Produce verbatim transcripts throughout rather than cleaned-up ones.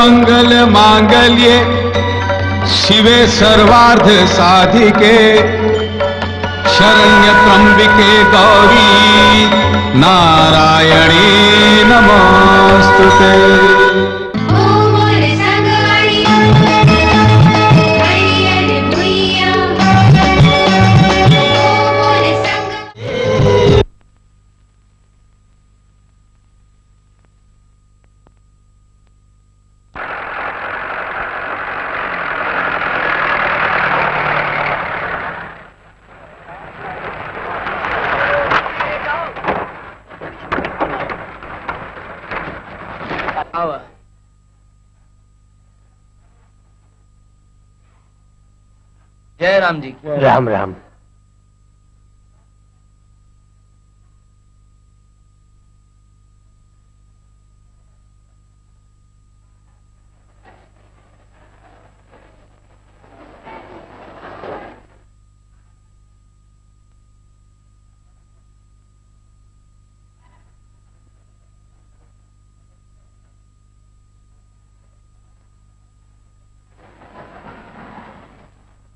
मंगल मांगल्ये शिवे सर्वार्थ साधिके शरण्य त्र्यंबिके गौरी नारायणी नमोस्तुते। जय राम जी की। राम राम।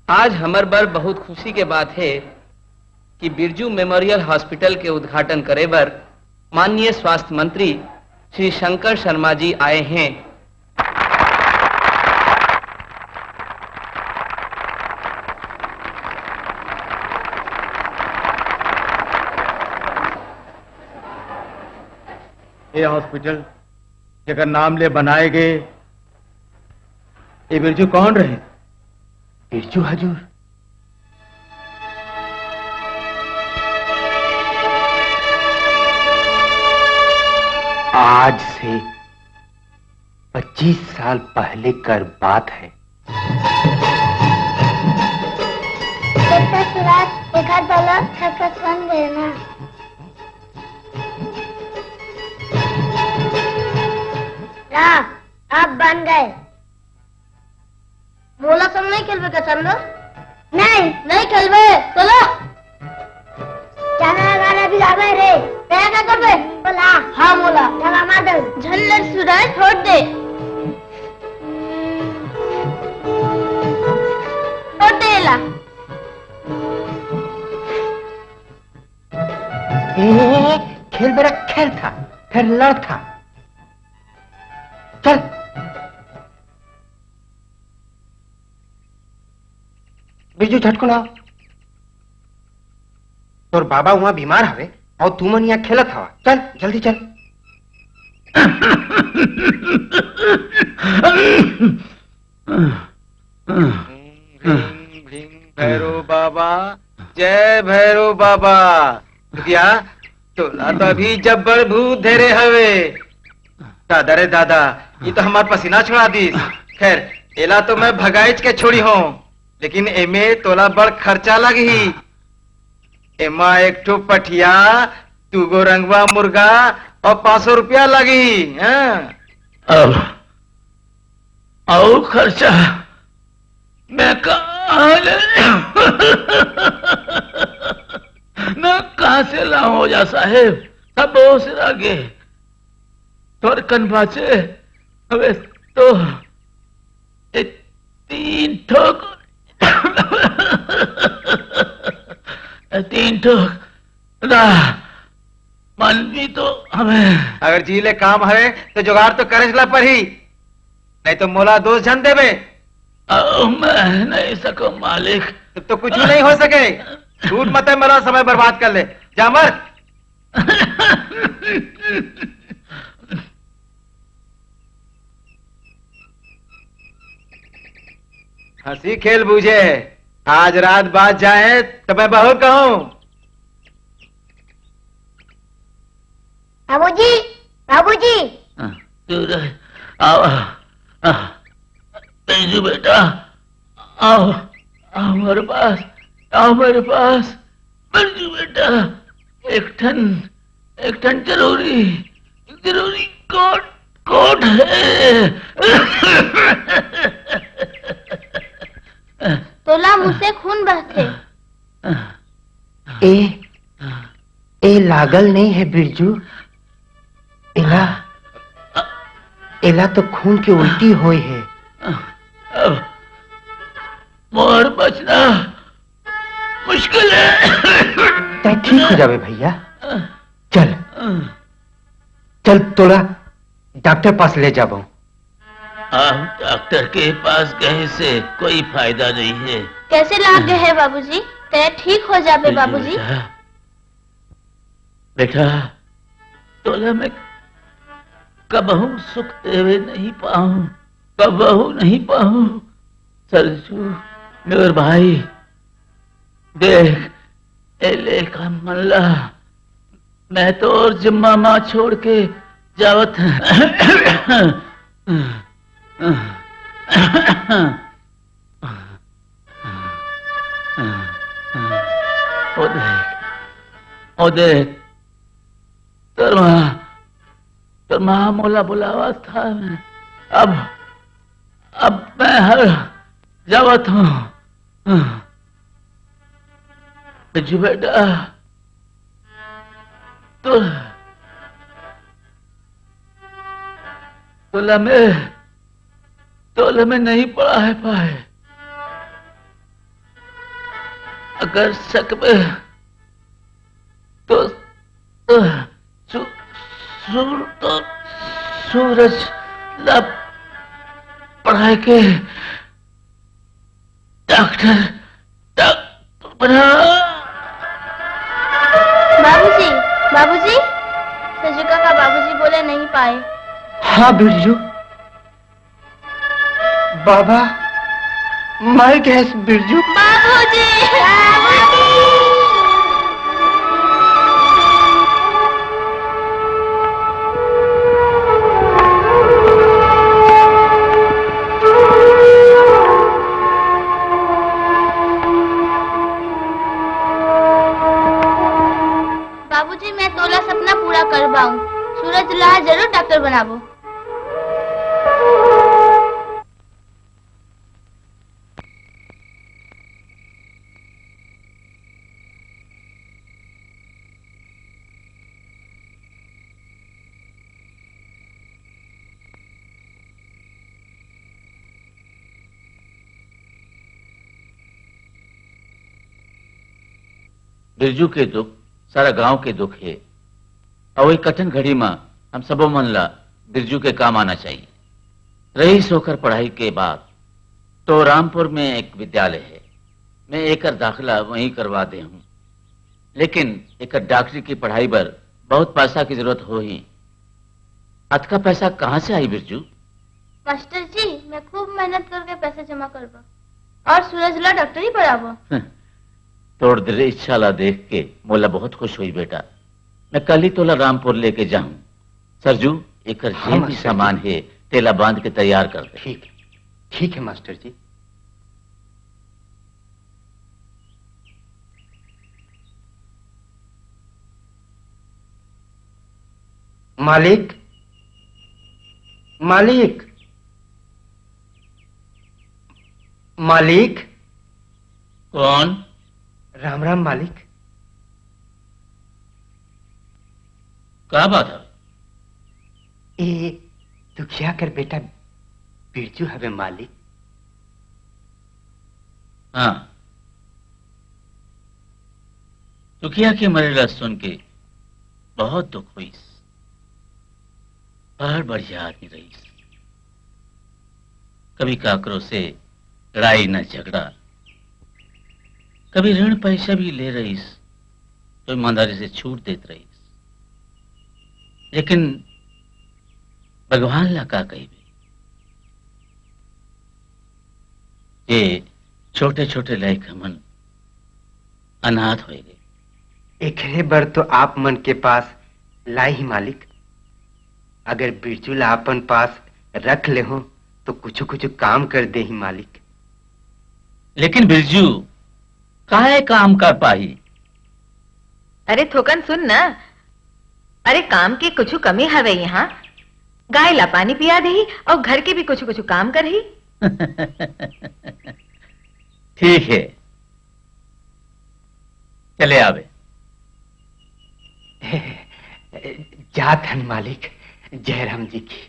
आज हमर बर बहुत खुशी के बात हे कि बिरजू मेमोरियल हॉस्पिटल के उद्घाटन करे बर माननीय स्वास्थ्य मंत्री श्री शंकर शर्मा जी आए हें। ए हॉस्पिटल जेकर नाम ले बनाए गए, ए बिरजू कौन रहे? बिरजू हजूर। आज से पच्चीस साल पहले कर बात है। डॉक्टर सुराज, एकर दौलत खर्च बन गए ना। ना, अब बन गए। मोला संग नहीं खेलबे का चंदो? नहीं। नहीं खेलबे, चलो। चला गाना भी गावे रे। मैं क्या करबे? बोला। हाँ, मोला। चला मार दे। झल्लर सुराय छोड़ दे। छोड़ दे ला। ए, खेल बेरा खेल था, फिर लड़ था। चल। बिरजू, झटकुन आव। तोर बाबा उहाँ बीमार हवे अउ तुमन इहाँ खेलत हवा। चल, जल्दी चल। भीम, भीम, भैरव बाबा, जय भैरव बाबा। भैया, तोला तो अभी जब्बर भूत धरे हवे। दादा रे दादा, ये तो हमार पसीना छुड़ा दीस। खैर, एला तो मैं भगाइच के छोड़ी हूँ, लेकिन एमे तोला बड़ खर्चा लगही। एमा एक ठो पठिया, दू गो रंगवा मुर्गा और पाँच सौ रुपया लगही। हाँ। अब अउ खर्चा मैं कहाँ ले, मैं कहाँ से लाऊं ओझा साहेब? सब ओसरा गे। तोर कन बाचे हवे तो ए तीन ठोक, ए तीन ठोक ला, मन भी तो हवे। अगर जी ले काम हवे तो जुगाड़ तो करेच ला पड़ही, नहीं तो मोला दोष झन देबे। अउ मैं नहीं सकूं मालिक। तो, तो कुछ भी नहीं हो सके। झूठ मत है, मेरा समय बर्बाद कर ले। जा मर। हंसी खेल बूझे, आज रात बाज जाए तो मैं बहुत कहूँ। बाबूजी, बाबूजी। हाँ, तू रह, आओ, आओ, बैजू बेटा, आओ, आओ मेरे पास, आओ मेरे पास, बैजू बेटा, एक ठन, एक ठन जरूरी, जरूरी कोट, कोट है। तोला मुँह से खून बहथे। ए, ए लागल नहीं है बिरजू, एला एला तो खून के उल्टी होए हे। अब मोर बचना मुश्किल हे। तैं ठीक हो जाबे भैया। चल, चल तोला डॉक्टर पास ले जाबो। अब डॉक्टर के पास गए से कोई फायदा नहीं है। कैसे लाग गए हैं बाबूजी? तैं ठीक हो जाबे बाबूजी। बेटा, बेटा, तोला मैं कबहू सुख देवे नहीं पाऊं, कबहू नहीं पाऊं। सरजू, मेरे भाई, देख, ए लेखा मन ला, मैं तोर जिम्मा मा छोड़ के जावत हूँ। ओ देख, ओ देख, तोर माँ, तोर माँ मोला बुलावत हवे। अब, अब मैं हर जावत हूँ। बिरजू बेटा, तो, तोला मैं, तोला मैं नहीं पढ़ाए पाए। अगर सकबे तो, तो सू-, सूर-, तो सूरज ला पढ़ाए के डॉक्टर, डॉक्टर बना। बाबूजी, बाबूजी, सजुका का बाबूजी बोले नहीं पाए। हाँ बिरजू, बाबा मर गए बिरजू। बाबूजी, बाबूजी। बाबूजी, मैं तोला सपना पूरा करवाऊं। सूरज ला जरूर डॉक्टर बनाबो। बिरजू के दुख सारा गांव के दुख हे, अउ ए कठिन घड़ी म हम सबो मन ला बिरजू के काम आना चाहिए। रईस होकर पढ़ाई के बाद तो रामपुर में एक विद्यालय हे, मैं एकर दाखिला वहीं करवा दे हूँ, लेकिन एकर डॉक्टरी की पढ़ाई बर बहुत पैसा की जरूरत होही। अतका पैसा कहाँ से आई बिरजू? मास्टर जी, मैं खूब मेहनत करके पैसा जमा करबो और सूरज ला डॉक्टरी पढ़ाबो। तोर दृढ़ इच्छा ला देख के मोला बहुत खुश हुई बेटा। मैं कल ही तोला रामपुर लेके जाहूँ। सरजू, एकर हाँ, जे भी मास्टर जी। सामान हे, तेला बांध के तैयार कर दे। ठीक, ठीक है मास्टर जी। मालिक, मालिक, मालिक। कौन? राम राम मालिक। का बात है? ए दुखिया कर बेटा बिरजू हवे मालिक। हाँ, दुखिया के मरे ला सुन के बहुत दुख होइस। बड़ बढ़िया आदमी रहिस। कभी काकरो से लड़ाई न झगड़ा, कभी ऋण पैसा भी ले रहिस तो ईमानदारी से छूट देत रहिस। लेकिन भगवान ला का कहिबे, ये छोटे छोटे लइका मन अनाथ होए गए। एकरे बर तो आप मन के पास लाए ही मालिक। अगर बिरजू ला अपन पास रख ले हो तो कुछ कुछ काम कर दे ही मालिक। लेकिन बिरजू काहे काम कर पाही? अरे थोकन सुन ना, अरे काम के कुछ कमी हवे यहाँ, गाय ला पानी पिया देही और घर के भी कुछ कुछ काम करही। ठीक है, चले आवे। जात हन मालिक, जयराम जी की।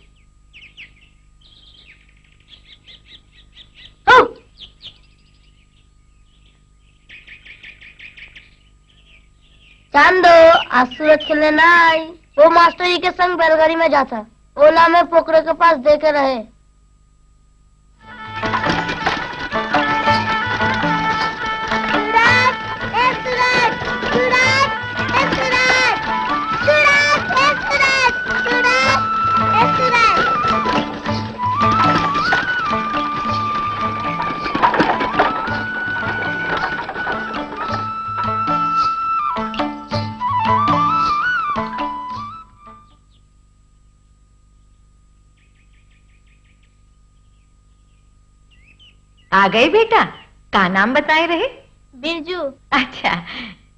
चांदो, आज सूरज खेलने ना आई। वो मास्टर जी के संग बैलगाड़ी में जाता। ओला मैं पोखरे के पास दे के रहे। सूरज, ए सूरज, सूरज, ए सूरज, सूरज, ए सूरज, सूरज, ए सूरज। आ गए बेटा, का नाम बताए रहे? बिरजू। अच्छा,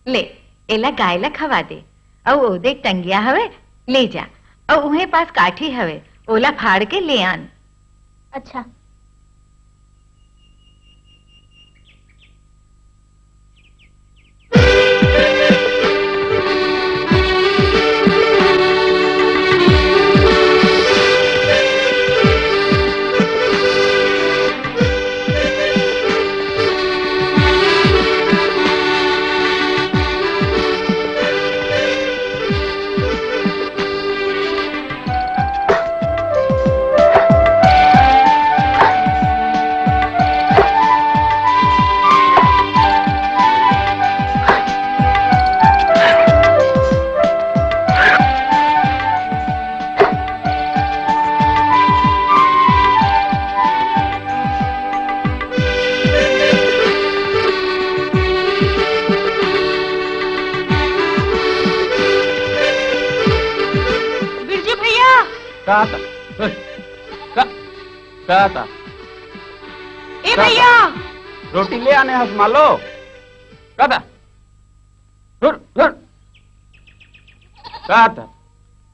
ले, एला गाय ला खवा दे। अउ ओ देख टंगिया हवे, ले जा। अउ उहे पास काठी हवे, ओला फाड़ के ले आन। अच्छा। बिरजू भैया। का था? का, का था? ए का भैया। था? रोटी ले आने हस मालो। का था? हुर, हुर। का था?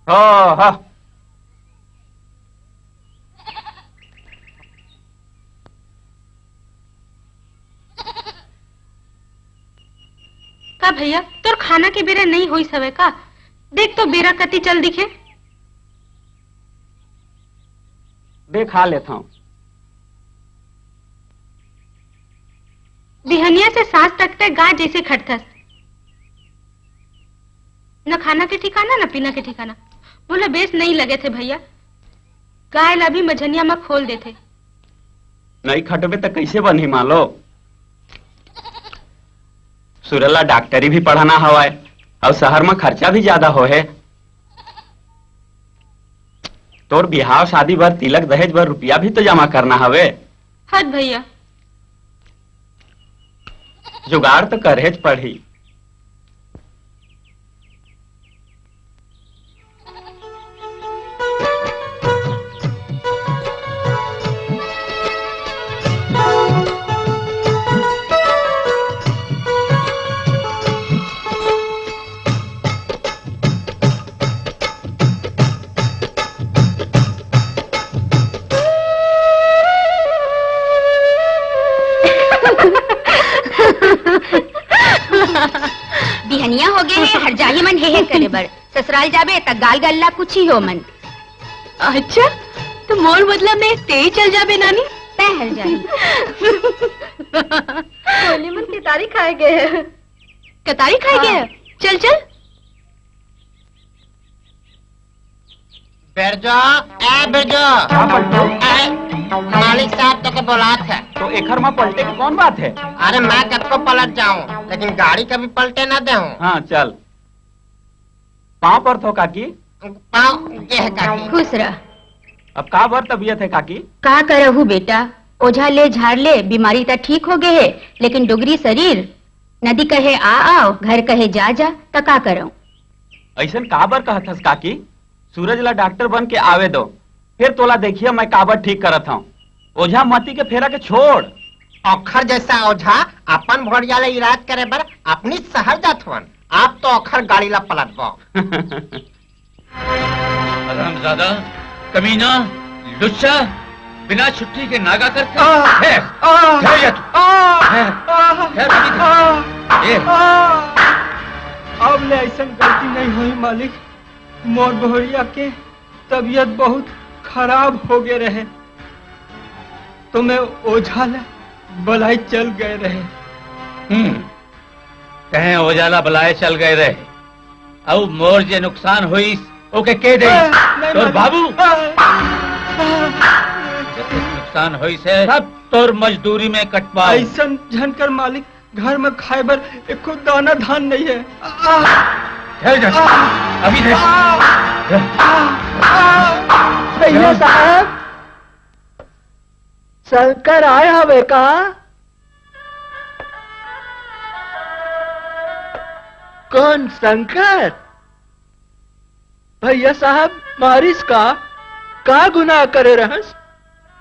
हो, हो। का भैया, तोर खाना के बेरा नइ होइस हवय का? देख तो बेरा कति चल दिखे। दे खा लेथंव। बिहनिया से सांझ तक तैं गाय जइसे खटथस। न खाना के ठिकाना, न पीना के ठिकाना। मोला बेस नइ लगथे भैया। गाय ला भी मझनिया म खोल देथे। नइ खटबे त कइसे बनही मालो? सुरला डॉक्टरी भी पढ़ना हवय, अउ शहर म खर्चा भी ज्यादा होहे। तोर बिहाव शादी बर, तिलक दहेज बर रुपया भी तो जमा करना हवे। हद भैया। जुगाड़ तो करहेच पड़ही। बिहनिया हो गे हे, हर जाही मन हे हे करे बर। ससुराल जाबे त गाल गल्ला कुछ ही हो मन। अच्छा, तो मोर बदला में तेई चल जाबे नानी? तै हर जाही। कोली मन केतारी खाए गे हे। केतारी खाए गे हे? हाँ। चल, चल। बिरजू, ए बिरजू। हाँ, पलटू। ए, मालिक साहब तोके बोलात हे। तो एखर म पलटे के कौन बात हे? अरे, मैं कतको पलट जाऊं, लेकिन गाड़ी कभी पलटे ना देहूं। हाँ, चल। पाँव परथों काकी। पाँव, ये हे काकी। खुश रह। अब का बर तबीयत हे काकी? का करहू बेटा, ओझा ले झाड़ ले, बीमारी त ठीक हो गे हे, लेकिन डोगरी शरीर, नदी कहे आ आओ, घर कहे जा जा, त का करंव? अइसन का बर कहत हस काकी? सूरज ला डॉक्टर बन के आवे दो, फिर तोला देखिया मैं काबर ठीक करत हंव। ओझा मती के फेरा के छोड़। ओखर जइसा ओझा अपन भोरिया ले इलाज करे बर अपनी शहर जात हवन, आप तो ओखर गाड़ी ला पलटबो। हरामजादा, कमीना, लुच्चा, बिना छुट्टी के नागा करके। आ, हे, आ, ठहर जा तू। आ, हे, आ, ठहर बेटी। आ, ए। आ, अब ले अइसन गलती नइ होही मालिक। मोर भोरिया के तबीयत बहुत खराब हो गे रहे, तो मैं ओझा ला बलाए चल गए रहे। हम्म, तैं ओझा ला बलाए चल गए रहे, अउ मोर जे नुकसान होइस, ओके के दे? आ, नहीं तोर मालिक। बाबू? आ, आ, आ। जतेक नुकसान होइस हे, सब तोर मजदूरी में कटवाओ। अइसन झन कर मालिक, घर में खाए बर एको दाना धान नहीं है। आ, आ, ठहर जा। आ, अभी ठहर। आ, आ, आ, भैया साहब, शंकर आए हवे का? कौन शंकर? भैया साहब, मारिस का? का गुनाह करे रहस?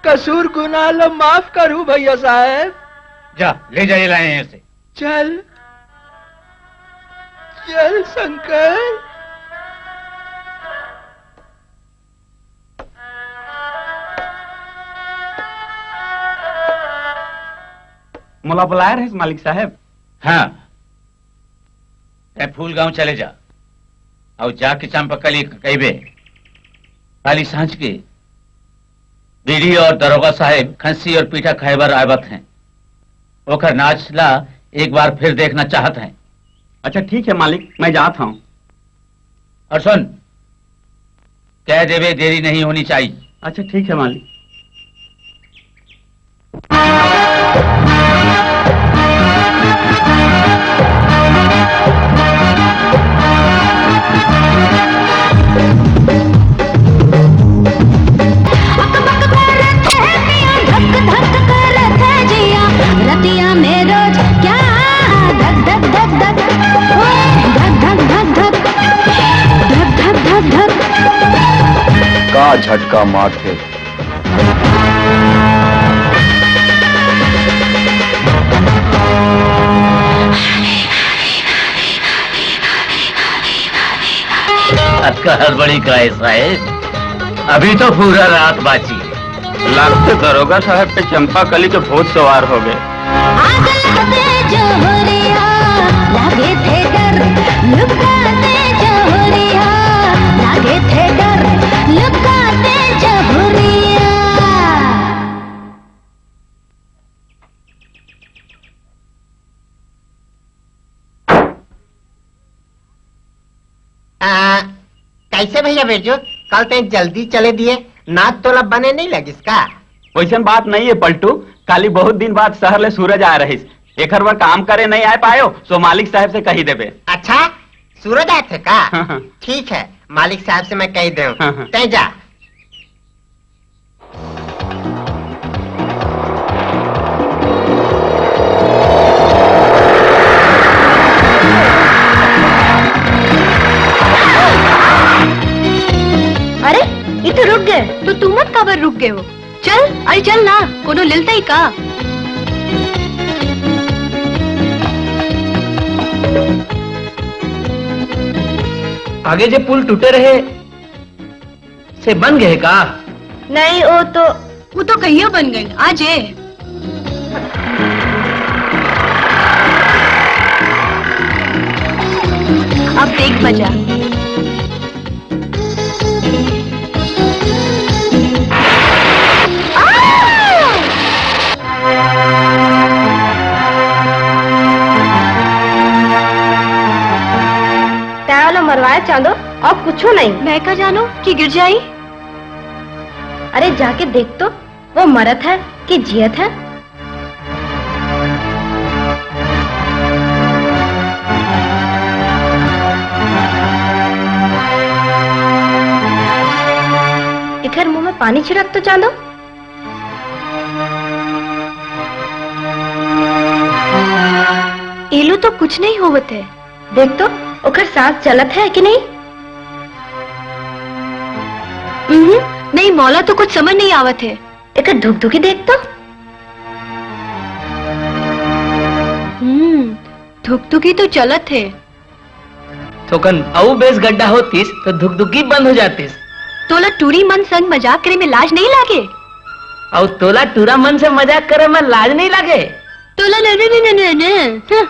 कसूर गुनाह ल माफ करहू भैया साहब। जा, ले जा ये लाए यहाँ से। चल, चल शंकर। मोला बुलाए रहिस मालिक साहब। हाँ, तैं फूल गांव चले जा, अउ जाके चंपाकली के कहिबे, काली सांझ के बीडी और दरोगा साहेब खस्सी और पीठा खाए बर आवत हैं, ओकर नाच ला एक बार फिर देखना चाहत हैं। अच्छा ठीक है मालिक, मैं जात हूँ। और सुन, कह देवे देरी नहीं होनी चाहिए। अच्छा ठीक है मालिक। अक बक करत हे पिया, धक धक करत हे जिया, रतिया में रोज क्या धक धक धक धक, ओ, धक धक धक धक, धक धक धक धक। का झटका मारथे? अतका हड़बड़ी का है साहेब? अभी तो पूरा रात बाची है। लगथे दरोगा साहेब पे चंपाकली के भूत सवार हो गए। आग लगते जोहरिया, लागे थे डर, लुकाते जोहरिया, लागे थे डर, लुकाते जोहरिया। आ, कैसे भैया बिरजू, कल तैं जल्दी चले दिए, नाच तोला बने नहीं लगिस का? वैसन बात नहीं है पलटू, काली बहुत दिन बाद शहर ले सूरज आए रहिस, एकर बर काम करे नहीं आए पायो, सो मालिक साहब से कही देबे। अच्छा, सूरज आए थे का? हाँ, हाँ। ठीक है, मालिक साहब से मैं कही देव। हाँ, हाँ। तैं जा। अरे, ये तो रुक गए। तो तुमन काबर रुक गए हो? चल, अरे चल ना, कोनो लेलता ही का? आगे जे पुल टूटे रहे, से बन गए का? नहीं, वो तो वो तो कहियो बन गए, आ जे। अब देख मजा। तैं ओला मरवाए चांदो, अउ कुछो नहीं। मैं का जानो कि गिर जाई? अरे जाके देख तो, वो मरत है कि जियत है? एकर मुंह में पानी छिड़क तो चांदो। एलू तो कुछ नहीं होवत है। देख तो, ओकर सांस चलत है कि नहीं? उहुं, नहीं, मोला तो कुछ समझ नहीं आवत है। एकर धुकधुकी देख तो। हम्म, धुकधुकी तो चलत है। थोकन अउ बेस गड्ढा होतिस, तो धुकधुकी बंद हो जातिस। तोला टूरी मन संग मजाक करे में लाज नहीं लागे? अउ तोला टूरा मन से मजाक करे में लाज नहीं लागे? तोला न, न, न, न, न, हं।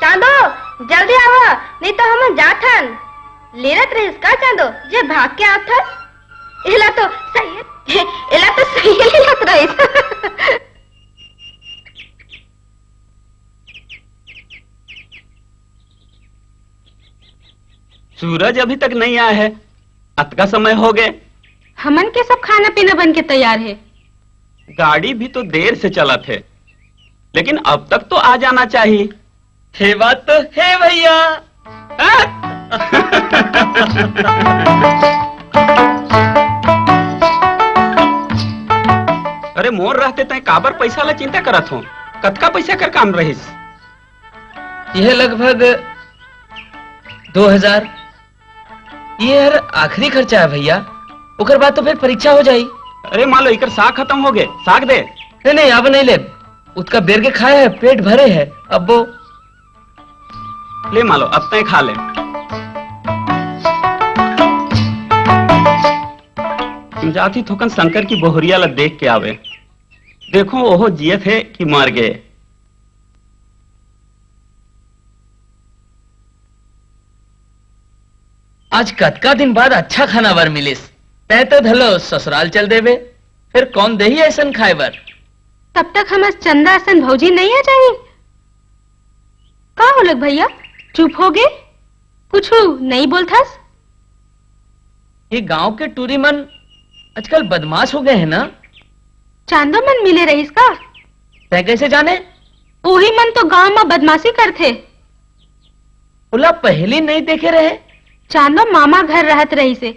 चांदो, जल्दी आवा, नहीं तो हम जाथन। लेरत रहिस का चांदो, जे भाग के आथस? एला तो सही, एला तो सही लेरत रहिस। सूरज अभी तक नहीं आया है, अतका समय हो गए। हमन के सब खाना पीना बन के तैयार है। गाड़ी भी तो देर से चलत है, लेकिन अब तक तो आ जाना चाहिए। हे बात तो हे भैया। अरे मोर रहते तय काबर पैसा ला चिंता करत हो? कतका पैसा कर काम रहिस? यह लगभग दो हजार। ये हर आखिरी खर्चा है भैया, ओकर बाद तो फिर परीक्षा हो जाई। अरे मान लो इकर साग खत्म हो गए, साग दे। नहीं नहीं, अब नहीं ले, उतका बेर के खाए है, पेट भरे है। अब वो ले मालो, अब तय खा ले। हम जाती थोकन शंकर की बहुरिया ला देख के आवे। देखो ओहो जियत है कि मर गए। आज कतका दिन बाद अच्छा खाना बर मिलिस। तय तो धलो ससुराल चल देबे, फिर कौन देही ऐसन खाए बर? तब तक हमर चंदा असन भौजी नहीं आ जाही? का होलक भैया, चुप हो गे? कुछु नहीं बोलथस? ये गांव के टूरी मन आजकल बदमाश हो गए हैं ना? चांदो मन मिले रहिस का? तै कैसे जाने? ओही मन तो गांव में बदमाशी करथे। ओला पहली नहीं देखे रहे। चांदो मामा घर रहत रहिसे,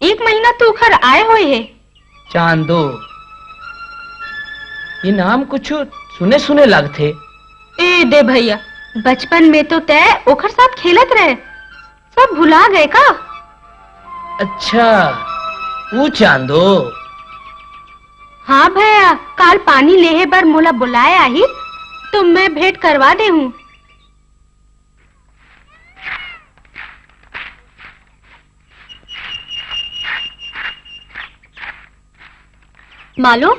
एक महीना तो उखर आए होए हे। चांदो, ये नाम कुछ सुने सुने लगथे। ए दे भैया, बचपन में तो तै ओखर साथ खेलत रहे, सब भुला गए का? अच्छा, वो चांदो। हाँ भैया, काल पानी लेहे बर मोला बुलाए आही, तो मैं भेंट करवा दे हूँ। मालो,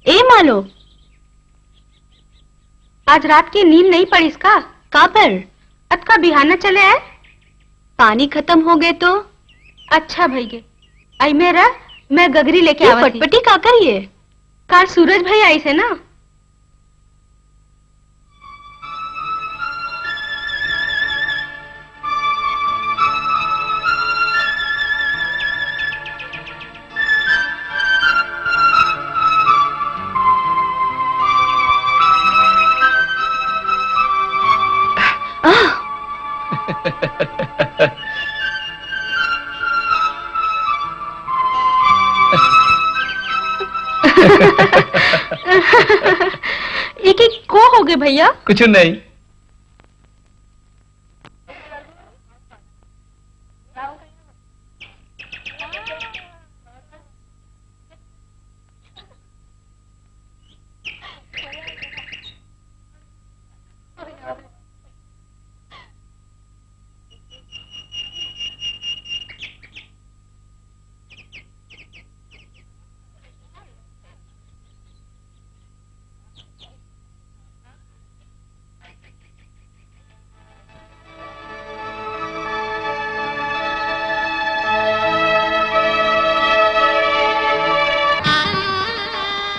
ए मालो, आज रात के नींद नहीं पड़िस का? काबर? अतका बिहाना चले आए। पानी खत्म हो गए तो। अच्छा भई गे, आई में रह, मैं गगरी लेके ये आवत ही। पटपटी का करिए? काल सूरज भई आइसे ना। ये के को हो गए भैया? कुछ नहीं।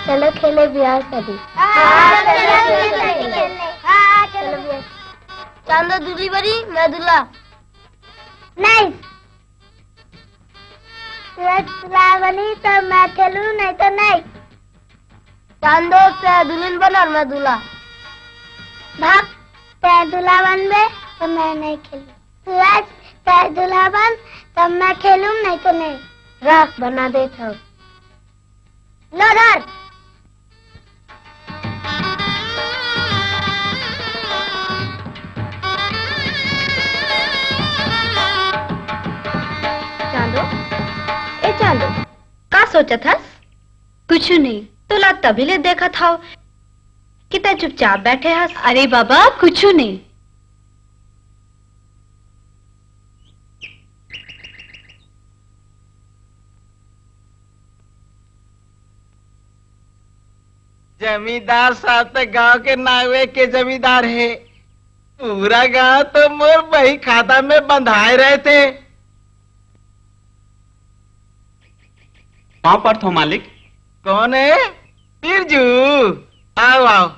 चलो खेले बिहार शादी। चलो बिहार। चांदो दूल्ही बनी, मैं दूल्हा। नहीं। सूरज दूल्हा बनी तो मैं खेलूं, नहीं तो नहीं। चांदो, तै दुल्हन बन और मैं दूल्हा। भाग, तै दूल्हा बनबे तो मैं नहीं खेलूं। सूरज, तै दूल्हा बन, तब मैं खेलूं, नहीं तो नहीं। रख, बना देत हूँ। लो धर। चांदो, ए चांदो, का सोचत हस? कुछु नहीं। तोला तभी ले देखत हव कि तै चुपचाप बैठे हस। अरे बाबा, कुछु नहीं। जमींदार साहब तो गांव के नावे के जमींदार हे। पूरा गांव तो मोर बही खाता में बंधाए रहथे। पाँव पड़थो मालिक। कौन है? बिरजू। आओ, आओ।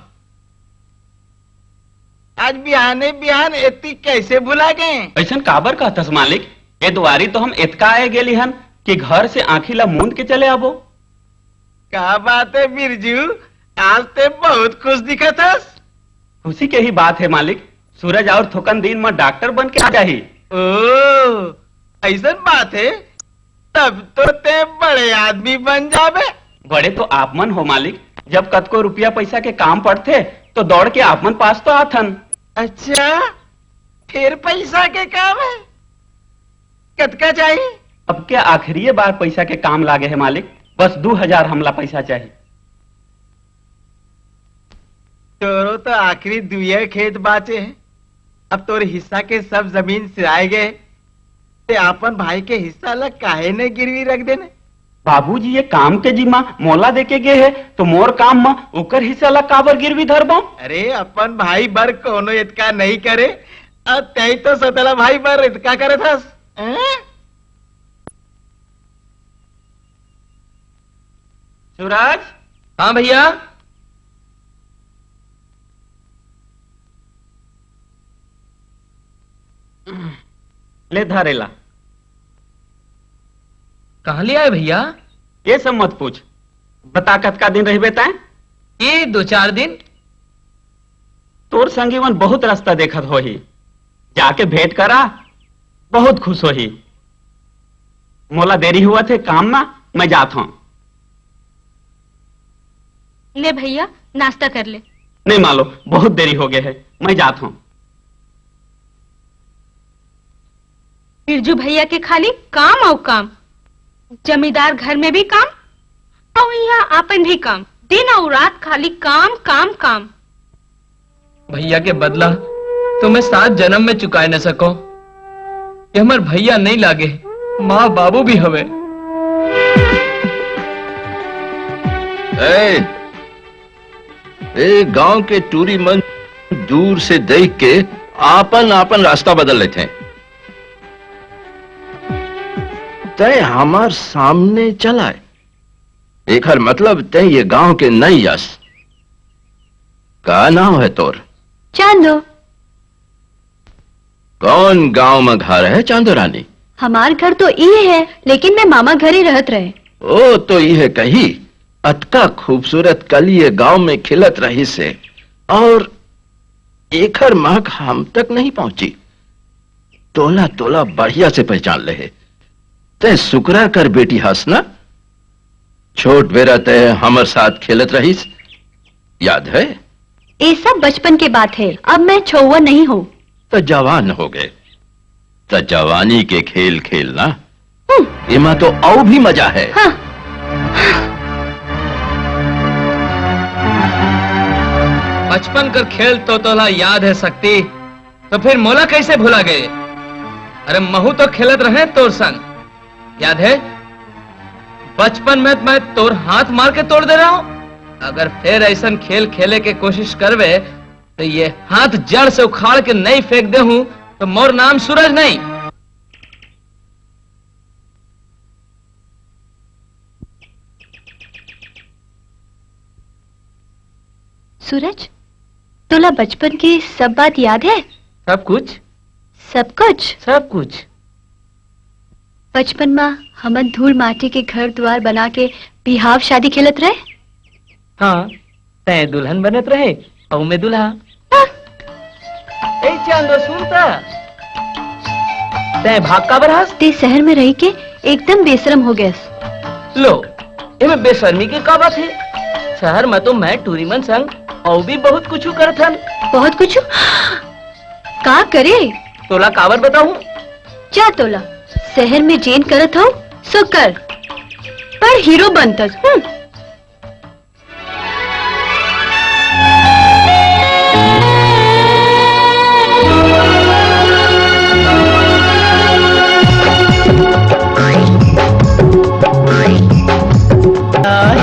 आज बिहाने बिहान एती कैसे भुला गए? ऐसन काबर कहतस मालिक? ये दुआरी तो हम एतका आए गेली हन कि घर से आंखी ला मूंद के चले आबो। का बात है बिरजू, आज ते बहुत खुश दिखत हस। खुशी के ही बात है मालिक, सूरज और थोकन दिन में डॉक्टर बन के आ जाही। ओ, ऐसन बात है, तब तो ते बड़े आदमी बन जाबे। बड़े तो आप मन हो मालिक, जब कतको रुपया पैसा के काम पड़थे तो दौड़ के आप मन पास तो आथन। अच्छा, फिर पैसा के काम है, कतका चाहिए? अब के आखिरी बार पैसा के काम लागे है मालिक, बस दू हजार हमला पैसा चाहिए। तोरो तो आखिरी दुए खेत बाचे है, अब तोर हिस्सा के सब जमीन सिराए गए, ते अपन भाई के हिस्सा ला काहे ने गिरवी रख देने? बाबूजी, ये काम के जिम्मा मोला देके गे हे, तो मोर काम म ओकर हिस्सा ला काबर गिरवी धरबो? अरे, अपन भाई बर कोनो इतका नहीं करे, अउ तैं तो सतला भाई बर इतका करत हस, हैं? सूरज? हाँ भैया। ले धर एला। कहाँ ले आए भैया? ये सब मत पूछ। बता, कतका दिन रहिबे तैं? ये दो चार दिन। तोर संगी मन बहुत रास्ता देखत होही, जाके भेंट करा, बहुत खुश होही। मोला देरी हुआ थे काम में, मैं जात हूँ। ले भैया, नाश्ता कर ले। नहीं मालो, बहुत देरी हो गए है, मैं जात हूँ। बिरजू भैया के खाली काम अउ काम, जमींदार घर में भी काम, अउ यहाँ आपन भी काम, दिन अउ रात खाली काम, काम, काम। भैया के बदला तो मैं सात जन्म में चुकाए न सको। ये हमर भैया नहीं लागे, माँ बाबू भी हवे। ए, ए गांव के टूरी मन दूर से देख के आपन आपन रास्ता बदल लेथे। तय हमार सामने चलाए, एकर मतलब तय ये गांव के नई अस। का नाम है तोर? चांदो। कौन गांव में घर है चांदो रानी? हमार घर तो इहे है, लेकिन मैं मामा घरे रहत रहे। ओ, तो इहे कही, अतका खूबसूरत कली ये गांव में खिलत रही से, और एकर महक हम तक नहीं पहुंची। तोला, तोला बढ़िया से पहचान ले हे। तय सुकरा कर बेटी हस ना? छोट बेरा तय हमर साथ खेलत रहिस, याद है? ये सब बचपन के बात है, अब मैं छउआ नहीं हूँ। तो जवान हो गए, तो जवानी के खेल खेलना, हम्म। एमा तो अउ भी मजा है। हाँ। बचपन कर खेल तो तोला याद है शक्ति, तो फिर मोला कैसे भुला गए? अरे महू तो खेलत रहे तोर संग, याद है? बचपन में मैं तोर हाथ मार के तोड़ दे रहा हूँ। अगर फिर ऐसन खेल खेले के कोशिश करवे, तो ये हाथ जड़ से उखाड़ के नहीं फेंक दे हूँ, तो मोर नाम सूरज नहीं। सूरज, तोला बचपन के सब बात याद है? सब कुछ। सब कुछ? सब कुछ। बचपन में हमन धूल माटी के घर दुआर बना के बिहाव शादी खेलत रहे। हाँ, तैं दुल्हन बनत रहे, अउ मैं दूल्हा। हाँ। ए चांदो, सुन त। तैं भाग काबर हस? ते शहर में रही के एकदम बेशरम हो गयस। लो, एमे बेशर्मी के का बात हे? शहर में तो मैं टूरी मन संग अउ भी बहुत कुछ करत हन। बहुत कुछ? का करे? तोला काबर बताऊं? जा तोला, शहर में जेन करत हो, सो कर। पर हीरो बनतस, हम्म।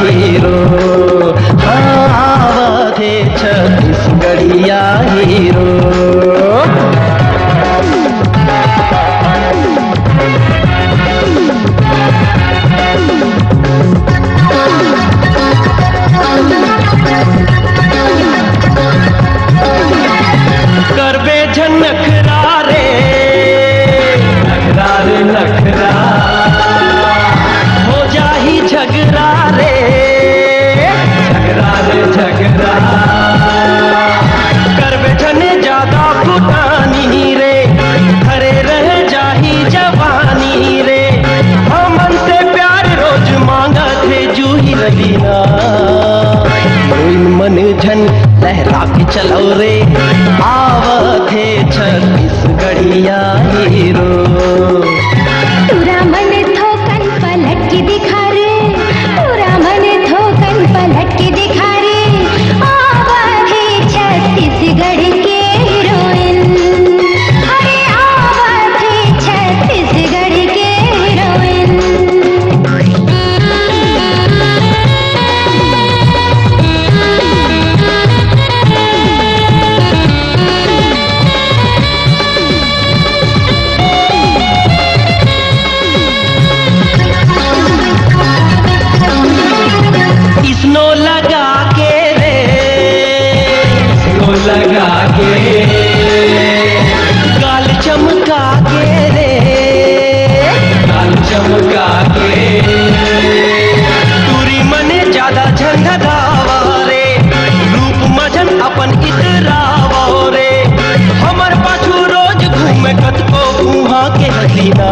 हीरो, हाँ, आवत हे छत्तीसगढ़िया हीरो। हीरोइन मन झन लहरा के चलव रे, आवत हे छत्तीसगढ़िया हीरो। टूरा मन थोकन पलट के दिखा रे, टूरा मन थोकन पलट के दिखा रे, आवत हे छत्तीसगढ़ के हीरोइन। अरे आवत हे छत्तीसगढ़ के हीरोइन। स्नो लगा के रे, स्नो लगा के, गाल चमका के रे, गाल चमका के। टूरी मने ज्यादा झंझनावा रे, रूप मजन अपन इतरावा रे। हमर पाछू रोज घूमे कतको उहाँ के हसीना।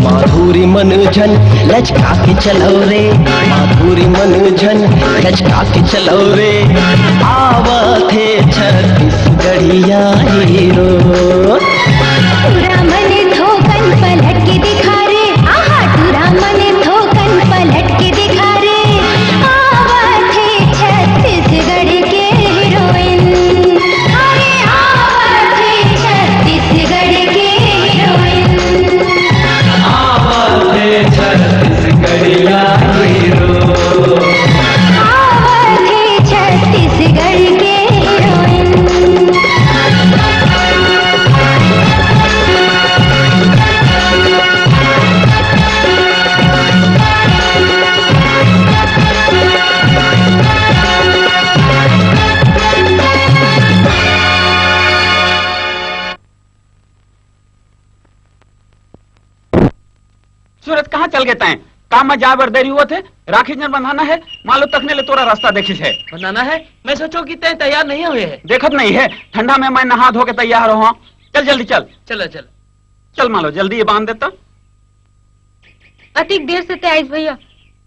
माधुरी मन झन लचका के चलव रे, माधुरी मन झन लचका के चलव रे, आवत हे छत्तीसगढ़िया हीरो। टूरा मन थोकन पलट के दिखा रे, आहा, टूरा मन थोकन पलट के दिखा रे, आवत हे छत्तीसगढ़ के हीरोइन। अरे आवत हे छत्तीसगढ़ के हीरोइन। आवत हे छत्तीसगढ़िया हीरो। आवत हे छत्तीसगढ़ के हीरोइन। सूरज, कहाँ चल गे तैं? काम में जाए बर देरी होवत हे, राखी झन बंधाना हे, मालो तखने ले तोला रास्ता देखिस हे। बंधाना हे? मैं सोचों कि तैं तैयार नहीं होए हे। देखत नहीं हे, ठंडा में मैं नहा धो के तैयार होवं। चल जल्दी चल। चल, चल। चल मालो, जल्दी ये बांध दे तो। अतिक देर से तैं आइस भैया,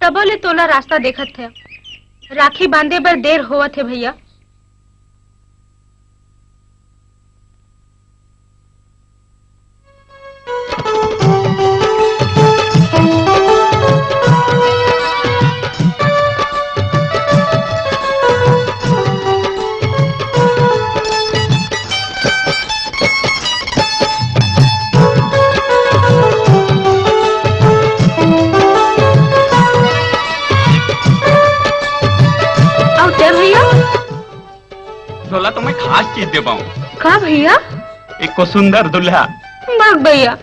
तबो ले तोला रास्ता देखत हे। राखी बांधे बर देर होवत हे भैया। अउ तैं भैया? तोला तो मैं खास चीज दे पाऊं। का भैया? एको सुंदर दुल्हा। भाग भैया,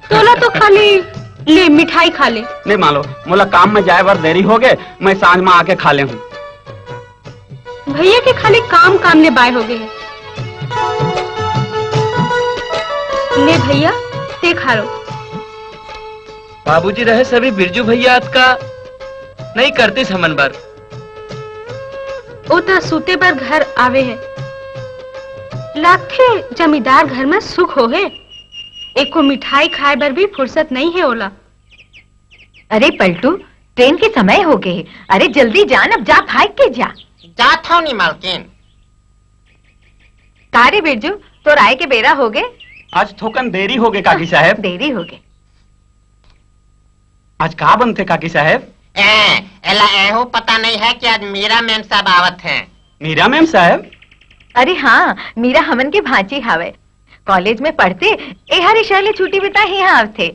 तोला तो खाली ले मिठाई खा ले। नहीं मालो, मोला काम में जाए बर देरी हो गे, मैं सांझ में आके खा ले हूँ। भैया के खाली काम काम ले बाय हो गे हे। ले भैया, तैं खा लो। बाबूजी रहे सभी बिरजू भैया अतका नहीं करतिस हमन बर। ओ त सूते बर घर आवे हे। लागथे जमींदार घर में सुख होहे। एको मिठाई खाए बर भी फुर्सत नहीं हे ओला। अरे पलटू, ट्रेन के समय हो गे हे। अरे जल्दी जा न, अब जा, भाग के जा। जात हव नी मालकिन। का रे बिरजू, तोर आए के बेरा हो गे? आज थोकन देरी हो गे काकी साहेब। देरी हो गे। आज का बनथे काकी साहेब? ए, एला एहू पता नहीं है कि आज मीरा मैम साहब आवत हैं। मीरा मैम साहब? अरे हाँ, मीरा हमन के भांची हावय। कॉलेज में पढ़ते, एहर इशर ले छुट्टी बिता इहाँ आवथे।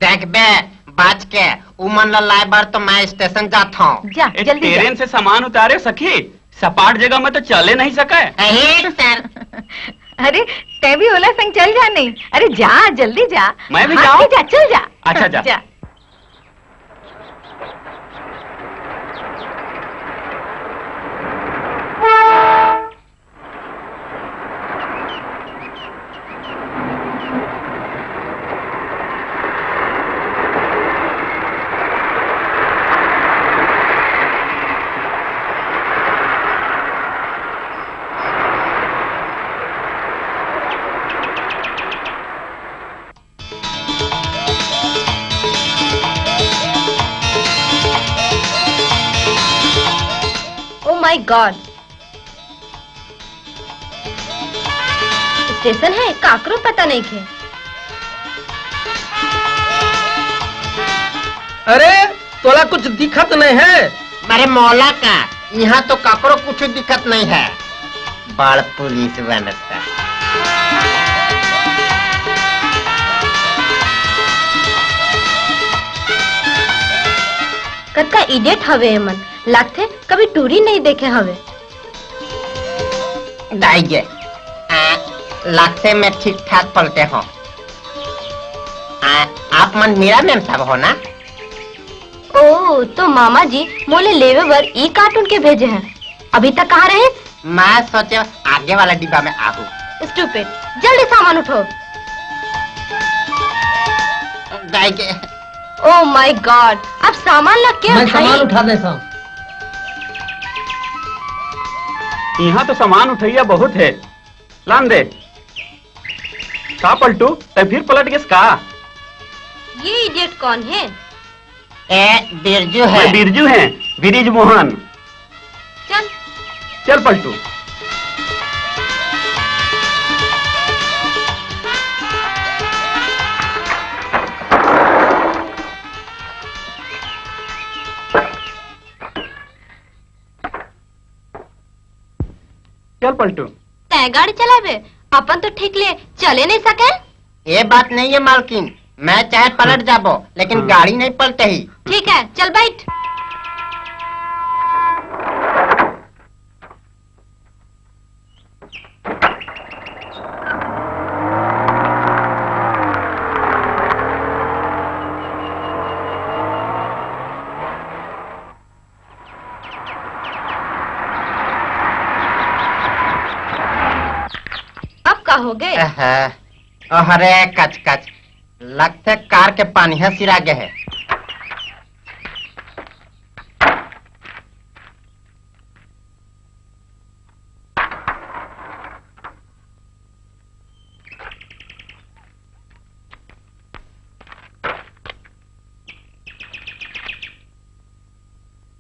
देखबे, बाच के, उमन ला लाए बर तो मैं स्टेशन जात हूँ। जा, ए, जल्दी जा। ट्रेन से सामान उतारे सखी, सपाट जगह में तो चले नहीं सके। अरे सर। अरे, तै भी ओला संग चल जा नहीं। अरे जा, जल्दी जा। मैं भी हाँ, जाऊँ? जा, चल जा। अच्छा, जा। जा। My God, स्टेशन हे, काकरो पता नइखे। अरे, तोला कुछ दिखत नइ हे? अरे मोला का, इहाँ तो काकरो कुछ दिखत नइ हे। बड़ पुलिस बनता। कतका idiot हवे एमन, लागथे कभी टूरी नइ देखे हवे। दाई गे, आ, लागथे मैं ठीक ठाक पलटे हों। आ, आप मन मीरा मैम साहब हो ना? ओ, तो मामा जी मोला लेवे बर ई cartoon के भेजे हे। अभी तक कहाँ रहे? मैं सोचे आगे वाला डिब्बा में आहू। Stupid, जल्दी सामान उठाओ। दाई गे। Oh my God, अब सामान ला के मैं उठाई? सामान उठा देथों। इहाँ तो सामान उठइया बहुत हे, लान दे। का पलटू, तैं फिर पलट गेस का? ये idiot कौन है? ए, बिरजू हे। मैं बिरजू हे, बिरिज मोहन। चल। चल पलटू। चल पलटू। तैं गाड़ी चलाबे, अपन तो ठीक ले चले नइ सके। ए बात नइ हे मालकिन, मैं चाहे पलट जाबो, लेकिन हाँ। गाड़ी नइ पलटही। ठीक हे, चल बैठ। अब का होगे? अह, अहरे कच कच, लगथे कार के पानी ह सिरा गे हे।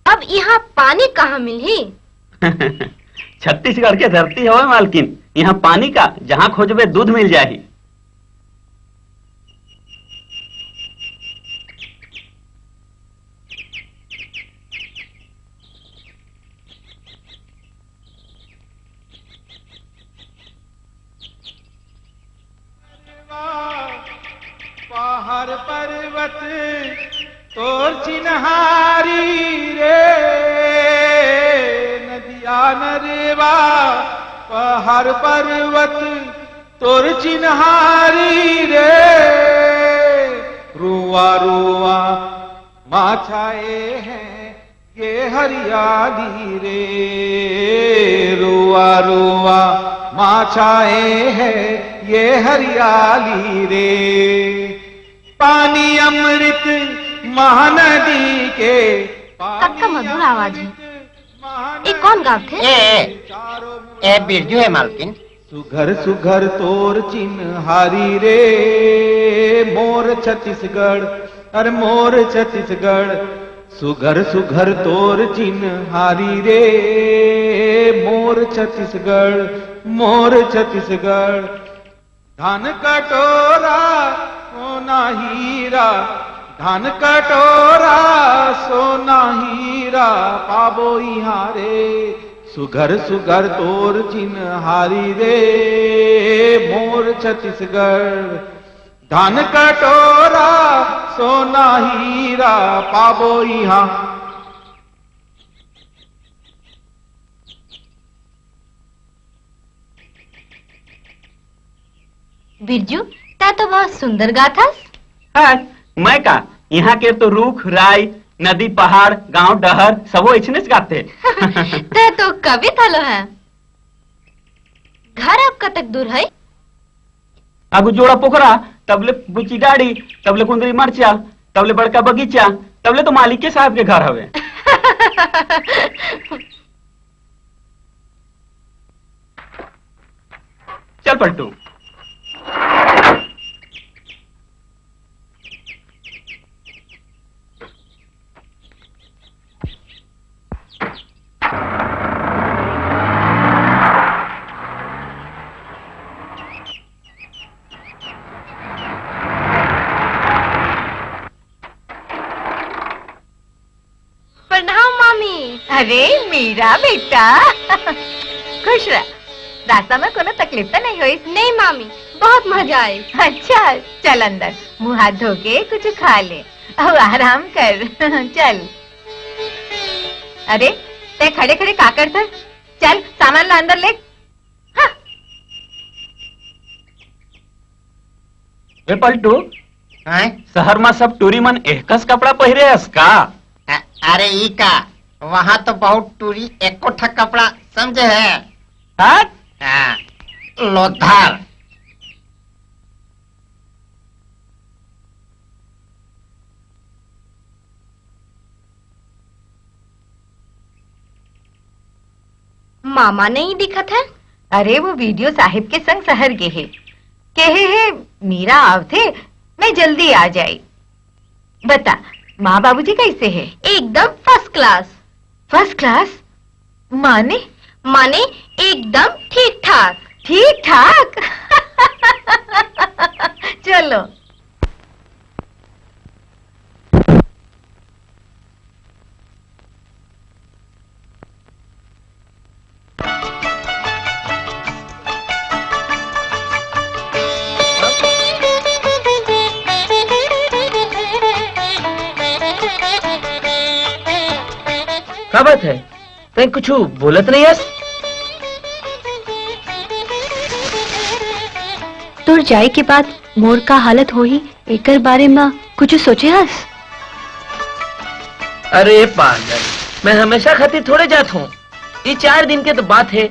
अब इहाँ पानी कहाँ मिलही? छत्तीसगढ़ के धरती हवय मालकिन, इहाँ पानी का जहाँ खोजबे दूध मिल जाही। पहाड़ पर्वत तोर चिन्हारी रे, नदिया नरवा पहाड़ पर्वत तोर चिन्हारी रे, रुआ रुआ मा छाए हे ये हरियाली रे, रुआ रुआ मा छाए हे ये हरियाली रे। पानी अमृत महानदी के, पानी कतका मधुर आवाज हे। ए कौन गावथे? ए, ए, ए बिरजू हे मालकिन। सुघर सुघर तोर चिन्हारी रे, मोर छत्तीसगढ़, अरे मोर छत्तीसगढ़। सुघर सुघर तोर चिन्हारी रे, मोर छत्तीसगढ़, मोर छत्तीसगढ़। धन कटोरा सोना हीरा, धन कटोरा सोना हीरा पाबो इहाँ रे। सुघर सुघर तोर चिन्हारी रे, मोर छत्तीसगढ़। धन कटोरा सोना हीरा पाबो इहाँ। बिरजू, तैं तो बहुत सुंदर गाथस। हस, मैं का? इहाँ के तो रूख, राई, नदी, पहाड़, गांव, डहर सबो अइसनेच गाथे। तैं तो कवि घलो है। घर अब कतक दूर है? आगू जोड़ा पोखरा, तब ले बुची डाड़ी, तब ले कुंदरी मरचा, तब ले बड़का बगीचा, तब ले तो मालिक के साहब के घर हवे। चल पलटू। अरे मीरा बेटा, खुश रह। रास्ता में कोनो तकलीफ तो नहीं होइस? नहीं मामी, बहुत मजा आइस। अच्छा, चल अंदर, मुंह हाथ धो के कुछ खा ले, अउ आराम कर। चल। अरे, तैं खड़े खड़े का करथस? चल, सामान ला अंदर ले। हाँ। ए पलटू, हैं? शहर मा सब टूरी मन एहकस कपड़ा पहिरे हस का? अ-, अरे ई का, वहाँ तो बहुत टूरी एको ठा कपड़ा समझे है। हट। हाँ, लोधार। मामा नहीं दिखत है। अरे, वो वीडियो साहेब के संग शहर गे हे। कहे हे, "मीरा आवथे, मैं जल्दी आ जाई।" बता, माँ बाबूजी कैसे हे? एकदम फर्स्ट क्लास। First class? माने? माने एकदम ठीक ठाक। ठीक ठाक? चलो। का बात है? तैं कुछु बोलत नइ हस? तोर जाए के बाद मोर का हालत होही, एकर बारे म कुछु सोचे हस? अरे पागल, मैं हमेशा खातिर थोड़े जात हूँ। ये चार दिन के तो बात है।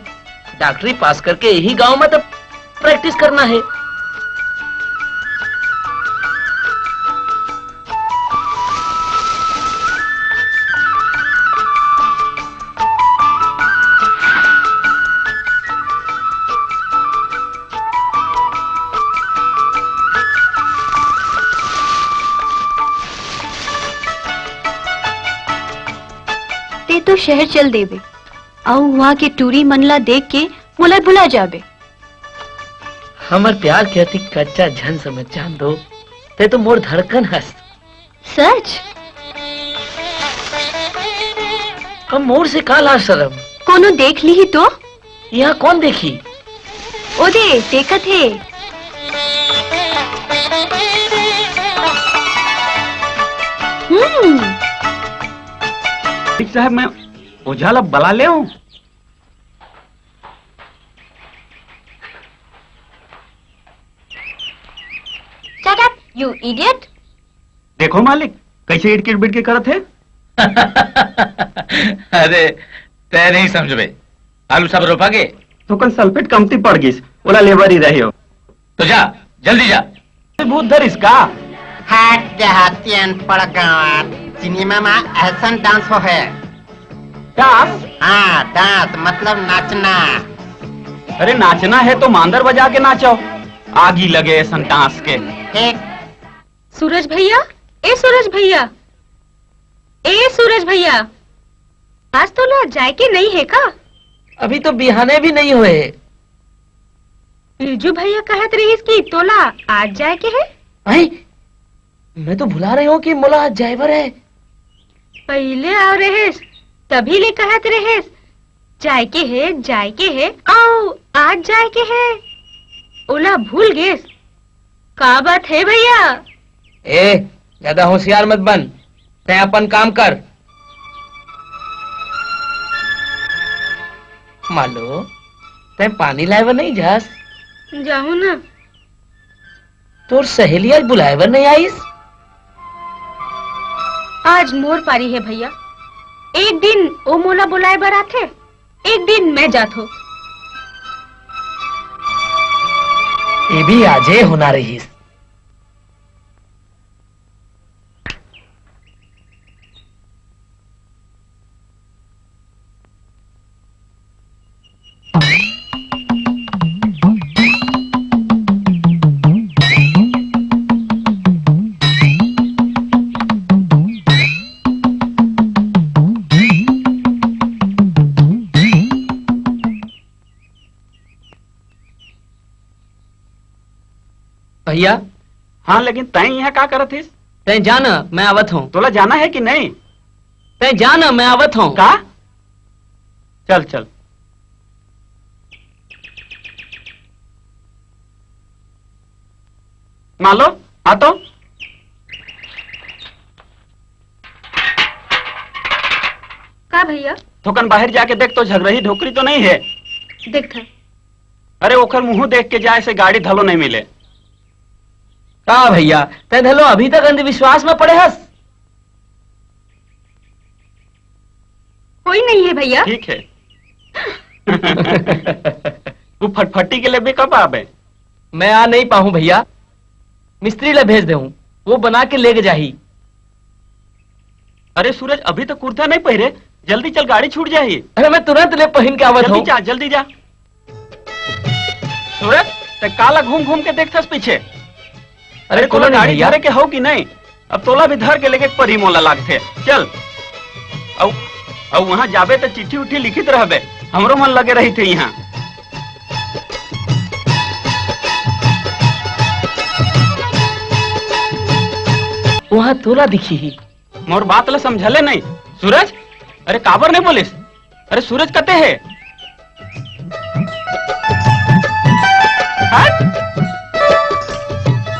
डॉक्टरी पास करके यही गांव में तो प्रैक्टिस करना है। ते तो शहर चल देबे, अउ वहाँ के टूरी मन ला देख के मोला भुला जाबे। हमर प्यार के अति कच्चा झन समझ जान दो, ते तो मोर धड़कन हस। सच? अब मोर से का लाज शरम? कोनो देख लीही तो? यहाँ कौन देखी? ओ दे, देखत हे। हम्म। ठीक साहब, मैं ओझा ला बला ले हूँ। Shut up, you idiot! देखो मालिक, कैसे इटकिट बिटकिट करत हे। अरे, तै नहीं समझबे। आलू सब रोपा गे? तो कल सल्फेट कमती पड़ गिस, ओला लेबर ही रहे हो। तो जा, जल्दी जा। भूत धरिस का? हट देहाती अनपढ़ गंवार, सिनेमा में ऐसन डांस हो है। डांस? हाँ, डांस मतलब नाचना। अरे नाचना है तो मांदर बजा के नाचो, आगी लगे ऐसन डांस के। ठीक। सूरज भैया, ए सूरज भैया, ए सूरज भैया, आज तोला जाए के नहीं है का? अभी तो बिहाने भी नहीं होए। बिरजू भैया कहत रहिस कि तोला आज जाए के है। आई, मैं तो भुला रहे हूँ कि मोला आज जाए बर है। पहले आव रहिस, तभी ले कहत रहिस, जाए के है, जाए के है, अउ आज जाए के है, ओला भूल गेस। का बात है भैया? ए, ज्यादा होशियार मत बन, तै अपन काम कर। मालो, तै पानी लाए बर नहीं जास? जाहूं ना। तोर सहेली आज बुलाए बर नहीं आइस? आज मोर पारी है भैया, एक दिन ओ मोला बुलाए बर आथे, एक दिन मैं जाथो। ये भी आजे होना रहिस। भैया। हाँ, लेकिन तैं यहाँ का करत हिस? तैं जा न, मैं आवत हूँ। तोला जाना है कि नहीं? तैं जा न, मैं आवत हूँ। का? चल, चल। मालो, आ तो। का भैया? थोकन बाहर जाके देख तो झगरही ढोकरी तो नहीं है? देख था। अरे ओकर मुंह देख के जाए से गाड़ी धलो नहीं मिले। का भैया, तै धलो अभी तक अंधविश्वास में पड़े हस? कोई नहीं है भैया। ठीक है। तू फटफटी के लेबे कब आबे? मैं आ नहीं पाहूं भैया, मिस्त्री ला भेज देहूं, वो बना के लेके जाही। अरे सूरज, अभी तो कुर्ता नहीं पहरे, जल्दी चल, गाड़ी छूट जाही। अरे मैं तुरंत ले पहन के आवत जल्दी हूँ। जा, जल्दी जा। सूरज, ते काला घूम घूम के देखथस पीछे? अरे अरे तोला कोनो नहीं गाड़ी भैया। धरे के हो कि नहीं? अब तोला भी धर के लेके परी मोला लागथे। चल। अउ, अउ वहां जाबे त चिट्ठी उट्ठी लिखित रहबे, हमरो मन लगे रही थे यहाँ। वहां तोला दिखी ही। मोर बात ला समझले नहीं सूरज। अरे काबर नहीं बोलिस? अरे सूरज कते हे? हट!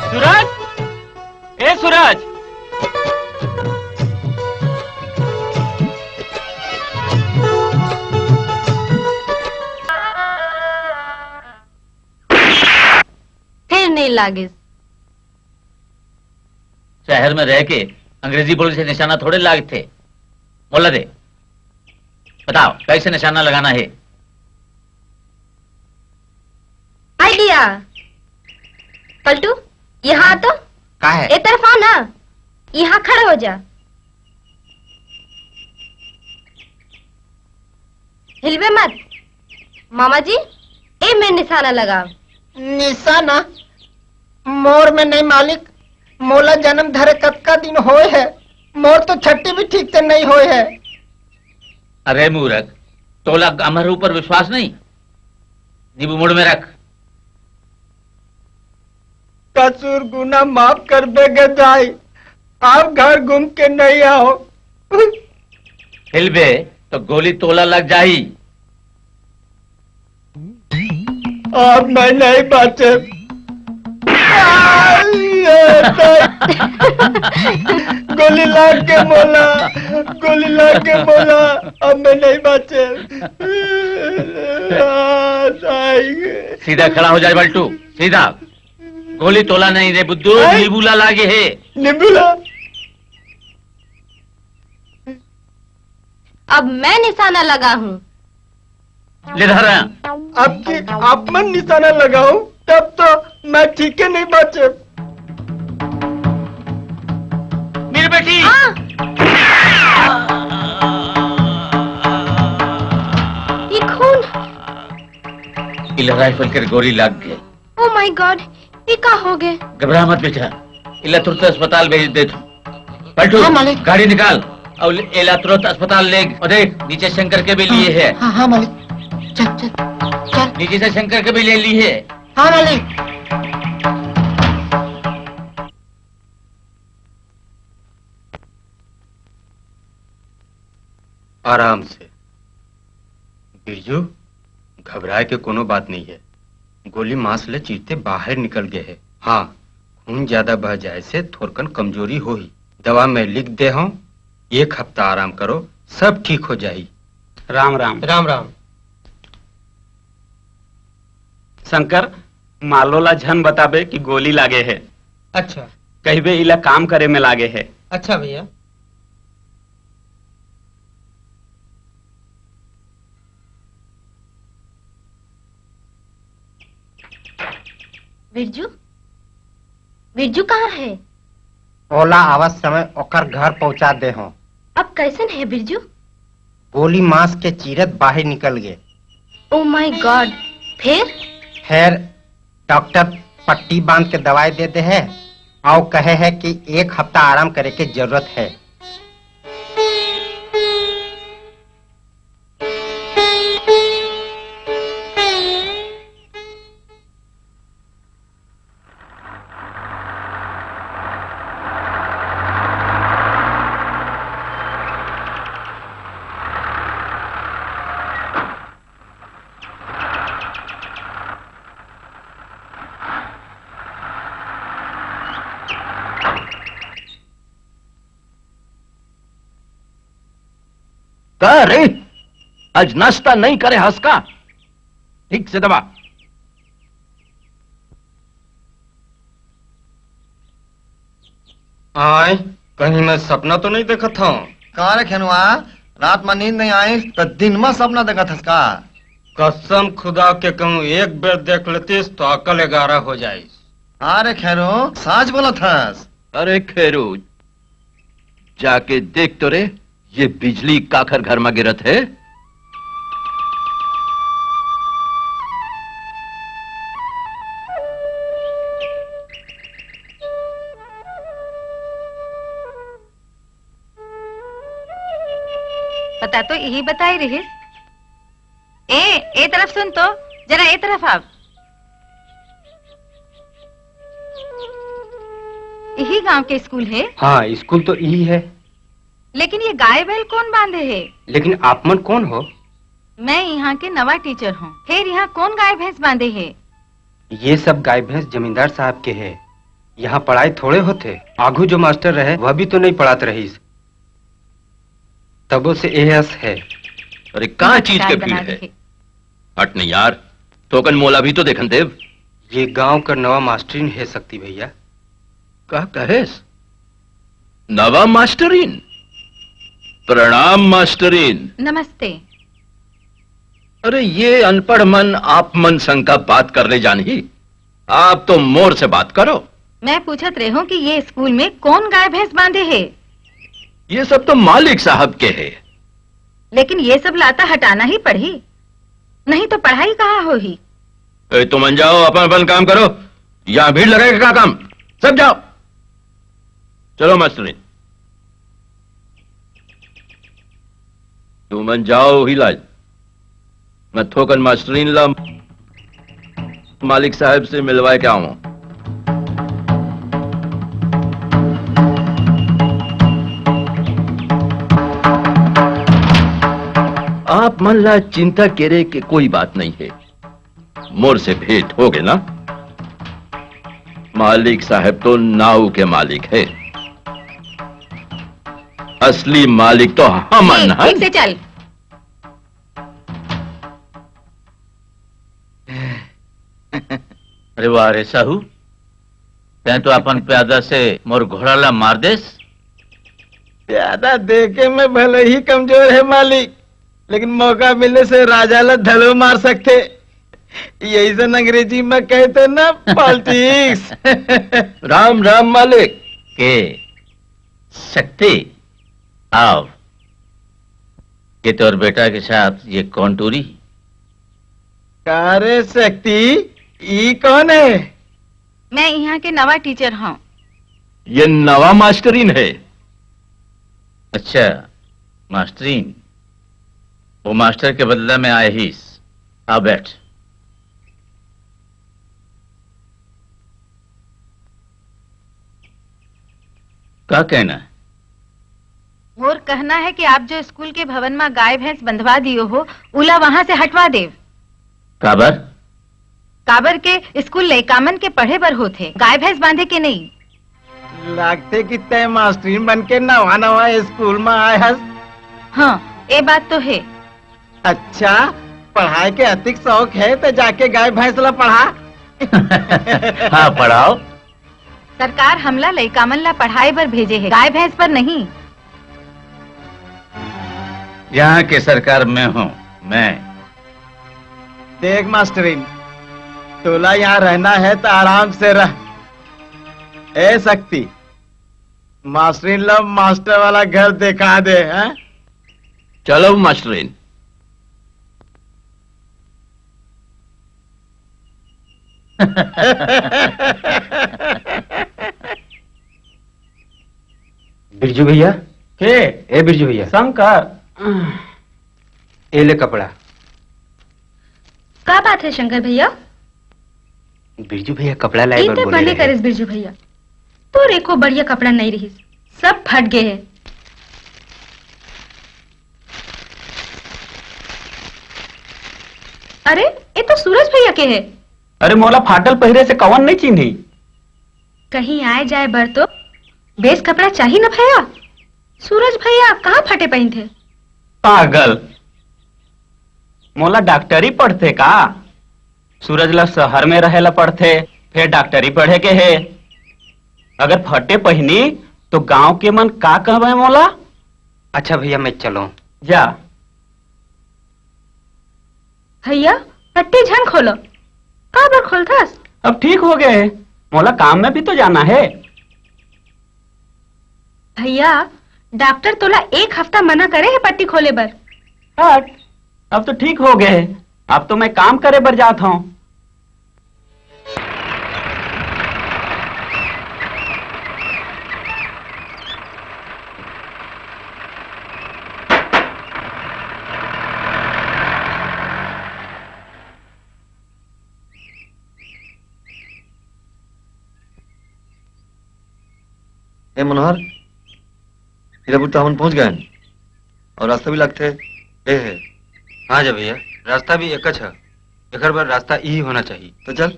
सूरज, ए सूरज। फिर नहीं लागिस। शहर में रह के अंग्रेजी बोले से निशाना थोड़े लागथे। मोला दे, बताओ कैसे निशाना लगाना है? आइडिया। पलटू, यहाँ आ तो। का है? ए तरफ आ ना, यहाँ खड़े हो जा। हिलबे मत। मामा जी, ए में निशाना लगाओ। निशाना? मोर में नहीं मालिक, मोला जन्म धरे कतका दिन होए है, मोर तो छट्टी भी ठीक से नहीं होए है। अरे मूर्ख, तोला हमर ऊपर विश्वास नहीं? नींबू मुड़ में रख। कसूर गुना माफ करबे गे दाई, अब घर घूम के नहीं आओ। हिलबे तो गोली तोला लग जाही। अब मैं नहीं बाँचे। गोली लाग के मोला, गोली लाग के मोला, अब मैं नहीं बाँचे। सीधा खड़ा हो जाए बल्टू, सीधा। गोली तोला नहीं रे बुद्धू, नींबू ला लागे हे। नींबू ला। अब मैं निशाना लगा हूँ। ले धर। अब की आप मन निशाना लगाओ, तब तो मैं ठीक के नहीं बाँचे। मेरी बेटी। हाँ। ये खून। इला राइफल के गोली लग गए। Oh my God, ये का हो गए? घबरा मत बेटा, इला तुरंत अस्पताल भेज दे तू। पलटू, हाँ, मालिक। गाड़ी निकाल और एला तुरंत अस्पताल ले। और देख, नीचे शंकर के भी लिए है। हाँ, हाँ, मालिक। चल, चल, चल। नीचे से शंकर के भी ले ली है। हाँ, मालिक। आराम से। बिरजू, घबराए के कोनो बात नहीं है। गोली मांस ले चीरते बाहर निकल गए है। हाँ, खून ज्यादा बह जाए से थोरकन कमजोरी होही। दवा मैं लिख दे हूँ, एक हफ्ता आराम करो, सब ठीक हो जाही। राम राम। राम राम। शंकर, मालो ला झन बताबे कि गोली लागे है। अच्छा। कहिबे इला काम करे में लागे है। अच्छा भैया। बिरजू, बिरजू कहाँ है? ओला आवत समय ओकर घर पहुंचा दे हो। अब कैसन है बिरजू? गोली मांस के चीरत बाहर निकल गए। Oh my God! फिर? फिर डॉक्टर पट्टी बांध के दवाई दे दे है और कहे है कि एक हफ्ता आराम करे के जरूरत है। का रे, आज नाश्ता नहीं करे हस का? ठीक से दबा। आय, कहीं मैं सपना तो नहीं देखत हूँ? का रे खेनुआ, रात में नींद नहीं आई त दिन में सपना देखत हस का? कसम खुदा के कहूँ, एक बेर देख लेतीस तो अकल ग्यारह हो जाइस। अरे खेरू, साच बोलत हस। अरे खेरू, जाके देख तो रे, ये बिजली काखर घर में गिरत है। पता तो यही बताई रहिस। ए, ए तरफ सुन तो, जरा ए तरफ आव। यही गांव के स्कूल है? हाँ, स्कूल तो यही है। लेकिन ये गाय बैल कौन बांधे है? लेकिन आप मन कौन हो? मैं यहाँ के नवा टीचर हूँ। फिर यहाँ कौन गाय भैंस बांधे है? ये सब गाय भैंस जमींदार साहब के है। यहाँ पढ़ाई थोड़े होथे। आघू जो मास्टर रहे, वह भी तो नहीं पढ़ात रहीस। तबो से एहस है। अरे, कहाँ चीज के भीड़ है? हट नहीं यार, थोकन मोला भी तो देखन देव। ये गांव का नवा मास्टरीन है शक्ति भैया। का कहेस? नवा मास्टरीन? प्रणाम मास्टरीन। नमस्ते। अरे, ये अनपढ़ मन आप मन संग का बात करने जानही? आप तो मोर से बात करो। मैं पूछत रहे हूँ कि ये स्कूल में कौन गाय भैंस बांधे है? ये सब तो मालिक साहब के है। लेकिन ये सब लाता हटाना ही पड़ही, नहीं तो पढ़ाई कहाँ होही? ए, तुमन जाओ, अपन अपन काम करो। यहाँ भीड़ लगाए का काम? सब जाओ। चलो मास्टरीन, तुमन जाओ ही लाज। मैं थोकन मास्टरीन ला मालिक साहब से मिलवाए के आऊं। आप मन ला चिंता करे के कोई बात नहीं है। मोर से भेंट हो गए ना? मालिक साहब तो नाव के मालिक है, असली मालिक तो हमन हन। ठीक से चल। अरे वाह रे साहू, तैं तो अपन प्यादा से मोर घोड़ा ला मार देस। प्यादा देके मैं भले ही कमजोर है मालिक, लेकिन मौका मिले से राजा ला धलो मार सकथे। यही से अंग्रेजी में कहते ना, पॉलिटिक्स। राम राम मालिक। के शक्ति, आओ। ये तोर बेटा के साथ ये कौन टूरी? का रे शक्ति, ई कौन है? मैं यहाँ के नवा टीचर हूँ। ये नवा मास्टरीन है। अच्छा, मास्टरीन, वो मास्टर के बदला में आए ही। आ बैठ। का कहना है? मोर कहना है कि आप जो स्कूल के भवन में गाय भैंस बंधवा दियो हो, उला वहां से हटवा देव। काबर? काबर के स्कूल लइकामन के पढ़े बर होथे, गाय भैंस बांधे के नहीं। लागथे कि तै मास्टरीन बन के नवा नवा स्कूल में आए हस। हाँ, ए बात तो है। अच्छा, पढ़ाई के अतिक शौक है तो जाके गाय भैंस ला पढ़ा। हाँ, पढ़ाओ। सरकार हमला लइकामन ला पढ़ाई बर भेजे है, गाय भैंस पर नहीं। यहाँ के सरकार मैं हूँ, मैं। देख मास्टरीन, तोला यहाँ रहना है तो आराम से रह। ए शक्ति, मास्टरीन ला मास्टर वाला घर देखा दे, हैं? चलो मास्टरीन। बिरजू भैया। के? ए बिरजू भैया। शंकर। ए ले कपड़ा। का बात है शंकर भैया? बिरजू भैया कपड़ा लाए बर बोले रहे। करिस बिरजू भैया, तोर एको बढ़िया कपड़ा नहीं रहिस, सब फट गए है। अरे, ये तो सूरज भैया के है। अरे, मोला फाटल पहिरे से कवन नहीं चिन्ही? कहीं आए जाए बर तो बेस कपड़ा चाहिए ना भैया। सूरज भैया कहाँ फटे पहिनथे? पागल, मोला डॉक्टरी पढ़थे का? सूरज ला शहर में रहे ला पढ़थे, फेर डॉक्टरी पढ़े के हे। अगर फटे पहिनी तो गांव के मन का कहवे मोला? अच्छा भैया, मैं चलूं। जा। भैया, पट्टी झन खोलो। काबर खोलथस? अब ठीक हो गए, मोला काम में भी तो जाना है। भैया, डॉक्टर तोला एक हफ्ता मना करे हे पट्टी खोले बर। हट, अब तो ठीक हो गए, अब तो मैं काम करे बर जात हूँ। ए मनोहर, हीरापुर तो हमन पहुंच गए हैं और रास्ता भी लगथे ए है। हाँ जा भैया, रास्ता भी एकच है, एकर बर रास्ता यही होना चाहिए। तो चल।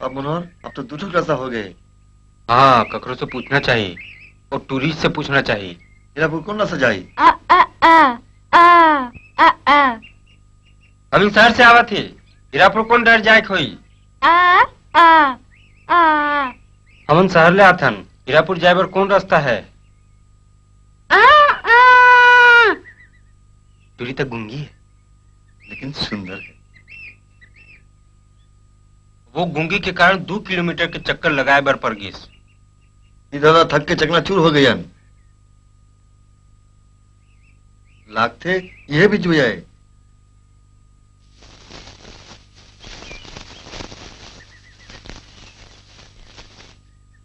अब मनोहर, अब तो दू ठो रास्ता हो गए। हाँ, ककरो से पूछना चाहिए और टूरिस्ट से पूछना चाहिए। हीरापुर कौन रास्ता जाई? आ, आ, आ, आ, आ, आ। हम शहर से आवत ही, हीरापुर कौन डर जाए होई? आ, आ, आ। हमन शहर ले आथन, हीरापुर जाए बर कौन रास्ता है? आ, आ। टूरी तक गूंगी है, लेकिन सुंदर है। वो गूंगी के कारण दू किलोमीटर के चक्कर लगाए बर पर गिस। इधर थक के चकनाचूर हो गयन। लागथे, यह भी जुया है।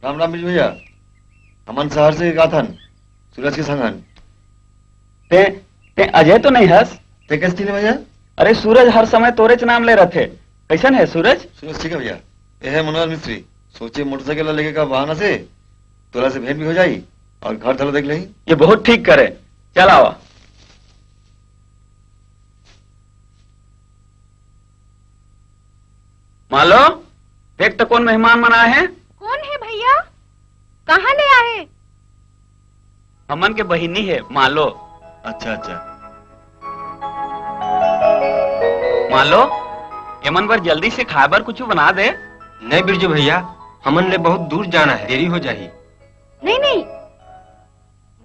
राम राम बिरजू भैया, हमन शहर से गाथन, सूरज के संगन। ते, ते अजय तो नहीं हस? ते कैसे चिन्हे भैया? अरे सूरज हर समय तोरेच नाम ले रथे। कैसन है सूरज? सूरज ठीक है भैया। ये है मनोहर मिस्त्री। सोचे मोटरसाइकिल लेके का बहाना से तोला से भेंट भी हो जाई और घर धला देख लेही। ये बहुत ठीक करे। चल आवा। मालो, देख तो कौन मेहमान मन आए हैं। कौन है भैया? कहाँ ले आए? हमन के बहिनी है मालो। अच्छा, अच्छा। मालो, एमन बर जल्दी से खाए बर कुछ बना दे। नहीं बिरजू भैया, हमन ले बहुत दूर जाना है, देरी हो जाही। नहीं, नहीं,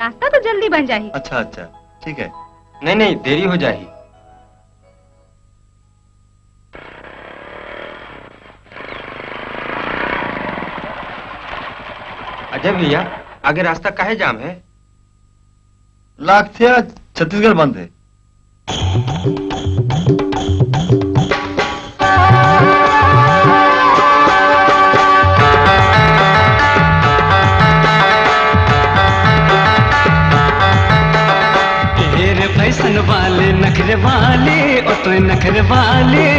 नाश्ता तो जल्दी बन जाही। अच्छा, अच्छा, ठीक है। नहीं, नहीं, देरी हो जाही। अजय भैया, आगे रास्ता काहे जाम है? लागथे आज छत्तीसगढ़ बंद है। ढेर फैशन वाले, नखरे वाले, ओ तो नखरे वाले।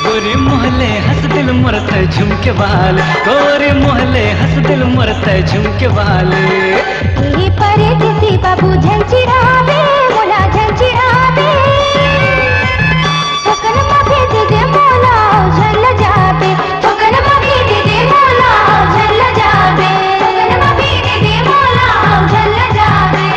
गोरी मोहले हंस दिल मोर तै झुमके वाले, गोरी मोहले हंस दिल मोर तै झुमके वाले। ए परदेसी बाबू झन चिढ़ाबे, मोला झन चिढ़ाबे। थोकन म भेज दे मोला, झन ल जाबे। थोकन म भेज दे मोला, झन ल जाबे। थोकन म भेज दे मोला, झन ल जाबे।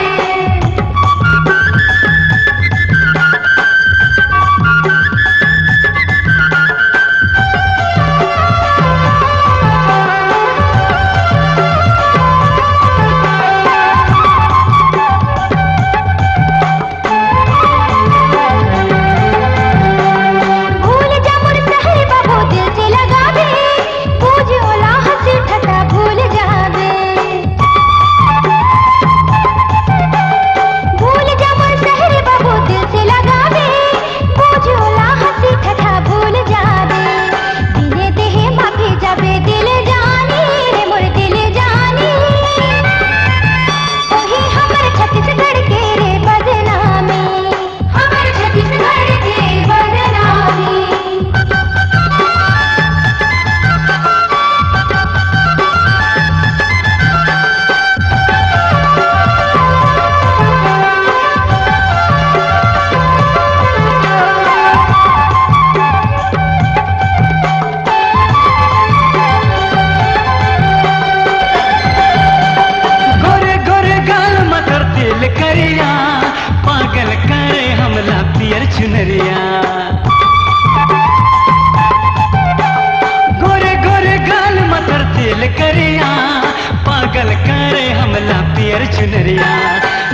नरिया,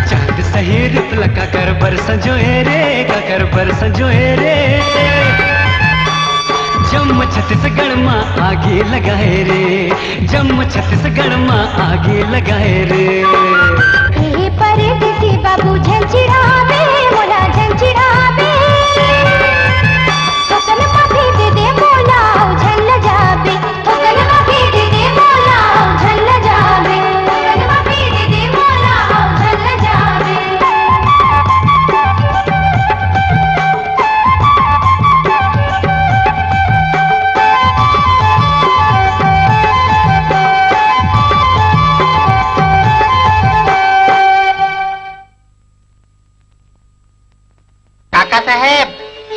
चांद सही रुपला काकर बर संजोए रे, काकर बर संजोए रे। जम्मो छत्तीसगढ़ मा आगी लगाए रे, जम्मो छत्तीसगढ़ मा आगी लगाए रे। ए परदेसी बाबू झन चिढ़ाबे, मोला झन चिढ़ाबे। थोकन माफी दे दे मोला, अउ झन लजाबे। थोकन माफी दे दे मोला, अउ झन लजाबे। थोकन माफी दे दे मोला, अउ झन लजाबे। काका साहेब,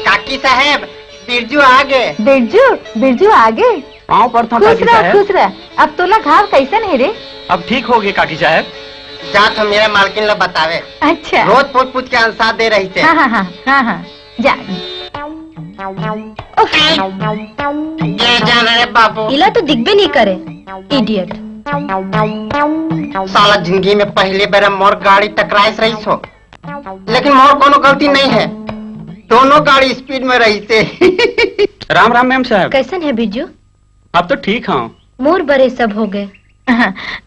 काकी साहेब, बिरजू आ गे। बिरजू, बिरजू आ गे। पाँव परथंव खुश काकी रह, साहेब। खुश रह। अब तोला घाव कइसन हे रे? अब ठीक हो गे काकी साहेब। जात हंव, मेरा मालकिन ला बतावे। अच्छा। रोज पूछ पूछ के अंसा दे रहिसे। हाँ, हाँ, हाँ, हाँ, हाँ। जा। उफ। ये जान रे बाबू। इला तो दिखबे नहीं करे, idiot। साला जिंदगी में पहली बार मोर गाड़ी टकराइस रहिस हो, लेकिन मोर कोनो गलती नहीं है, दोनों गाड़ी speed में रहिसे। राम राम मेम साहब। कैसन है बिरजू? अब तो ठीक हंव। मोर बरे सब हो गए।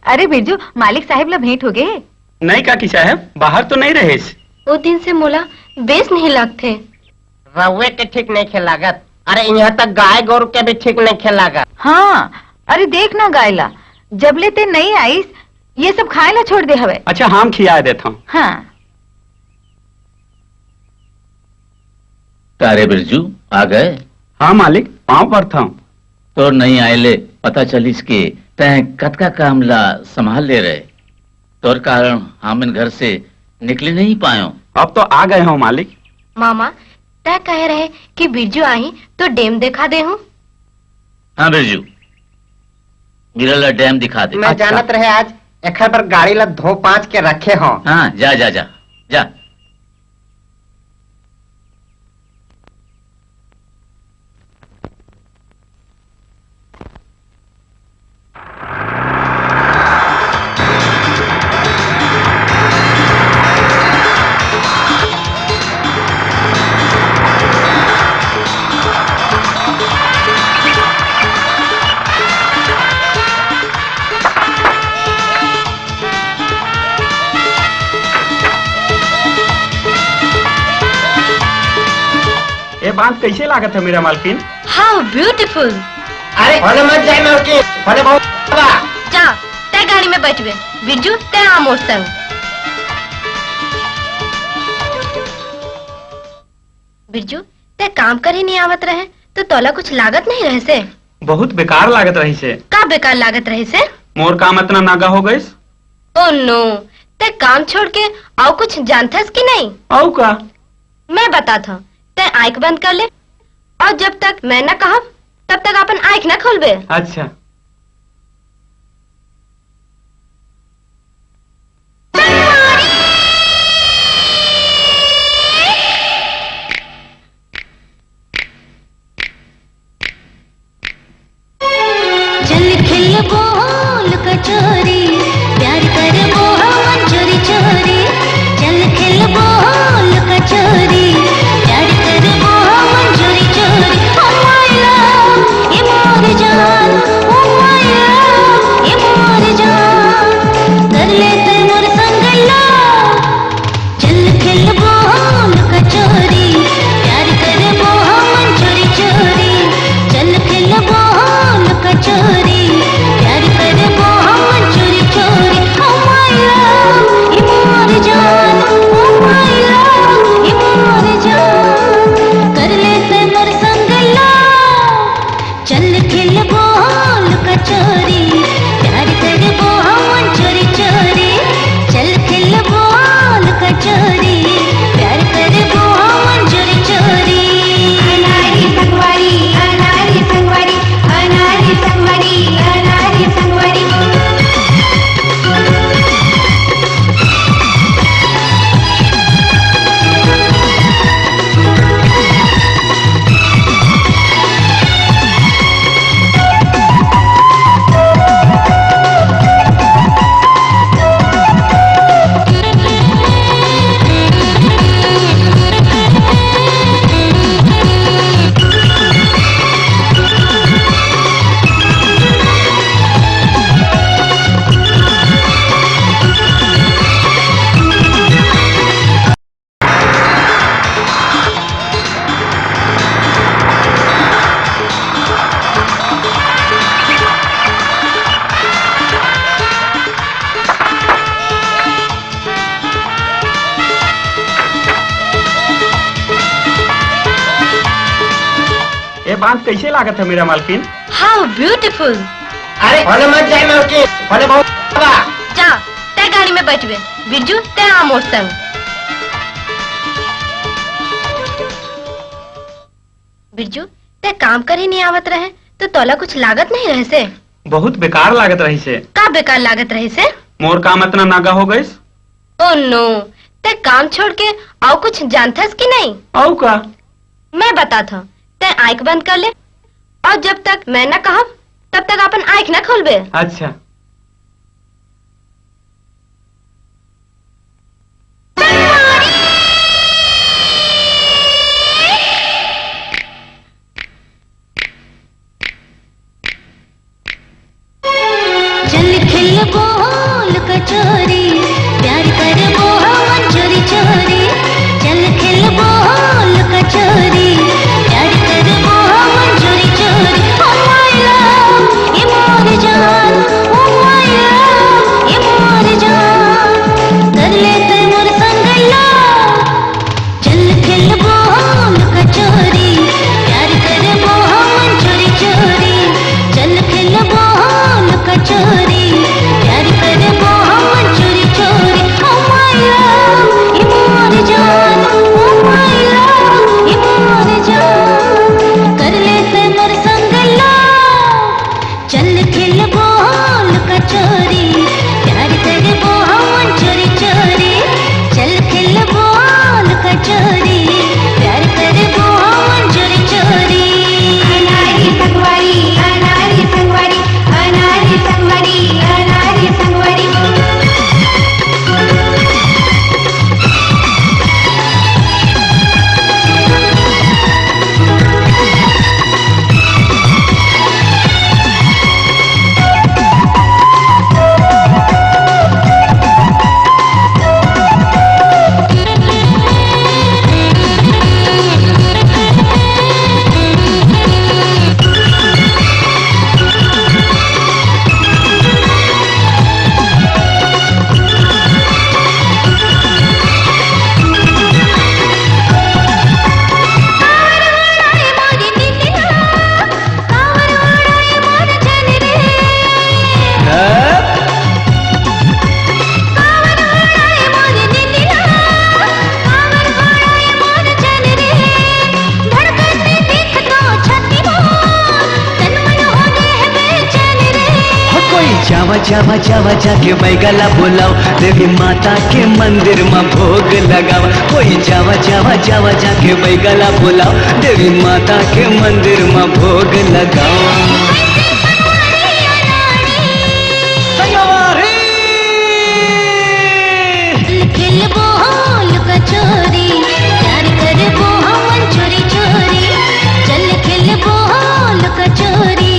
अरे बिरजू, मालिक साहेब ला भेंट हो गए? नहीं काकी साहेब, बाहर तो नहीं रहेस। वो दिन से मोला बेस नहीं लागथे। रउए के ठीक नइखे लागत। अरे, इहाँ तक गाय गोरू के भी ठीक नइखे लागत। हाँ, अरे देख ना गाय ला, जब ले ते नइ आइस, ये सब खाए ला छोड़ दे हवे। अच्छा, हम खिया देत हंव। हाँ। का रे बिरजू, आ गए? हाँ मालिक, पाँव परथंव। तोर नइ आए ले पता चलिस के तैं कतका काम ला संभाल ले रहे। तोर कारण हमन घर से निकले नहीं पायो। अब तो आ गए हंव मालिक। मामा, तैं कहे रहे कि बिरजू आही तो डैम देखा देहूं। हाँ बिरजू, बिरला डैम दिखा दे। मैं अच्छा। जानत रहे आज एखर बर गाड़ी ला धो पाँच के रखे हंव। हाँ, जा, जा, जा, जा। ये बांध कैसे लागत है मेरा मालकिन? How beautiful! अरे, होने मत जाए मालकिन, होने बहुत बा। जा, तैं गाड़ी में बैठबे, बिरजू, तैं आ मोर संग। बिरजू, तैं काम करे नहीं आवत रहे, तो तोला कुछ लागत नहीं रहे से? बहुत बेकार लागत रही से। का बेकार लागत रहे से? मोर काम इतना नागा हो गइस। Oh no, तैं काम छोड़ के अउ कुछ जानथस कि नहीं? अउ का? मैं बतात हंव, तैं आंख बंद कर ले, अउ जब तक मैं न कहब, तब तक अपन आंख न खोलबे। अच्छा। चल खेलबो लुका चोरी, प्यार करबो हमन चोरी चोरी। चल खेलबो लुका चोरी, प्यार करबो हमन चोरी चोरी। Oh my love, ए मोर जान, oh my love, ए मोर जान, कर ले तैं मोर संग love। चल खेलबो लुका चोरी, प्यार करबो हमन चोरी चोरी। चल खेलबो लुका चोरी, प्यार करबो हमन बांध कैसे लागत है मेरा मालकिन? How beautiful! अरे होने मत जाए मालकिन, होने बहुत बा। जा, तै गाड़ी में बैठबे, बिरजू तै आ मोर संग। बिरजू, तै काम करे नहीं आवत रहे तो तोला कुछ लागत नहीं रहे से? बहुत बेकार लागत रही से। का बेकार लागत रहे से? मोर काम इतना नागा हो गइस। Oh no, तै काम छोड़ के अउ कुछ जानथस कि नहीं? अउ का? मैं बतात हूँ, तै आँख बंद कर ले अउ जब तक मैं ना कहब तब तक अपन आँख ना खोलबे। अच्छा। चल खेलबो लुका चोरी, प्यार करबो हमन चोरी चोरी। चल खेलबो लुका चोरी, प्यार करबो हमन चोरी चोरी। Oh my love, ये मोर जान, oh my love, ये मोर जान। कर ले तै मोर संग love। चल खेलबो लुका चोरी, प्यार करबो हमन चोरी चोरी। चल खेलबो लुका चोरी, प्यार करबो हमन चोरी चोरी। Oh my love, ये मोर जान, oh my love, ये मोर जान। कर ले तै मोर संग love। चल खेलबो लुका चोरी, प्यार करबो हमन चोरी चोरी। चल खेलबो लुका चोरी, प्यार करबो हमन चोरी चोरी। अनारी संगवारी, अनारी संगवारी, अनारी संगवारी, अनारी संगवारी। हो कोई जावा, जावा, जावा, जाके बैगा ला बुलाओ, देवी माता के मंदिर में भोग लगाओ। कोई जावा, जावा, जावा, जाके बैगा ला बुलाओ, देवी माता के मंदिर में भोग लगाओ। संगवारी। खेलबो लुका चोरी, प्यार करबो हमन चोरी चोरी। चल खेलबो लुका चोरी,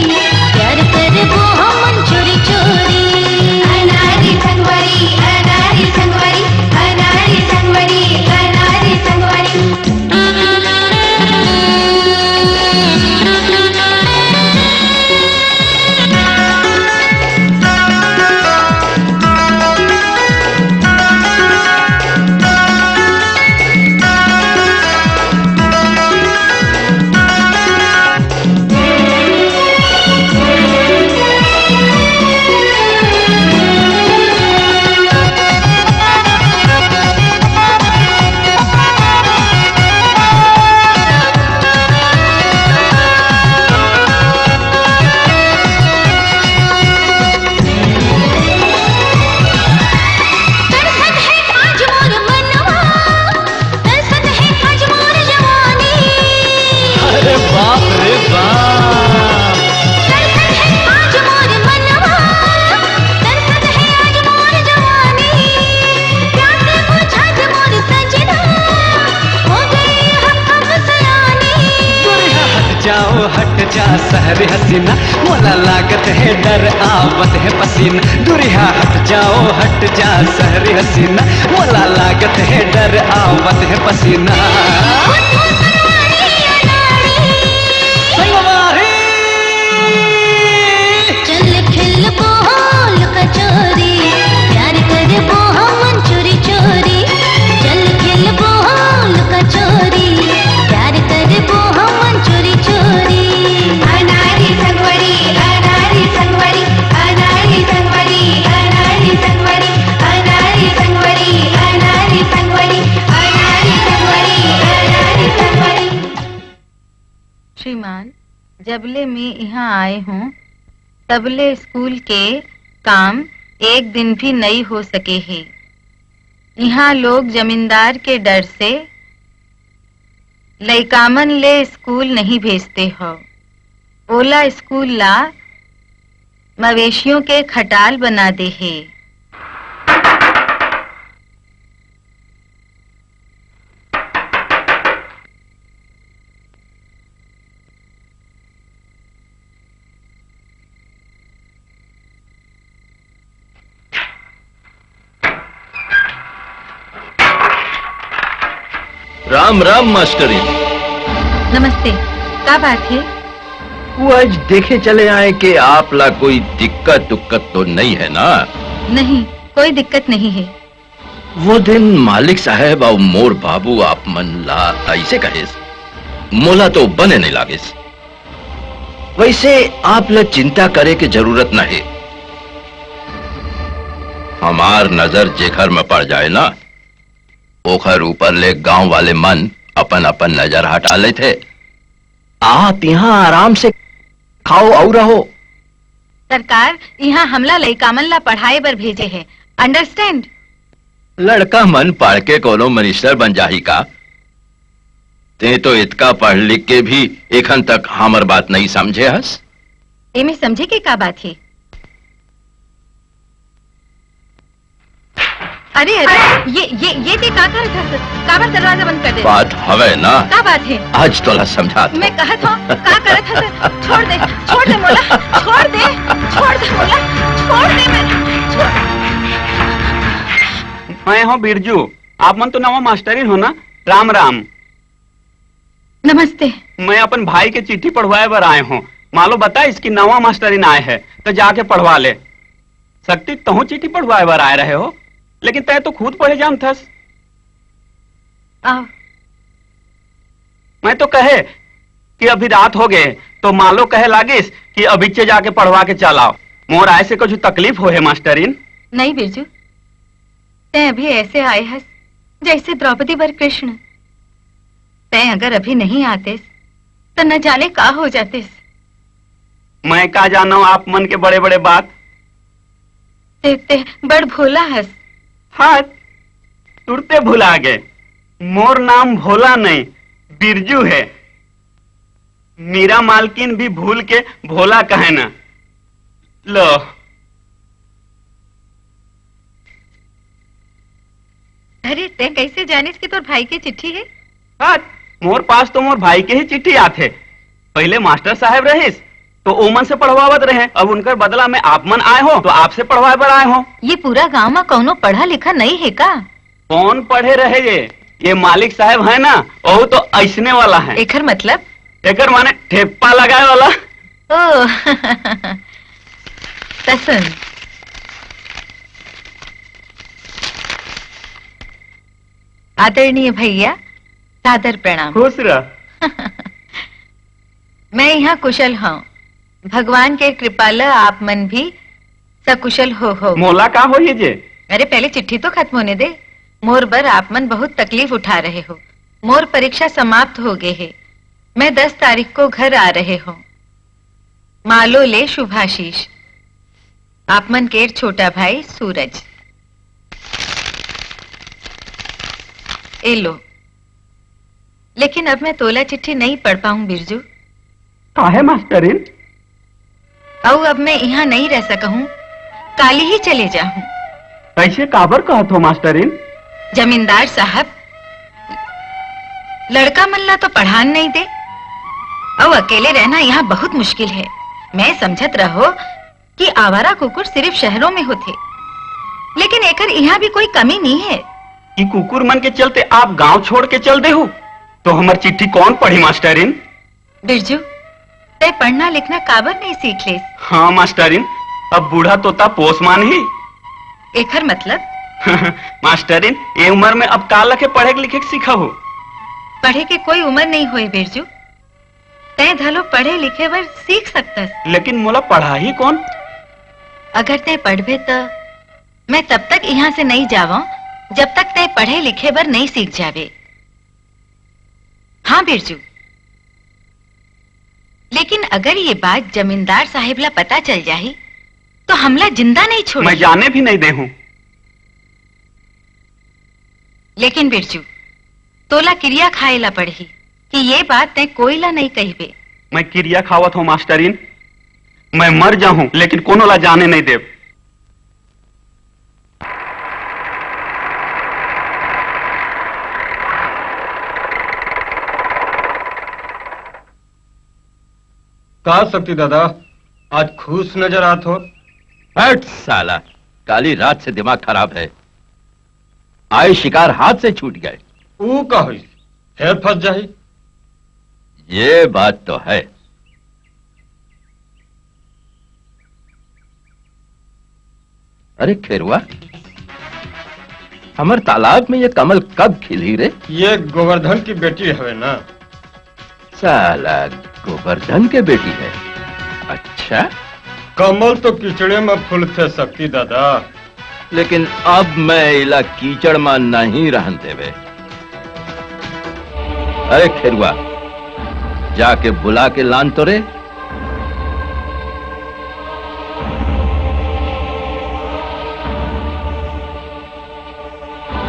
प्यार करबो हमन चोरी चोरी। अनारी संगवारी, अनारी संगवारी, अनारी संगवारी, अनारी संगवारी। अरे बाप रे बाप। दुरिहा हट जाओ, हट जा सहरी हसीना, मोला लागत है डर, आवत है पसीना। दुरिहा हट जाओ, हट जा सहरी हसीना, मोला लागत है डर, आवत है पसीना। संगवारी। चल खेलबो लुका चोरी, प्यार करबो हमन चोरी चोरी। चल खेलबो लुका चोरी, प्यार करबो हमन चोरी चोरी। जब ले मैं इहाँ आए हों, तब ले स्कूल के काम एक दिन भी नइ हो सके हे। इहाँ लोग जमींदार के डर से लइकामन ले स्कूल नहीं भेजते हव। ओला स्कूल ला मवेशियों के खटाल बना दे हे। राम राम मास्टरी। नमस्ते। का बात हे? वो आज देखे चले आए कि आप ला कोई दिक्कत दुक्कत तो नहीं है ना? नहीं, कोई दिक्कत नहीं हे। वो दिन मालिक साहब अउ मोर बाबू आप मन ला ऐसे कहेस, मोला तो बने नहीं लागेस। वैसे आप ला चिंता करे के जरूरत नहीं। हमार नजर जेखर में पड़ जाए ना, ओखर ऊपर ले गांव वाले मन अपन अपन नजर हटा लेथे। आप यहाँ आराम से खाओ अउ रहो। सरकार इहाँ हमला लइकामन ला पढ़ाए बर भेजे हे, अंडरस्टैंड? लड़का मन पढ़ के कोनो मिनिस्टर बन जाही का? ते तो इतका पढ़ लिख के भी एखन तक हमर बात नहीं समझे हस। एमे समझे के का बात हे? अरे अरे, ये ये ये ते का करत हस? काबर दरवाजा बंद कर दे? बात हवे ना। का बात हे? आज तोला समझात मैं कहत हूँ, का करत हस? छोड़ दे, छोड़ दे मोला, छोड़ दे, छोड़ दे मोला, छोड़ दे मैं, छोड़। मैं हूँ बिरजू, आप मन तो नवा मास्टरिन हो ना? राम राम। नमस्ते। मैं अपन भाई के चिट्ठी पढ़वाए बर आए हूँ। मालो बताइस कि नवा मास्टरिन आए है, तो जाके पढ़वा ले। शक्ति, तहूँ चिट्ठी पढ़वाए बर आए रहे हो, लेकिन तय तो खुद पढ़े जानथस। आओ। मैं तो कहे कि अभी रात हो गए, तो मालो कहे लागिस कि अभिच्चे जाके पढ़वा के चल आओ। मोर आए से कुछ तकलीफ हो है मास्टरिन? नहीं बिरजू, तै अभी ऐसे आए हस जैसे द्रौपदी बर कृष्ण। तै अगर अभी नहीं आतेस तो न जाने का हो जातेस। मैं का जानो आप मन के बड़े बड़े बात। ते, ते बड़ भोला हस। हाँ, तुरते भुला गए। मोर नाम भोला नहीं, बिरजू है। मीरा मालकिन भी भूल के भोला कहे ना। लो। अरे, तै कैसे जानिस कि तोर भाई के चिट्ठी है? हाँ, मोर पास तो मोर भाई के ही चिट्ठी आथे। पहले मास्टर साहब रहिस, तो ओमन से पढ़वावत रहे। अब उनकर बदला में आप मन आए हो, तो आपसे पढ़वाए बर आए हो। ये पूरा गांव में कौनो पढ़ा लिखा नहीं है का? कौन पढ़े रहे ये? ये मालिक साहब है ना, वो तो ऐसने वाला है। एकर मतलब? एकर माने ठेप्पा लगाए वाला। ओ, त सुन। आदरणीय भैया, सादर प्रणाम। खुश रह। मैं यहाँ कुशल हूँ। भगवान के कृपा ल आप मन भी सकुशल हो हो। मोला का होही जे? अरे, पहले चिट्ठी तो खत्म होने दे। मोर बर आप मन बहुत तकलीफ उठा रहे हो। मोर परीक्षा समाप्त हो गए है। मैं दस तारीख को घर आ रहे हूँ। मालो ले शुभाशीष। आप मन के छोटा भाई सूरज। ए लो। लेकिन अब मैं तोला चिट्ठी नहीं पढ़ पाऊं बिरजू। काहे मास्टरिन? अउ अब मैं यहाँ नहीं रह सकहूँ, काली ही चले जाहूँ। कैसे काबर कहत हो मास्टरिन? जमींदार साहब लड़का मन ला तो पढ़ान नहीं दे, अउ अकेले रहना यहाँ बहुत मुश्किल है। मैं समझत रहो कि आवारा कुकुर सिर्फ शहरों में होथे, लेकिन एकर यहाँ भी कोई कमी नहीं है। ई कुकुर मन के चलते आप गांव छोड़ के चल देहू, तो हमर चिट्ठी कौन पढ़ी मास्टरिन? बिरजू, तै पढ़ना लिखना काबर नहीं सीख लेस? हाँ मास्टरिन, अब बूढ़ा तोता पोस मानही। एखर मतलब? मास्टरिन, ये उम्र में अब का लखे पढ़े के लिखे के सीखा हो? पढ़े के कोई उम्र नहीं होए बिरजू, तै घलो पढ़े लिखे बर सीख सकतस। लेकिन मोला पढ़ाही कौन? अगर तै पढ़बे त मैं तब तक यहाँ से नहीं जावं जब तक तै पढ़े लिखे बर नहीं सीख जाबे। हाँ बिरजू। लेकिन अगर ये बात जमींदार साहेब ला पता चल जाही, तो हमला जिंदा नहीं छोड़ही। मैं जाने भी नहीं देहूं। लेकिन बिरजू, तोला किरिया खाए ला पड़ही कि ये बात तैं कोई ला नहीं कहिबे। मैं किरिया खावत हूँ मास्टरिन, मैं मर जाहूँ लेकिन कोनो ला जाने नहीं देब। का शक्ति दादा, आज खुश नजर आत हो? हट साला, काली रात से दिमाग खराब है। आए शिकार हाथ से छूट गए। ऊ का होइस? फेर फंस जाही। ये बात तो है। अरे खेरुआ, हमर तालाब में ये कमल कब खिली रे? ये गोवर्धन की बेटी हवे ना। साला गोवर्धन के बेटी है। अच्छा। कमल तो कीचड़े में फूलथे शक्ति दादा। लेकिन अब मैं इला कीचड़ में नहीं रहन देवे। अरे खेरुआ, जाके बुला के लान तो रे।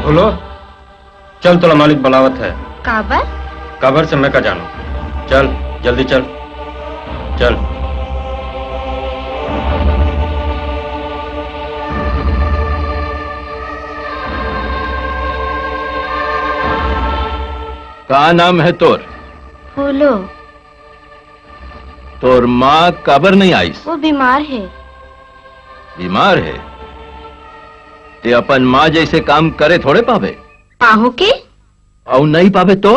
बोलो। चल, तोला मालिक बलावत है। काबर? काबर से मैं का जानों। चल, जल्दी चल। चल। का नाम है तोर? फूलो। तोर माँ काबर नहीं आइस? वो बीमार है। बीमार है? ते अपन माँ जैसे काम करे थोड़े पावे। पाहूं के? अउ नहीं पावे तो?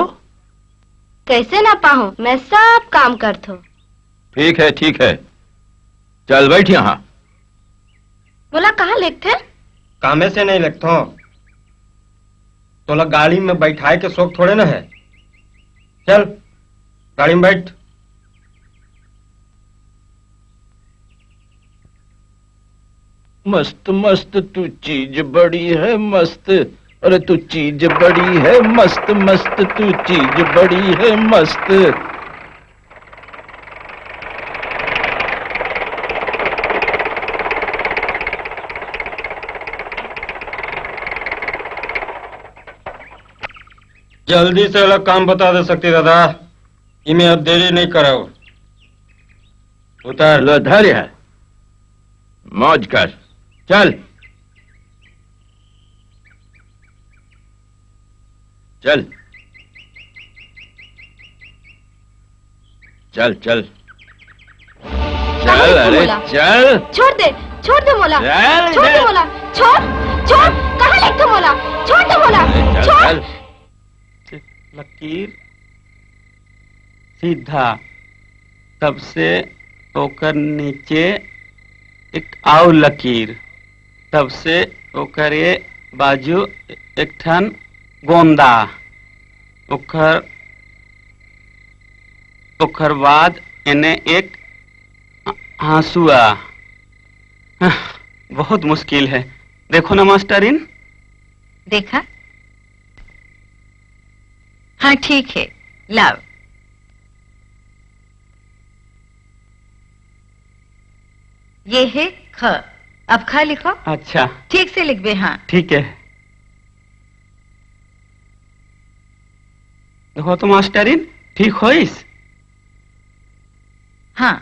कैसे ना पाहूं, मैं सब काम करथो। ठीक है, ठीक है, चल बैठ यहाँ। मोला कहाँ लेगथे? कामे से नहीं लेगथो, तोला गाड़ी में बैठाए के शौक थोड़े ना है। चल, गाड़ी में बैठ। मस्त मस्त तू चीज बड़ी है मस्त, अरे तू चीज बड़ी है मस्त, मस्त तू चीज बड़ी है मस्त। जल्दी से अलग काम बता दे सकती दादा, इमे अब देरी नहीं कराओ। उतर। लो धर है, मौज कर, चल। चल। चल, चल। कहाँ चल, लेगथे अरे मोला? चल। छोड़ दे, छोड़ दे मोला। चल, छोड़ दे चल। मोला। छोड़, छोड़। कहाँ लेगथे मोला? छोड़ दे मोला। अरे चल, छोड़। चल। लकीर सीधा, तब से ओकर नीचे एक आउ लकीर, तब से ओकर ये बाजू एक ठन गोंदा, ओकर, ओकर बाद एने एक हाँसुआ। आह, बहुत मुश्किल है। देखो ना मास्टरिन। देखा? हाँ, ठीक है, लाव। ये है ख। अब ख लिखो। अच्छा। ठीक से लिखबे, हाँ। ठीक है। देखो तो मास्टरिन, ठीक होइस? हाँ,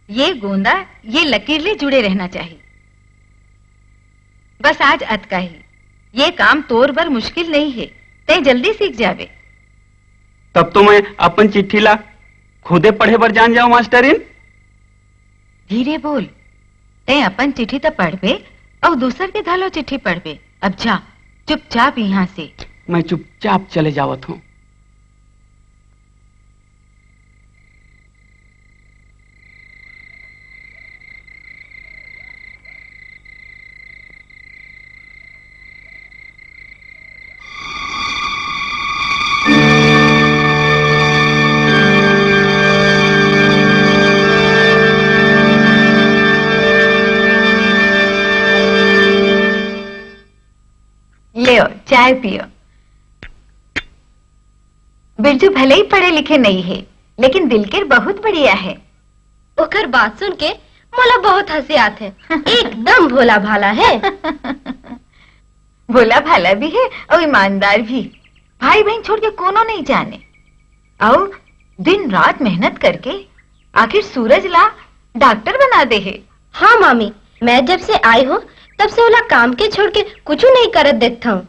ये गोंदा, ये लकीर ले जुड़े रहना चाहिए। बस आज अतका ही। ये काम तोर बर मुश्किल नहीं है, तैं जल्दी सीख जाबे। तब तो मैं अपन चिट्ठी ला खुदे पढ़े बर जान जाऊं मास्टरिन। धीरे बोल, तैं अपन चिट्ठी त पढ़बे अउ दूसर के घलो चिट्ठी पढ़बे। अब जा, चुपचाप यहाँ से। मैं चुपचाप चले जावत हूँ। लेव, चाय पियो। बिरजू भले ही पढ़े लिखे नहीं है, लेकिन दिल के बहुत बढ़िया हे। ओकर बात सुन के मोला बहुत हंसी आथे। एकदम भोला भाला हे। भोला भाला भी हे अउ ईमानदार भी। भाई बहन छोड़ के कोनो नहीं जाने। अउ दिन रात मेहनत करके आखिर सूरज ला डॉक्टर बना दे हे। हाँ मामी, मैं जब से आई हूँ तब से ओला काम के छोड़ के कुछु नहीं करत देखत हूँ।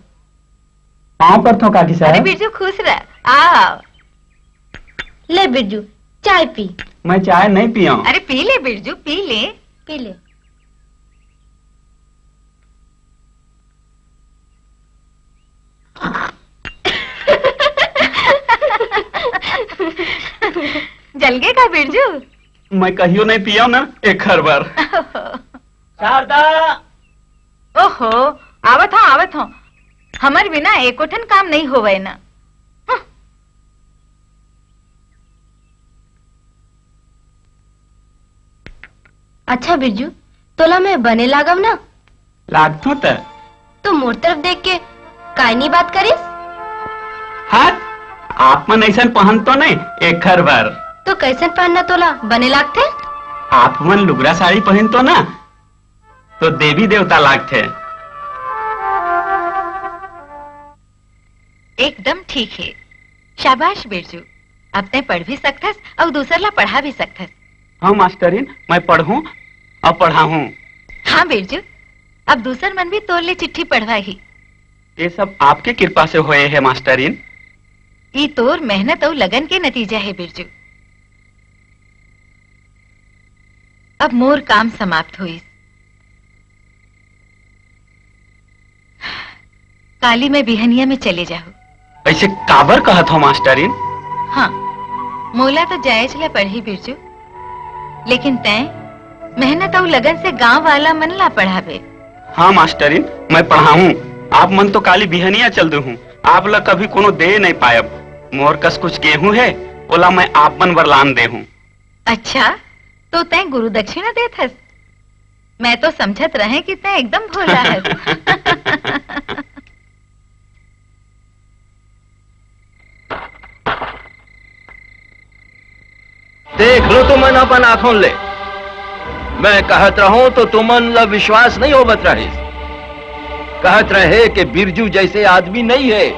पाँव परथों काकी साहब। अरे बिरजू खुश रह, आओ। ले बिरजू, चाय पी। मैं चाय नहीं पियौं। अरे पी ले बिरजू, पी ले। पी ले। जलगे का बिरजू? मैं कहियो नहीं पियौं ना, एखर बर। शारदा! ओहो, आवत हौं, आवत हौं। हमर बिना एको ठन काम नहीं होवय ना। हं। अच्छा बिरजू, तोला मैं बने लागव ना? लागथों त। तो मोर तरफ देख के काय नी बात करिस? हट, आप मन अइसन पहनतो नहीं, एखर बर। तो कइसन पहनना तोला बने लागथे? आप मन लुगरा साड़ी पहनतो ना, तो देवी देवता लागथे। एकदम ठीक हे। शाबाश बिरजू, अब तैं पढ़ भी सकथस अउ दूसर ला पढ़ा भी सकथस। हाँ मास्टरिन, मैं पढ़हूँ अउ पढ़ाहूँ। हाँ बिरजू, अब दूसर मन भी तोर ले चिट्ठी पढ़वाही। ये सब आपके कृपा से होए हे मास्टरिन। ई तोर मेहनत अउ लगन के नतीजा हे बिरजू। अब मोर काम समाप्त होइस। काली मैं बिहनिया में चले जाहूँ। अइसे काबर कहत हव मास्टरिन? हाँ, मोला तो जायेच ला पड़ही बिरजू, लेकिन तैं मेहनत अउ लगन से गांव वाला मन ला पढ़ाबे। हाँ मास्टरिन, मैं पढ़ाहूँ। आप मन तो काली बिहनिया चल देहूँ। आप ला कभी कोनो दे नहीं पायब। मोर कस कुछ गेहूँ हे, ओला मैं आप मन बर लान देहूँ। अच्छा, तो तैं गुरु दक्षिणा देत हस? मैं तो समझत रहें कि तैं एकदम भोला हस। देख लो तुमन अपन आँखों ले, मैं कहत रहूं तो तुमन ला विश्वास नहीं होवत रहिस। कहत रहे कि बिरजू जैसे आदमी नहीं है।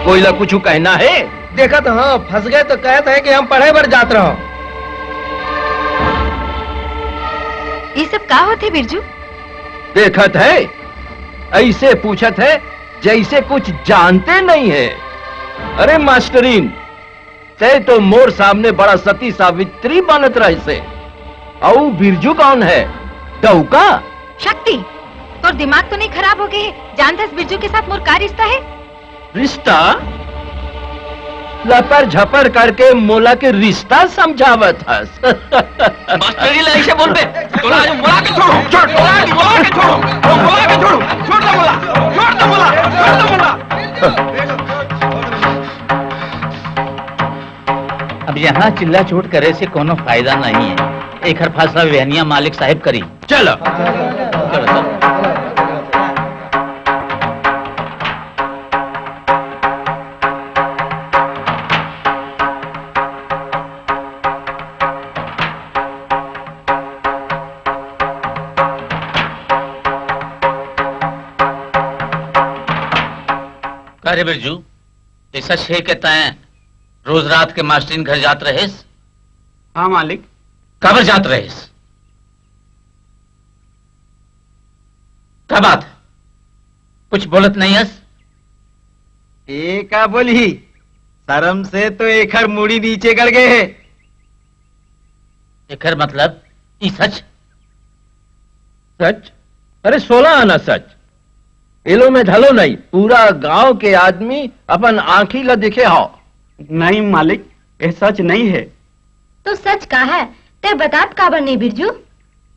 कोई ला कुछ कहना है? देखत हव, फंस गए तो कहत हे कि हम पढ़े बर जात रहव। ये सब का होथे बिरजू? देखत हे, अइसे पूछत हे जैसे कुछ जानते नहीं है। अरे मास्टरिन, तैं तो मोर सामने बड़ा सती सावित्री बनत रहिसे। अउ बिरजू कौन है? डौका? शक्ति, तोर दिमाग तो नहीं खराब हो गए हे? जानथस बिरजू के साथ मोर का रिश्ता हे? रिश्ता? लपर झपर करके मोला के रिश्ता समझावत हस। मास्टरी ला अइसे बोलबे, तोला आज मोला के छोड़ो, छोड़, तोला आज मोला के छोड़ो, मोला के छोड़ो, छोड़ दे मोला, छोड़ दे मोला, छोड़ दे मोला। अब यहाँ चिल्ला चोट करे से कोनो फायदा नहीं है। एकर फैसला वेहनिया मालिक साहेब करी। चलो। चलो, चलो। का रे बिरजू, ये सच हे के तैं रोज रात के मास्टरिन घर जात रहेस? हाँ मालिक। काबर जात रहेस? का बात? कुछ बोलत नहीं हस? ए का बोलही? शर्म से तो एकर मुड़ी नीचे गड़ गए हे। एकर मतलब, ई सच? सच? अरे सोलह आना सच। एलो में धलो नहीं, पूरा गांव के आदमी अपन आंखी ला देखे हव। नहीं मालिक, ये सच नहीं हे। तो सच का हे? तैं बतात काबर नहीं बिरजू?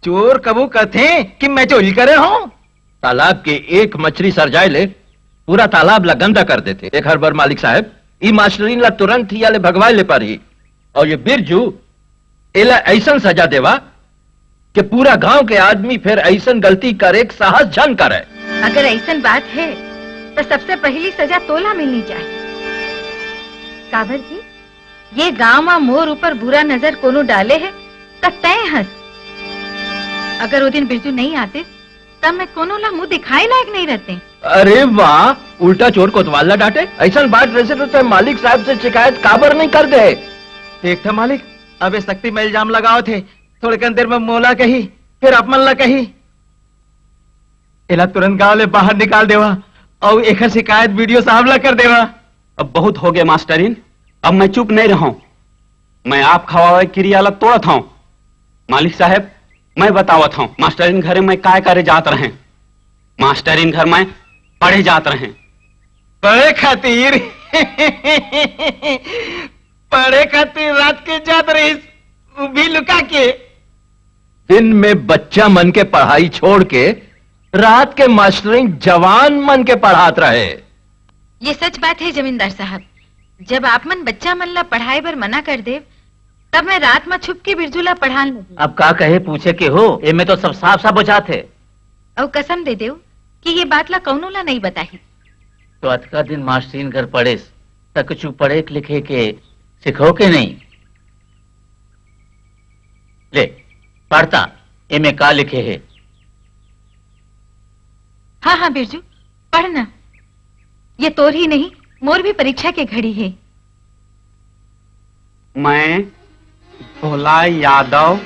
चोर कभू कथे कि मैं चोरी करे हव? तालाब के एक मछरी सरजाए ले पूरा तालाब ला गंदा कर देथे। एकर बर मालिक साहेब, ई मास्टरिन ला तुरंत हिया ले भगवाए ले परही। अउ ये बिरजू, एला अइसन सजा देवा कि पूरा गांव के आदमी फेर अइसन गलती करे के साहस झन करे। अगर अइसन बात हे, तो सबसे पहली सजा तोला मिलनी चाहिए। काबर जी? ये गांव म मोर ऊपर बुरा नजर कोनो डाले हे, त तय हस। अगर ओ दिन बिरजू नहीं आते, तब मैं कोनो ला मुंह दिखाए लायक नहीं रहते। अरे वाह, उल्टा चोर कोतवाल ला डांटे। ऐसन बात रहते तो तय मालिक साहब से शिकायत काबर नहीं कर दे? देख था मालिक, अब ये शक्ति में इल्जाम लगावत हे। थोड़कन देर में मोला कही, फिर आप मन ला कही। एला तुरंत गांव ले बाहर निकाल देवा, अउ एकर शिकायत बीडीओ साहब ला कर देवा। अब बहुत हो गए मास्टरिन, अब मैं चुप नहीं रहूं। मैं आप खवावे किरिया ला तोड़त हूं। मालिक साहब, मैं बतावत हूं, मास्टरिन घरे मैं काय करे जात रहे। मास्टरिन घर मैं पढ़े जात रहे। पढ़े खातिर? पढ़े खातिर रात के जात रहिस, वो भी लुका के। दिन में बच्चा मन के पढ़ाई छोड़ के रात के मास्टरिन जवान मन के पढ़ात रहे। ये सच बात है जमींदार साहब, जब आप मन बच्चा मन ला पढ़ाए बर मना कर देव, तब मैं रात में छुप के बिरजू ला पढ़ान लगी। अब का कहे पूछे के हो, एमे तो सब साफ साफ बुझात है। अउ कसम दे देव कि ये बात ला कौनो ला नहीं बताही। तो अतका दिन मास्टरिन घर पढ़ेस, त कुछ पढ़े लिखे के सिखो के नहीं? ले, पढ़ता, एमे का लिखे हे? हाँ, हाँ, बिरजू, पढ़ना। ये तोर ही नहीं, मोर भी परीक्षा के घड़ी हे। मैं भोला यादव,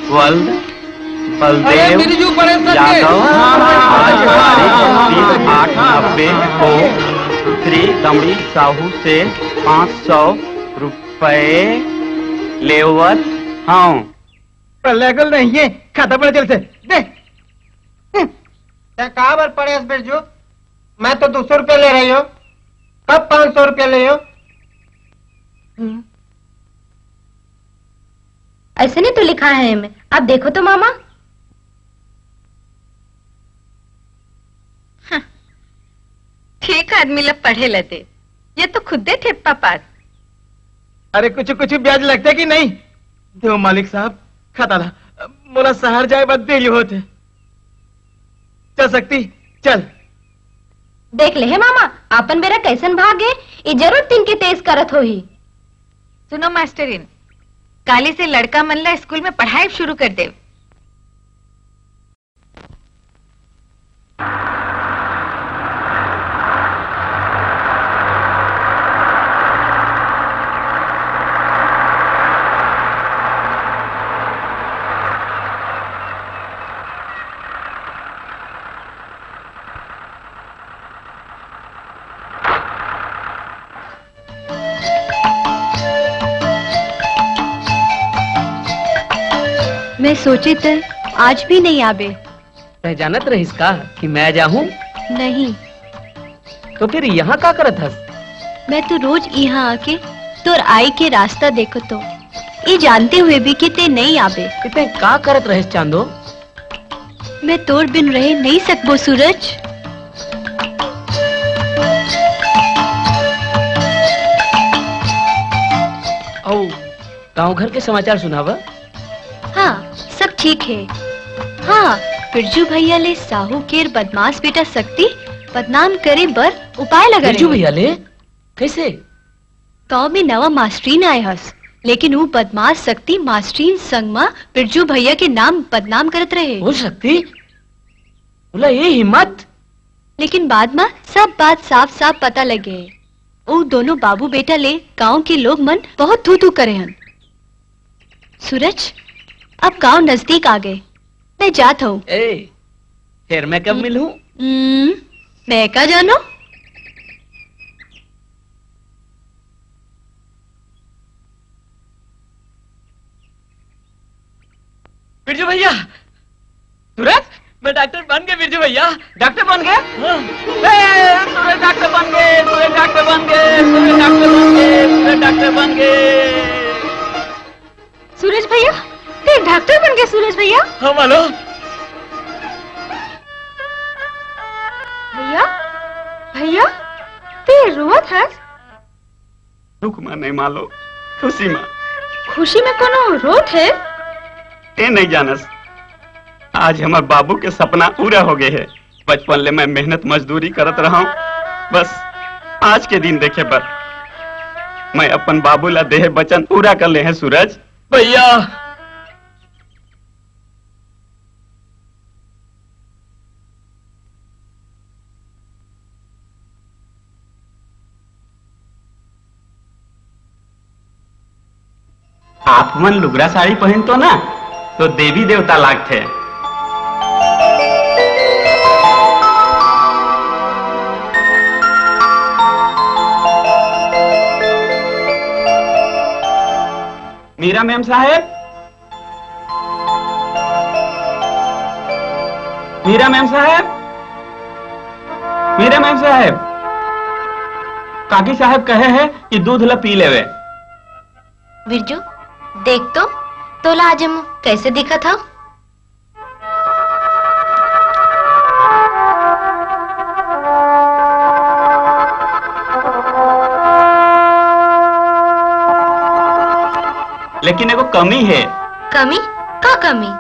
वल्द बलदेव यादव, आज तारीख तीस आठ नब्बे को श्री दमड़ी साहू से पाँच सौ रुपए लेवत हूँ। पढ़ ले अकल नहीं है, खाता पढ़ जल्दी से, दे। हम्म। तै का बर पढ़े हस बिरजू? मैं तो दो सौ रुपया ले रही हूँ, कब पाँच सौ रुपया ले हो? हम्म। ऐसे नहीं तो लिखा है इमे, आप देखो तो मामा। हाँ, ठीक आदमी ला पढ़े ला दे, ये तो खुदे ठेप्पा पात। अरे कुछ कुछ ब्याज लगथे कि नहीं? देव मालिक साहब, खाता ला, मोला सहर जाए बर देरी होत हे। चल सकती, चल। देख ले हे मामा, आपन बेरा कैसन भाग गे, ई जरूर तिनके तेज करत होही। सुनो मास्टरिन, काली से लड़का मन ला स्कूल में पढ़ाई शुरू कर देव। मैं सोचे त आज भी नहीं आबे। तै जानत रहिस का कि मैं जाहूं? नहीं। तो फिर यहाँ का करत हस? मैं तो रोज यहाँ आके तोर आई के रास्ता देखत हों, ये जानते हुए भी कि तै नहीं आबे। कि तै का करत रहिस चांदो? मैं तोर बिन रहे नहीं सकबो सूरज। अउ गांव घर के समाचार सुनावा। हाँ, सब ठीक है। हाँ, बिरजू भैया ले साहू केर बदमाश बेटा शक्ति बदनाम करे बर उपाय लगा बिरजू रहे। भैया ले? कैसे? गांव में नवा मास्टरीन आए हस, लेकिन वो बदमाश शक्ति मास्टरीन संग म बिरजू भैया के नाम बदनाम करत रहे। वो शक्ति? बोला ये हिम्मत? लेकिन बाद म सब बात साफ-साफ पता लगे। वो दोनों बाबू बेटा ले गांव के लोग मन बहुत थू-थू करे हन। सूरज, अब गांव नजदीक आ गए, मैं जात हूँ। ए, फिर मैं कब हम्म। मिलूं? हम्म, मैं का जानो? बिरजू भैया, सूरज, मैं डॉक्टर बन गए बिरजू भैया। डॉक्टर बन गए? हाँ। ए, सूरज डॉक्टर बन गए, सूरज डॉक्टर बन गए, सूरज डॉक्टर बन गए, सूरज डॉक्टर बन गए। सूरज भैया, तै डॉक्टर बन गए सूरज भैया? हाँ मालो। भैया, भैया, तै रोवत हस? दुख में नहीं मालो, खुशी में। खुशी में कोनो रोत हे? तै नहीं जानस, आज हमार बाबू के सपना पूरा हो गए है। बचपन ले मैं मेहनत मजदूरी करत रहा हूँ, बस आज के दिन देखे बर। मैं अपन बाबू ला देहे बचन पूरा कर ले हंव सूरज। भैया। आप मन लुगरा साड़ी पहिनथो ना, तो देवी देवता लागथे। मीरा मेम साहेब, मीरा मेम साहेब, मीरा मेम साहेब, काकी साहेब कहे हे कि दूध ल पी लेवे। बिरजू, देख तो, तोला आज हम कैसे दिखत हव? लेकिन एगो कमी हे। कमी? का कमी?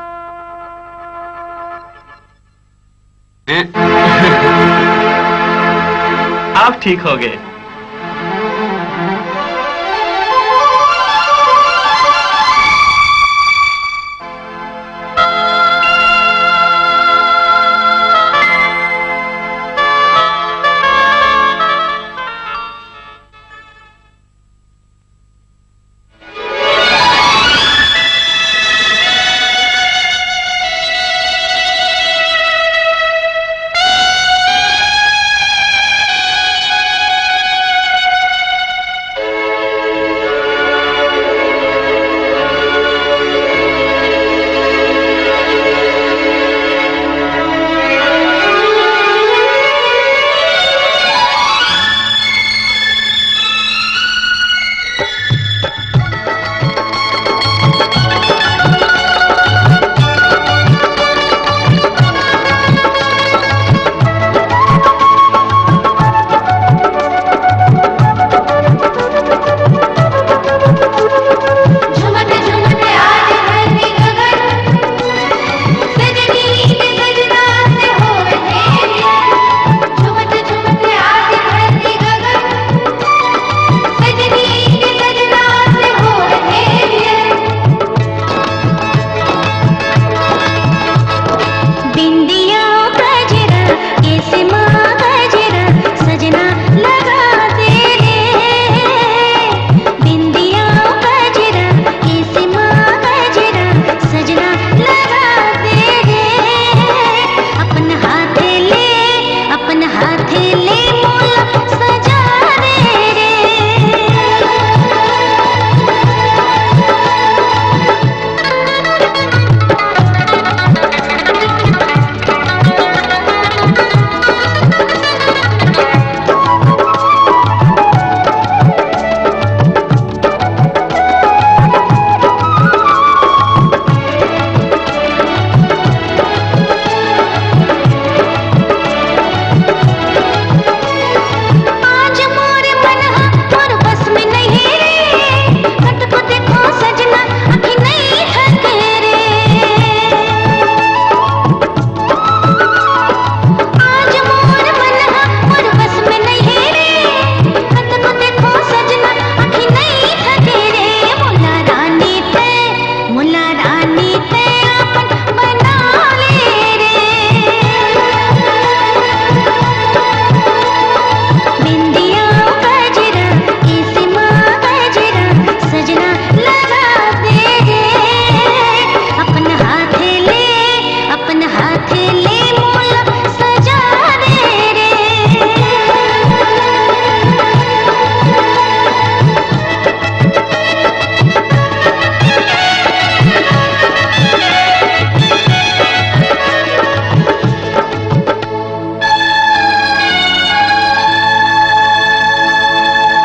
हैं? अब ठीक हो गए।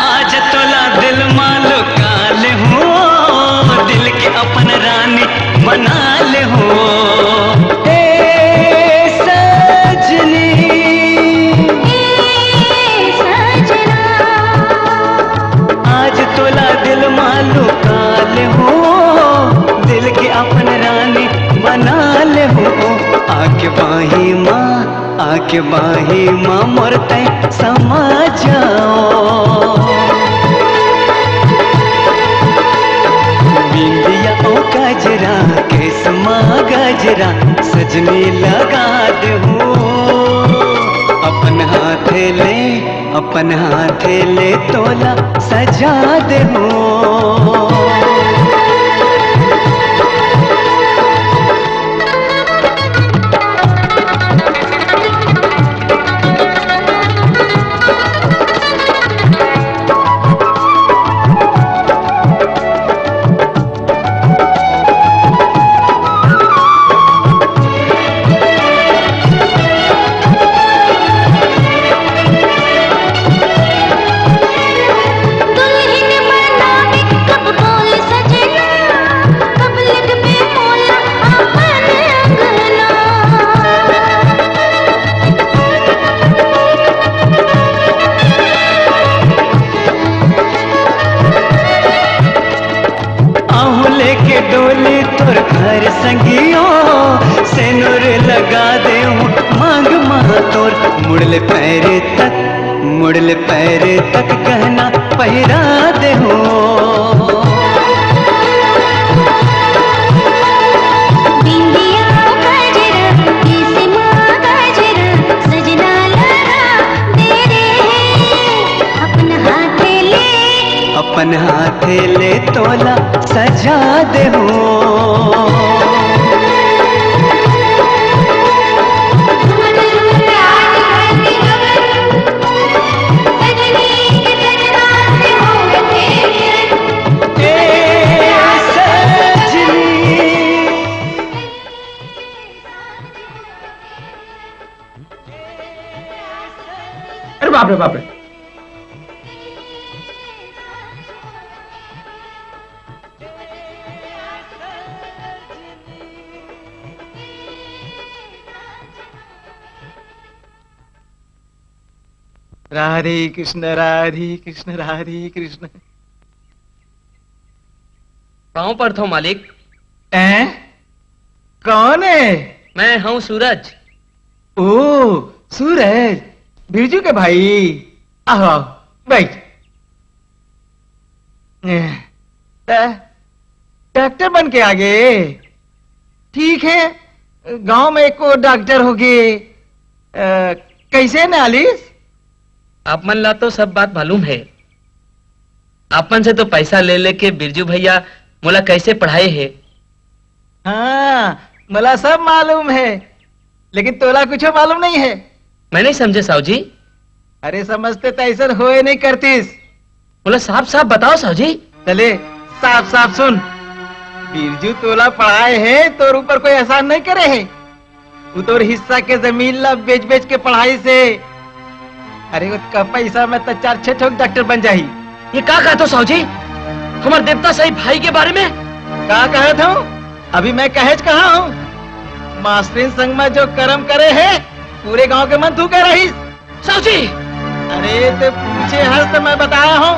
आज तोला दिल मा लुका ले हूँ, दिल के अपन रानी बना ले हूँ। ए सजनी, ए सजना, आज तोला दिल मा लुका ले हूँ, दिल के अपन रानी बना ले हूँ। आके बाही मा, आके बाही मा मोर तैं समा जाओ। गजरा सजनी लगा देहूं, अपन हाथे ले, अपन हाथे ले तोला सजा देहूं। आहूं लेके डोली तोर घर संगियो, सेनुर लगा देहूं मांग मा तोर। मुड़ले पैर तक, मुड़ले पैर तक गहना पहिरा देहूं। बिंदिया गजरा, केस मा गजरा, सजना लगा दे रे, अपन हाथे ले, अपन हाथे ले तोला सजा देहूं। अरे बाप रे, बाप रे। राधे कृष्ण, राधे कृष्ण, राधे कृष्ण। पाँव पड़थों मालिक। हैं? कौन है? मैं हूँ सूरज। ओ, सूरज, बिरजू के भाई। आहो, आहो, बैठ। ए, त डॉक्टर बन के आ गे। ठीक है, गांव में एको डॉक्टर होगे। अ, कैसे नालिस? आप मन ला तो सब बात मालूम है। आप मन से तो पैसा ले लेके बिरजू भैया मोला कैसे पढ़ाए हे। हाँ, मोला सब मालूम है, लेकिन तोला कुछो मालूम नहीं है। मैं नहीं समझे साहू जी। अरे समझते तो ऐसा होए नहीं करतीस। बोला साफ साफ बताओ साहू जी। चले साफ साफ सुन, बिरजू तोला पढ़ाए हे, तोर ऊपर कोई एहसान नहीं करे हे। वो तोर हिस्सा के जमीन ला बेच बेच के पढ़ाइस हे। अरे उसका पैसा में तो चार छह ठोक डॉक्टर बन जाही। ये का कहत हो साहू जी? हमारे देवता सही भाई के बारे में? का कहत हो? अभी मैं कहेच कहा हूँ, मास्टरिन संग में जो करम करे हे, पूरे गांव के मन थूके रहिस। साहू जी! अरे, ते पूछे हस तो मैं बताया हूँ,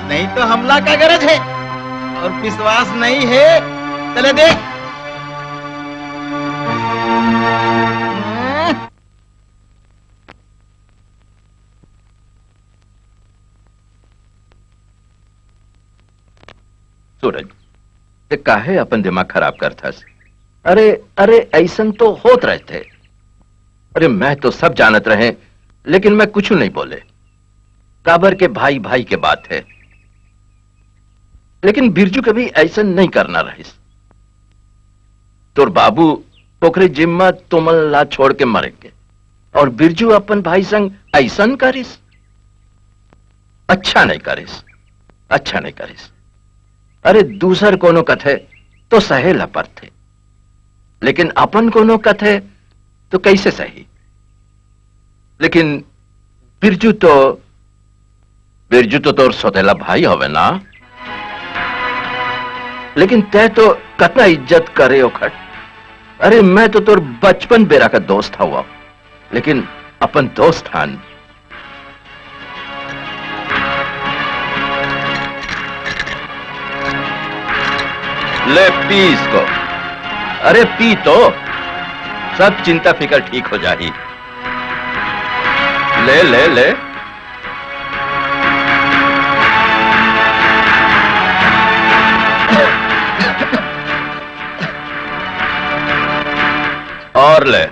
नहीं तो हमला का गरज है? और विश्वास नहीं है, चले देख। सूरज, ते काहे अपन दिमाग खराब करथस? अरे, अरे, ऐसन तो होत रहते। अरे, मैं तो सब जानत रहे, लेकिन मैं कुछ नहीं बोले। काबर के भाई, भाई के बात है। लेकिन बिरजू कभी ऐसन नहीं करना रहिस। तोर बाबू ओकरे जिम्मा तुमन ला छोड़ के मरे गे, और बिरजू अपन भाई संग ऐसन करिस? अच्छा नहीं करिस, अच्छा नहीं करिस। अरे, दूसर कोनो कथे तो सहे ला परथे, लेकिन अपन कोनो कथे तो कैसे सही? लेकिन बिरजू तो, बिरजू तो तोर सौतेला भाई हवे ना? लेकिन तै तो कतना इज्जत करे ओखर। अरे, मैं तो तोर बचपन बेरा का दोस्त हवा, लेकिन अपन दोस्त हन। ले पी इसको। अरे पी तो, सब चिंता फिकर ठीक हो जाही। ले, ले, ले। कर ले।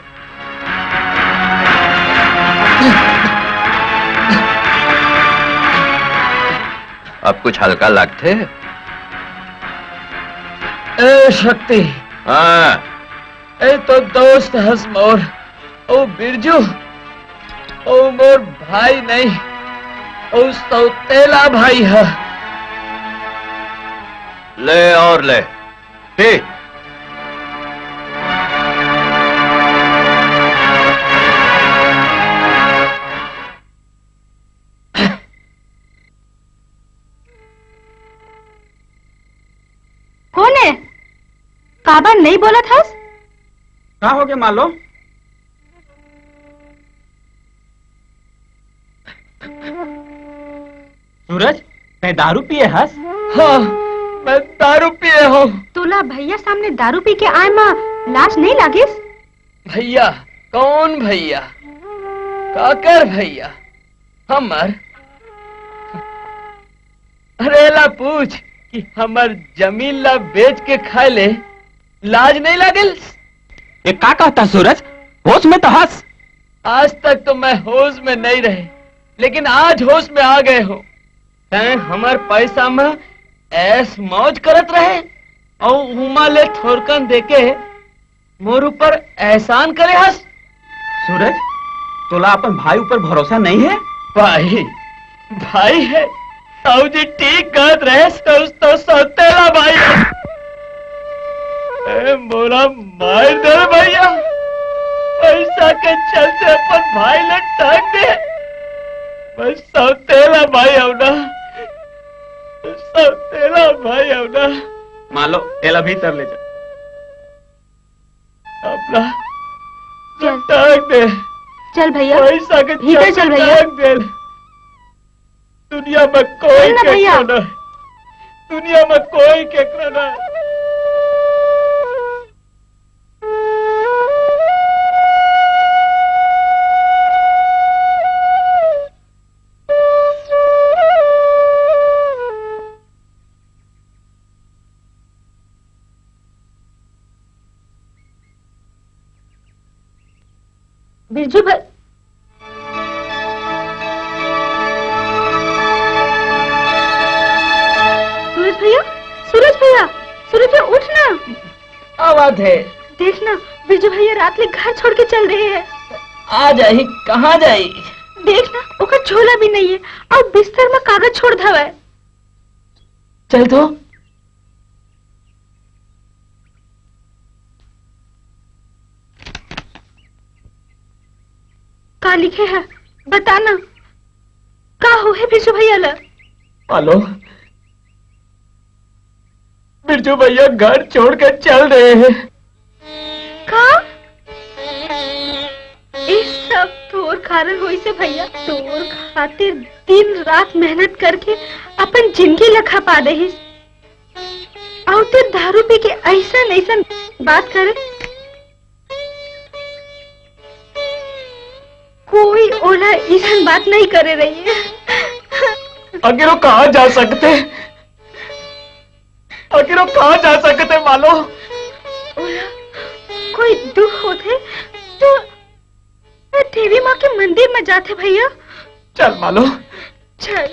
अब कुछ हल्का लगथे? ए शक्ति। हाँ। ए तो दोस्त हस मोर। ओ बिरजू, ओ मोर भाई नहीं, ओ सौतेला भाई है। ले और ले, पी। कौन है? काबर नहीं बोलत हस? का हो गया मालो? सूरज, तैं दारू पिए हस? हाँ, मैं दारू पिए हूँ। तोला भैया सामने दारू पी के आए मा लाज नहीं लागिस? भैया? कौन भैया? काकर भैया? हमर? अरे ला पूछ कि हमर जमीन ला बेच के खाए ले लाज नहीं लागल? ये का कहता सूरज? होश में तो हस। आज तक तो मैं होश में नहीं रहे, लेकिन आज होश में आ गए हो। तैं हमर पैसा में ऐश मौज करत रहे और उमा ले थोरकन देके मोर ऊपर एहसान करे हस। सूरज, तोला अपन भाई ऊपर भरोसा नहीं है? भाई, भाई है। ताऊ जी ठीक कहत रहे, तो, तो सौतेला भाई है। ए, मोला मार दे भैया, पैसा के चलते अपन भाई ला टांग दे। मैं सौतेला भाई हूँ ना, सौतेला भाई हूँ ना। मालो, एला भीतर ले जा। अपना चल। टांग दे। चल भैया, पैसा के भीतर चलते चल भैया। टांग दे। दुनिया में कोई चल ना भैया। केकरो ना, दुनिया में कोई केकरो ना। बिरजू भाई, सूरज भैया, सूरज भैया, सूरज भैया, उठ ना। का बात है? देख ना, बिरजू भैया रात ले घर छोड़ के चल रहे हैं। आ जाई, कहाँ जाई? देख ना, ओकर झोला भी नहीं है, और बिस्तर में कागज छोड़ धावा है। चल तो। का लिखे है? बता ना, का हो है बिरजू भैया ला? मालो, बिरजू भैया घर छोड़ के चल रहे हैं। का? ये सब तोर कारण होइस हे भैया, तोर खातिर दिन रात मेहनत करके अपन जिंदगी ला खपा देहिस। अउ ते दारू पी के अइसन अइसन बात करे। कोई ओला अइसन बात नहीं करे रही है। आखिर वो कहाँ जा सकते? आखिर वो कहाँ जा सकते मालो? ओला कोई दुख होथे तो देवी माँ के मंदिर में जाथे भैया। चल मालो। चल।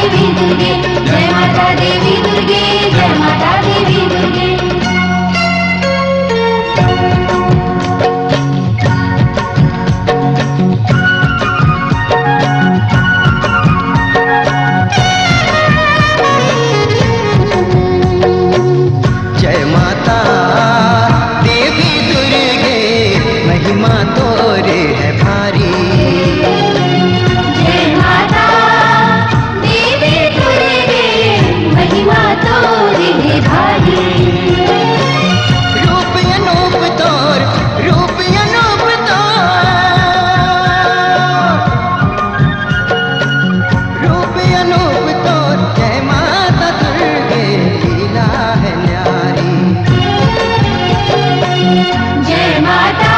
देवी दुर्गे, जय माता देवी दुर्गे, जय माता देवी दुर्गे। जय माता देवी दुर्गे, महिमा तोरे है भारी। जय माता देवी दुर्गे, महिमा तोरे है भारी। रूप अनूप तोर, रूप अनूप तोर। रूप अनूप तोर, जय माता दुर्गे, लीला है न्यारी। जय माता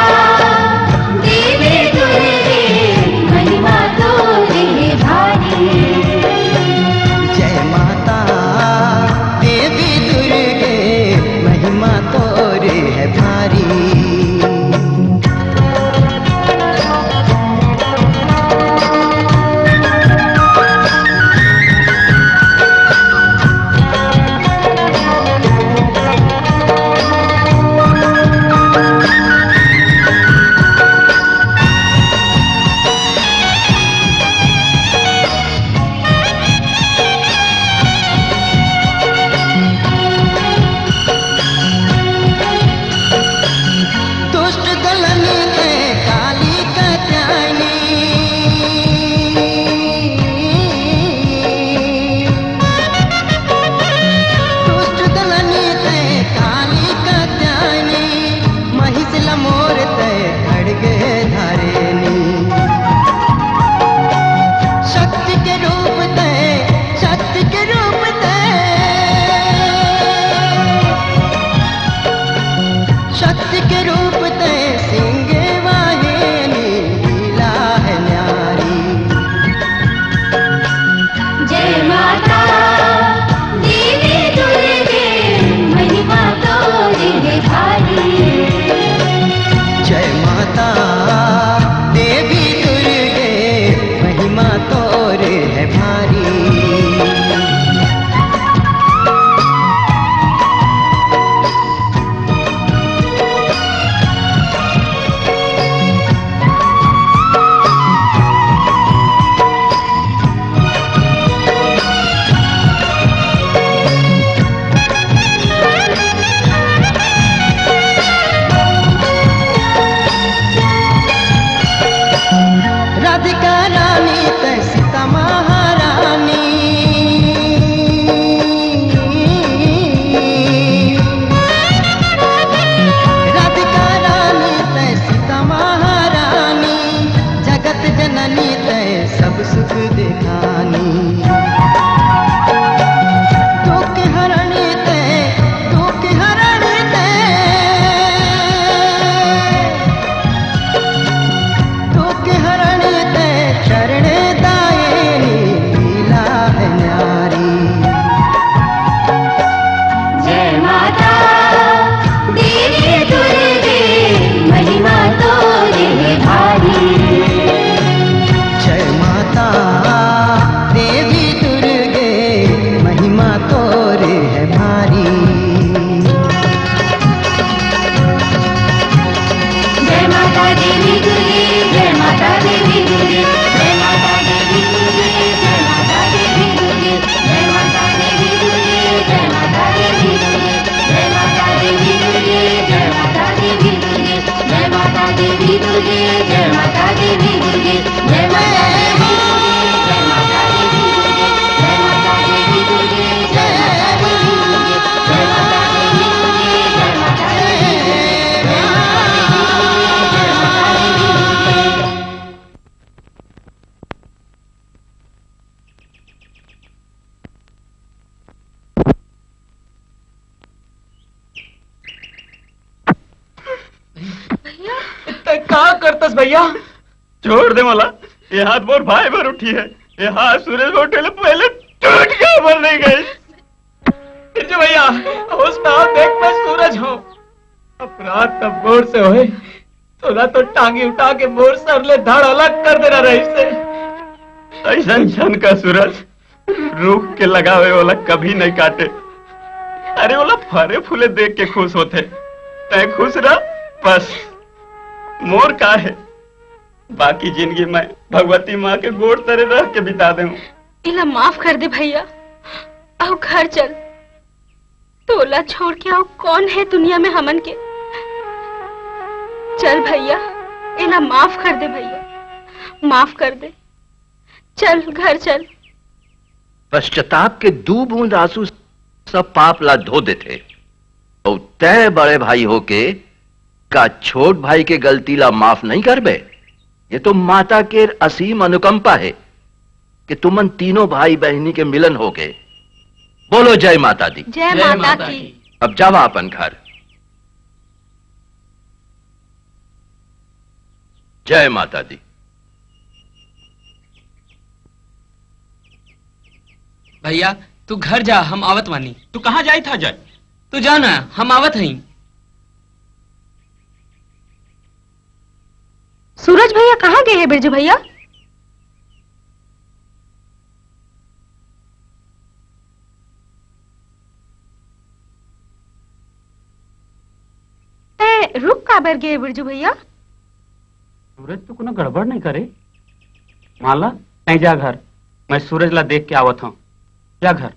देवी दुर्गे, महिमा तोरे भारी। जय माता देवी दुर्गे, महिमा तोरे है भारी। दुष्ट दलन तैं काली कत्यायनी। दुष्ट दलन तैं काली कत्यायनी। महिष ल मोर तैं खड़ग धारिणी। शक्ति के रूप तैं, शक्ति के रूप तैं। शक्ति के रूप तैं सिंह वाहिनी, लीला है न्यारी। जय माता देवी दुर्गे, महिमा तोरे है भारी। जय माता देवी दुर्गे, महिमा तोरे है भारी। राधिका रानी तैं सीता महारानी। राधिका रानी तैं सीता महारानी, जगत जननी तैं सब सुख देखानी। दुख हरणी तैं, दुख हरणी तैं। दुख हरण तैं शरण दायिनी, लीला है न्यारी। जय माता देवी दुर्गे, महिमा तोरे भारी। जय माता देवी दुर्गे, महिमा तोरे है भारी। जय माता देवी दुर्गे, जय माता देवी दुर्गे, जय माता देवी दुर्गे, जय माता देवी दुर्गे, जय माता देवी दुर्गे, जय माता देवी दुर्गे, जय माता देवी दुर्गे, जय माता देवी दुर्गे, जय माता देवी दुर्गे, जय माता देवी दुर्गे। भैया। तैं का करतस भैया? छोड़ दे मोला, ये हाथ मोर भाई बर उठी है। ये हाथ सूरज बर उठे ले पहले टूट के बर नहीं गई। बिरजू भैया, होश में आओ, देख मैं सूरज हूँ। अपराध तब मोर से होए, तोला तो टांगी उठा के मोर सर ले धड़ अलग कर देना रहिसे। अइसन झन कह सूरज, रुख के लगावे ओला कभी नहीं काटे। अरे, ओला फरे फूले देख के खुश होथे। तैं खुश रह, बस। मोर का है, बाकी जिंदगी मैं भगवती माँ के गोड़ तरे रह के बिता देहूँ। इला माफ कर दे भैया, अउ घर चल। तोला छोड़ के अउ कौन है दुनिया में हमन के? चल भैया, इला माफ कर दे भैया, माफ कर दे। चल, घर चल। पश्चाताप के दू बूंद आंसू सब पाप ला धो देथे। अउ तैं बड़े भाई होके का छोट भाई के गलती ला माफ नहीं करबे? ये तो माता के असीम अनुकंपा है कि तुमन तीनों भाई बहिनी के मिलन होगे। बोलो जय माता दी। जय जय माता माता की। की। अब जावा अपन घर। जय माता दी। भैया, तू घर जा, हम आवत वानी। तू कहाँ जाई था जय? तू जा ना, हम आवत हई। सूरज भैया कहाँ गए हैं बिरजू भैया? तैं रुक काबर गे बिरजू भैया? सूरज तो कोनो गड़बड़ नहीं करे। माला, तैं जा घर, मैं सूरज ला देख के आवत हूँ। जा घर।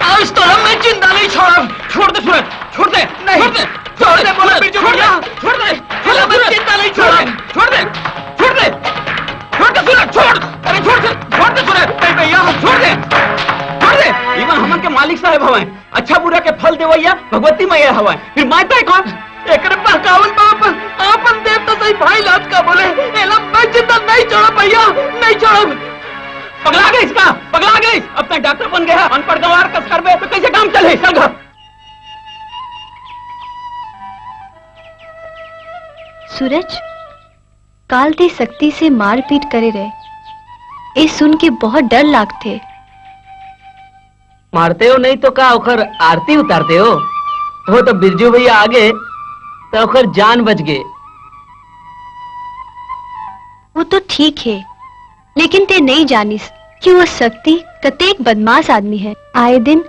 आज तो मैं जिंदा नहीं छोड़ब। छोड़ दे सूरज, छोड़ दे, नहीं। छोड़ दे, छोड़ दे, बोला बिरजू भैया, छोड़ दे, छोड़ दे, मैं जिंदा नहीं छोड़ब। छोड़ दे, छोड़ दे, छोड़ दे सूरज, छोड़। अरे छोड़ दे, छोड़ दे सूरज। नहीं भैया, छोड़ दे, छोड़ दे। इवन हमन के मालिक साहब हवैं, अच्छा बुरा के फल देवैया भगवती मैया हवैं। फिर मैं तय कौन? एकरे बहकावल में अपन, अपन देव तो सही भाई लात का बोले, एला मैं जिंदा नहीं छोड़ब भैया, नहीं छोड़ब। पगला गइस का? पगला गइस? अब तक डॉक्टर बन गया, अनपढ़ गंवार कस करबे तो कैसे काम चले? चल घर। सूरज, काल ते शक्ति से मारपीट करे रहे, ए सुन के बहुत डर लागथे। मारते हो नहीं तो का ओकर आरती उतारते हो? वो तो बिरजू भैया आगे तो ओकर जान बच गए। वो तो ठीक है, लेकिन ते नहीं जानिस कि वो शक्ति कतेक बदमाश आदमी है। आए दिन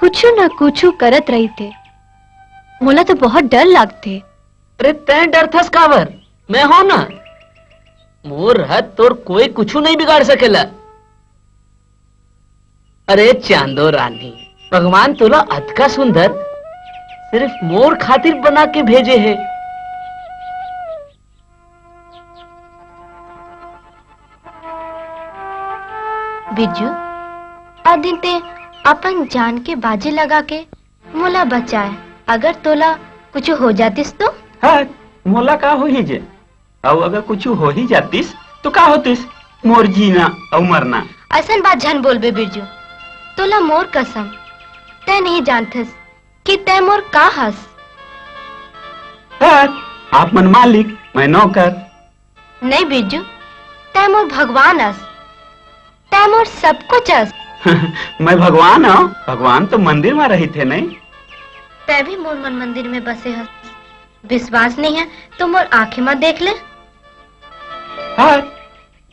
कुछु न कुछु करत रहिथे। मोला तो बहुत डर लागथे। अरे तैं डरथस काबर? मैं हूं ना। मोर रहत तोर कोई कुछु नहीं बिगाड़ सकेला। अरे चांदो रानी, भगवान तोला अतका सुंदर सिर्फ मोर खातिर बना के भेजे हे। बिरजू, आ दिन ते अपन जान के बाजी लगा के मोला बचाए, अगर तोला कुछु हो जातिस तो? हाँ, मोला का होही जे? अउ अगर कुछु हो ही जातिस, तो का होतिस? मोर जीना अउ मरना। अइसन बात झन बोलबे बिरजू, तोला मोर कसम, तैं नहीं जानथस कि तैं मोर का हस। हाँ, आप मन मालिक, मैं नौकर। नहीं बिरजू, तैं मोर भगवान अस, तैं मोर सब कुछ अस। मैं भगवान हूँ, भगवान तो मंदिर में रहिथे नहीं। तैं भी मोर मन मंदिर में बसे हस। विश्वास नहीं है तो मोर आंखें में देख ले। हाँ,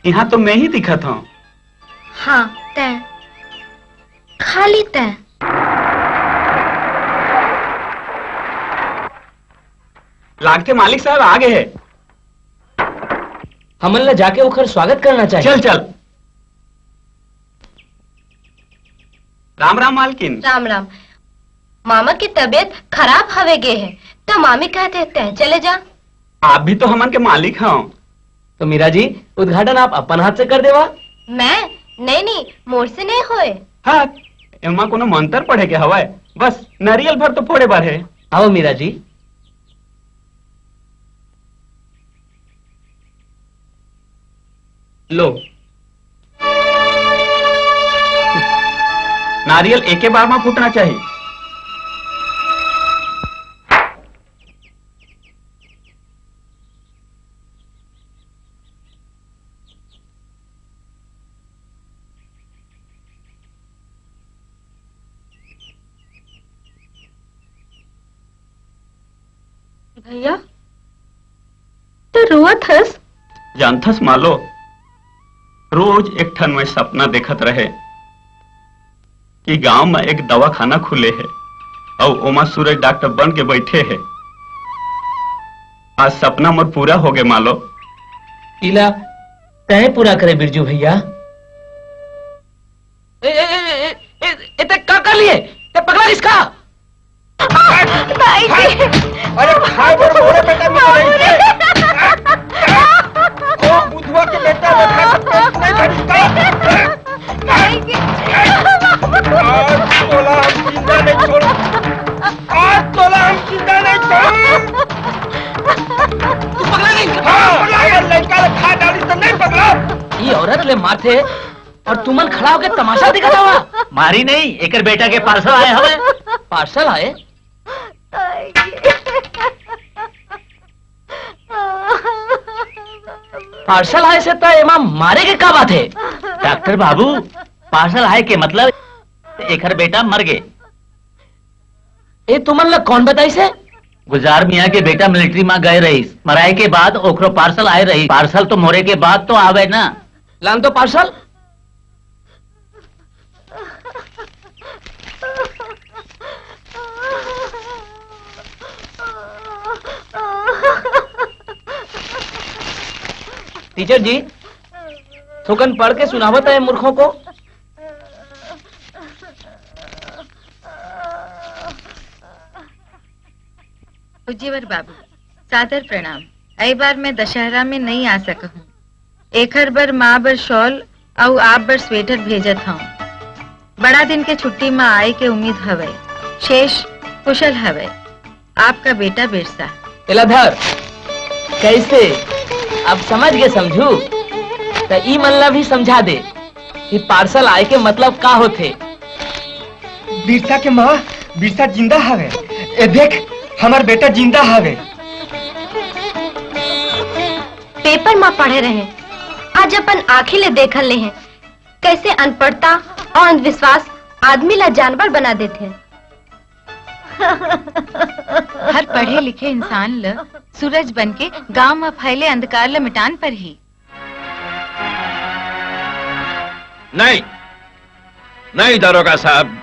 यहाँ तो मैं ही दिखत हूँ। हाँ, तैं, खाली तैं। लागथे मालिक साहब आ गए हैं। हमन ला जाके ओकर स्वागत करना चाहिए। चल, चल। राम राम मालकिन। राम राम। मामा की तबीयत खराब हवे गे हे, तो मामी कहथे तैं चले जा। आप भी तो हमन के मालिक हव। तो मीरा जी, उद्घाटन आप अपन हाथ से कर देवा। मैं? नहीं, नहीं, मोर से नहीं होए। हाँ, एमा कोनो मंत्र पढ़े के हवय? बस नारियल भर तो फोड़े बर हे। आओ मीरा जी। लो। नारियल एके बार म फूटना चाही। भैया, तैं रोवत हस? जानथस मालो, रोज एक ठन मैं सपना देखत रहे कि गांव म एक दवाखाना खुले हे अउ ओमा सूरज डॉक्टर बन के बैठे हे। आज सपना मोर पूरा होगे मालो। इला तैं पूरा करे बिरजू भैया। ए, ए, ए, ए, ए, ए, तैं का कर लिए? तैं पगला किसका? भाई जी। अरे खाए बर मोरे बेटा नहीं रही थे। ओ बुधवा के बेटा रखा तो पेट नहीं धरी का? भाई जी। आज तोला हम जिंदा नहीं छोड़। आज तोला हम जिंदा नहीं छोड़। तू पगला नहीं? हाँ, अगर लड़का ला खा डाली तो नहीं पगला। ये औरत ले मारथे और तुमन खड़ा होके तमाशा दिखाता हुआ। मारी नहीं, एकर बेटा के पार्सल आए हवे। पार्सल आए? पार्सल आए से त एमा मारे के का बात है? डॉक्टर बाबू, पार्सल आए के मतलब एकर बेटा मर गे। ए, तुमन ला कौन बताइस हे? गुजार मियाँ के बेटा मिलिट्री मा गए रहिस, मराए के बाद ओकरो पार्सल आए रहिस। पार्सल तो मोरे के बाद तो आवे ना। लान तो पार्सल। टीचर जी, थोकन पढ़ के सुनावत है मूर्खों को। उज्जीवर बाबू, सादर प्रणाम। ए बार मैं दशहरा में नहीं आ सकहूँ। एखर बर माँ बर शॉल अउ आप बर स्वेटर भेजत हौं। बड़ा दिन के छुट्टी म आए के उम्मीद हवय। शेष कुशल हवय। आपका बेटा बिरसा। एला धर। कैसे? अब समझ गे समझू? त ई मन ला भी समझा दे कि पार्सल आए के मतलब का होथे। बिरसा के माँ, बिरसा जिंदा हवे। ए देख, हमर बेटा जिंदा हवे। पेपर म पढ़े रहे, आज अपन आँखी ले देखन ले हे। कैसे अनपढ़ता और अंधविश्वास आदमी ला जानवर बना देथे। हर पढ़े लिखे इंसान ल सूरज बन के गांव म फैले अंधकार ल मिटान परही। नहीं, नहीं दरोगा साहब,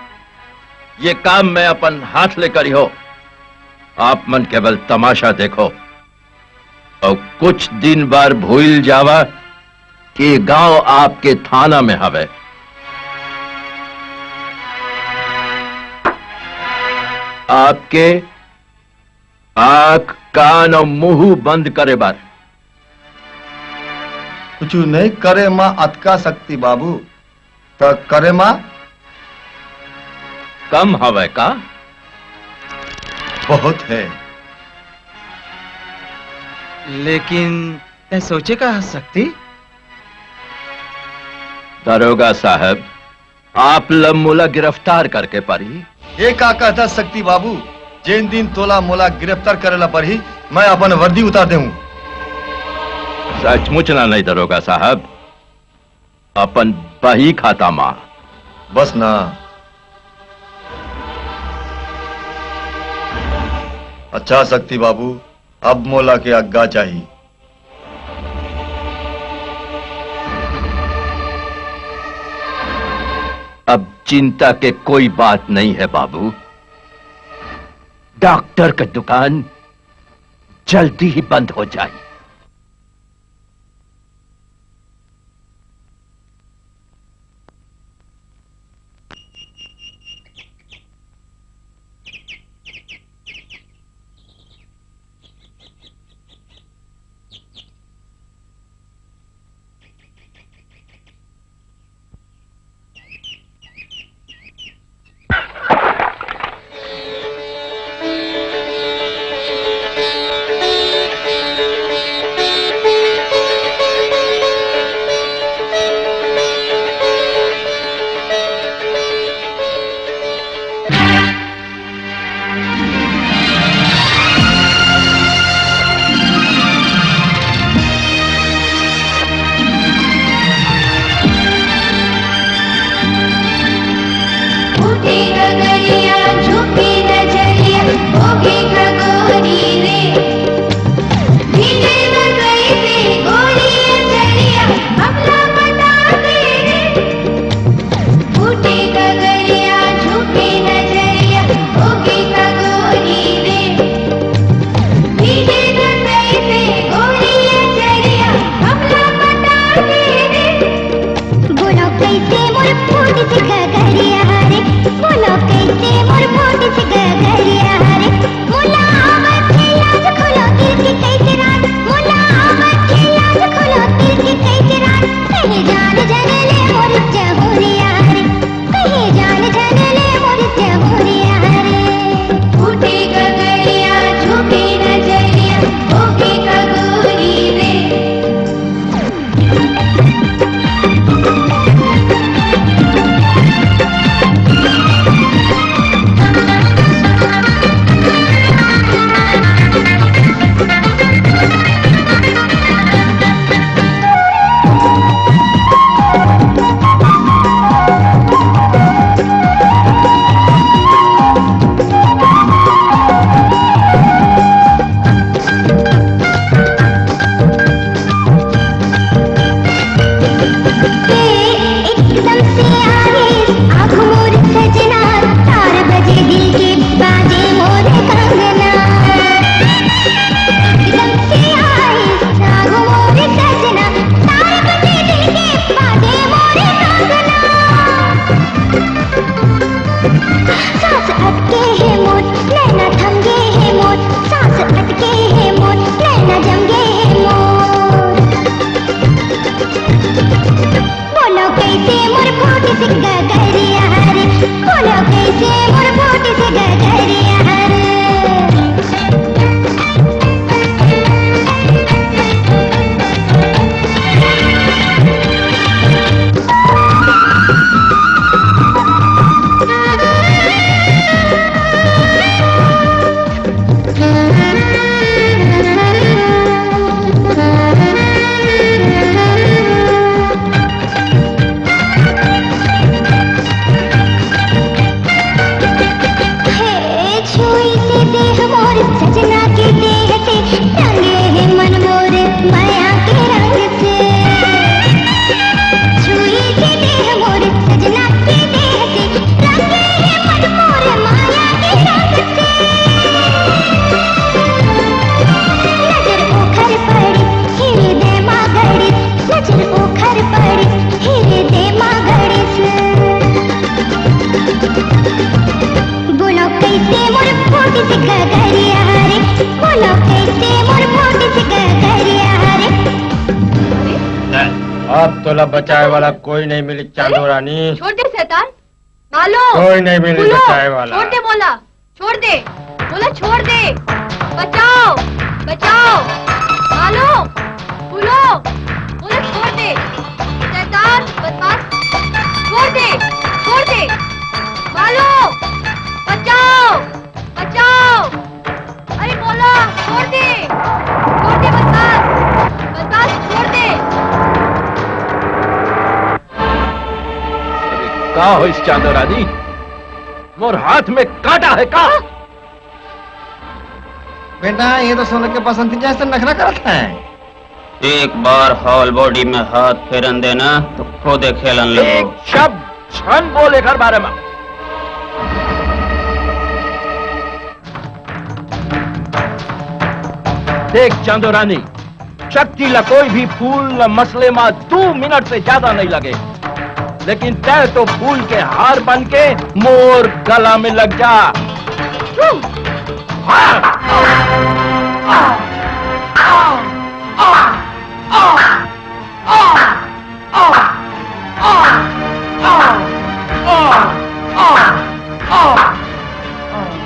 ये काम मैं अपन हाथ ले करी हो। आप मन केवल तमाशा देखो और कुछ दिन बार भूल जावा कि गांव आपके थाना में हवे। आपके आंख, कान और मुंह बंद करे बार। कुछ नहीं करे मा अतका शक्ति बाबू, त करे मा कम हवे का? बहुत है। लेकिन तै सोचे का शक्ति? दरोगा साहब, आप ल मोला गिरफ्तार करके परही। ये का कहता शक्ति बाबू, जेन दिन तोला मोला गिरफ्तार करे ला परही, मैं अपन वर्दी उतार देहूं। सचमुच ना नहीं दरोगा साहब, अपन बही खाता मा। बस ना। अच्छा शक्ति बाबू, अब मोला के आज्ञा चाही। अब चिंता के कोई बात नहीं है बाबू, डॉक्टर का दुकान जल्दी ही बंद हो जाए। अब तोला बचाए वाला कोई नहीं मिली, चांदो रानी। छोड़ दे शैतान। मालो। कोई नहीं मिली बचाए वाला। छोड़ दे मोला। छोड़ दे। मोला छोड़ दे। बचाओ। बचाओ। मालो। बोलो। मोला छोड़ दे। शैतान, बदमाश। छोड़ दे। छोड़ दे। मालो। बचाओ। बचाओ। अरे मोला, छोड़ दे। छोड़ दे बदमाश। बदमाश, छोड़ दे। अरे, का होइस चांदो रानी? मोर हाथ में कांटा हे का? बेटा, ये तो सोना के बसंती जैसे नखरा करत हे। एक बार हॉल बॉडी में हाथ फेरन देना तो खुदे खेलन लगो। एक शब्द झन बोल एकर बारे में। देख चांदो रानी, शक्ति ला कोई भी फूल ला मसले मा दू मिनट से ज्यादा नहीं लगे, लेकिन तै तो फूल के हार बन के मोर गला में लग जा। हाँ।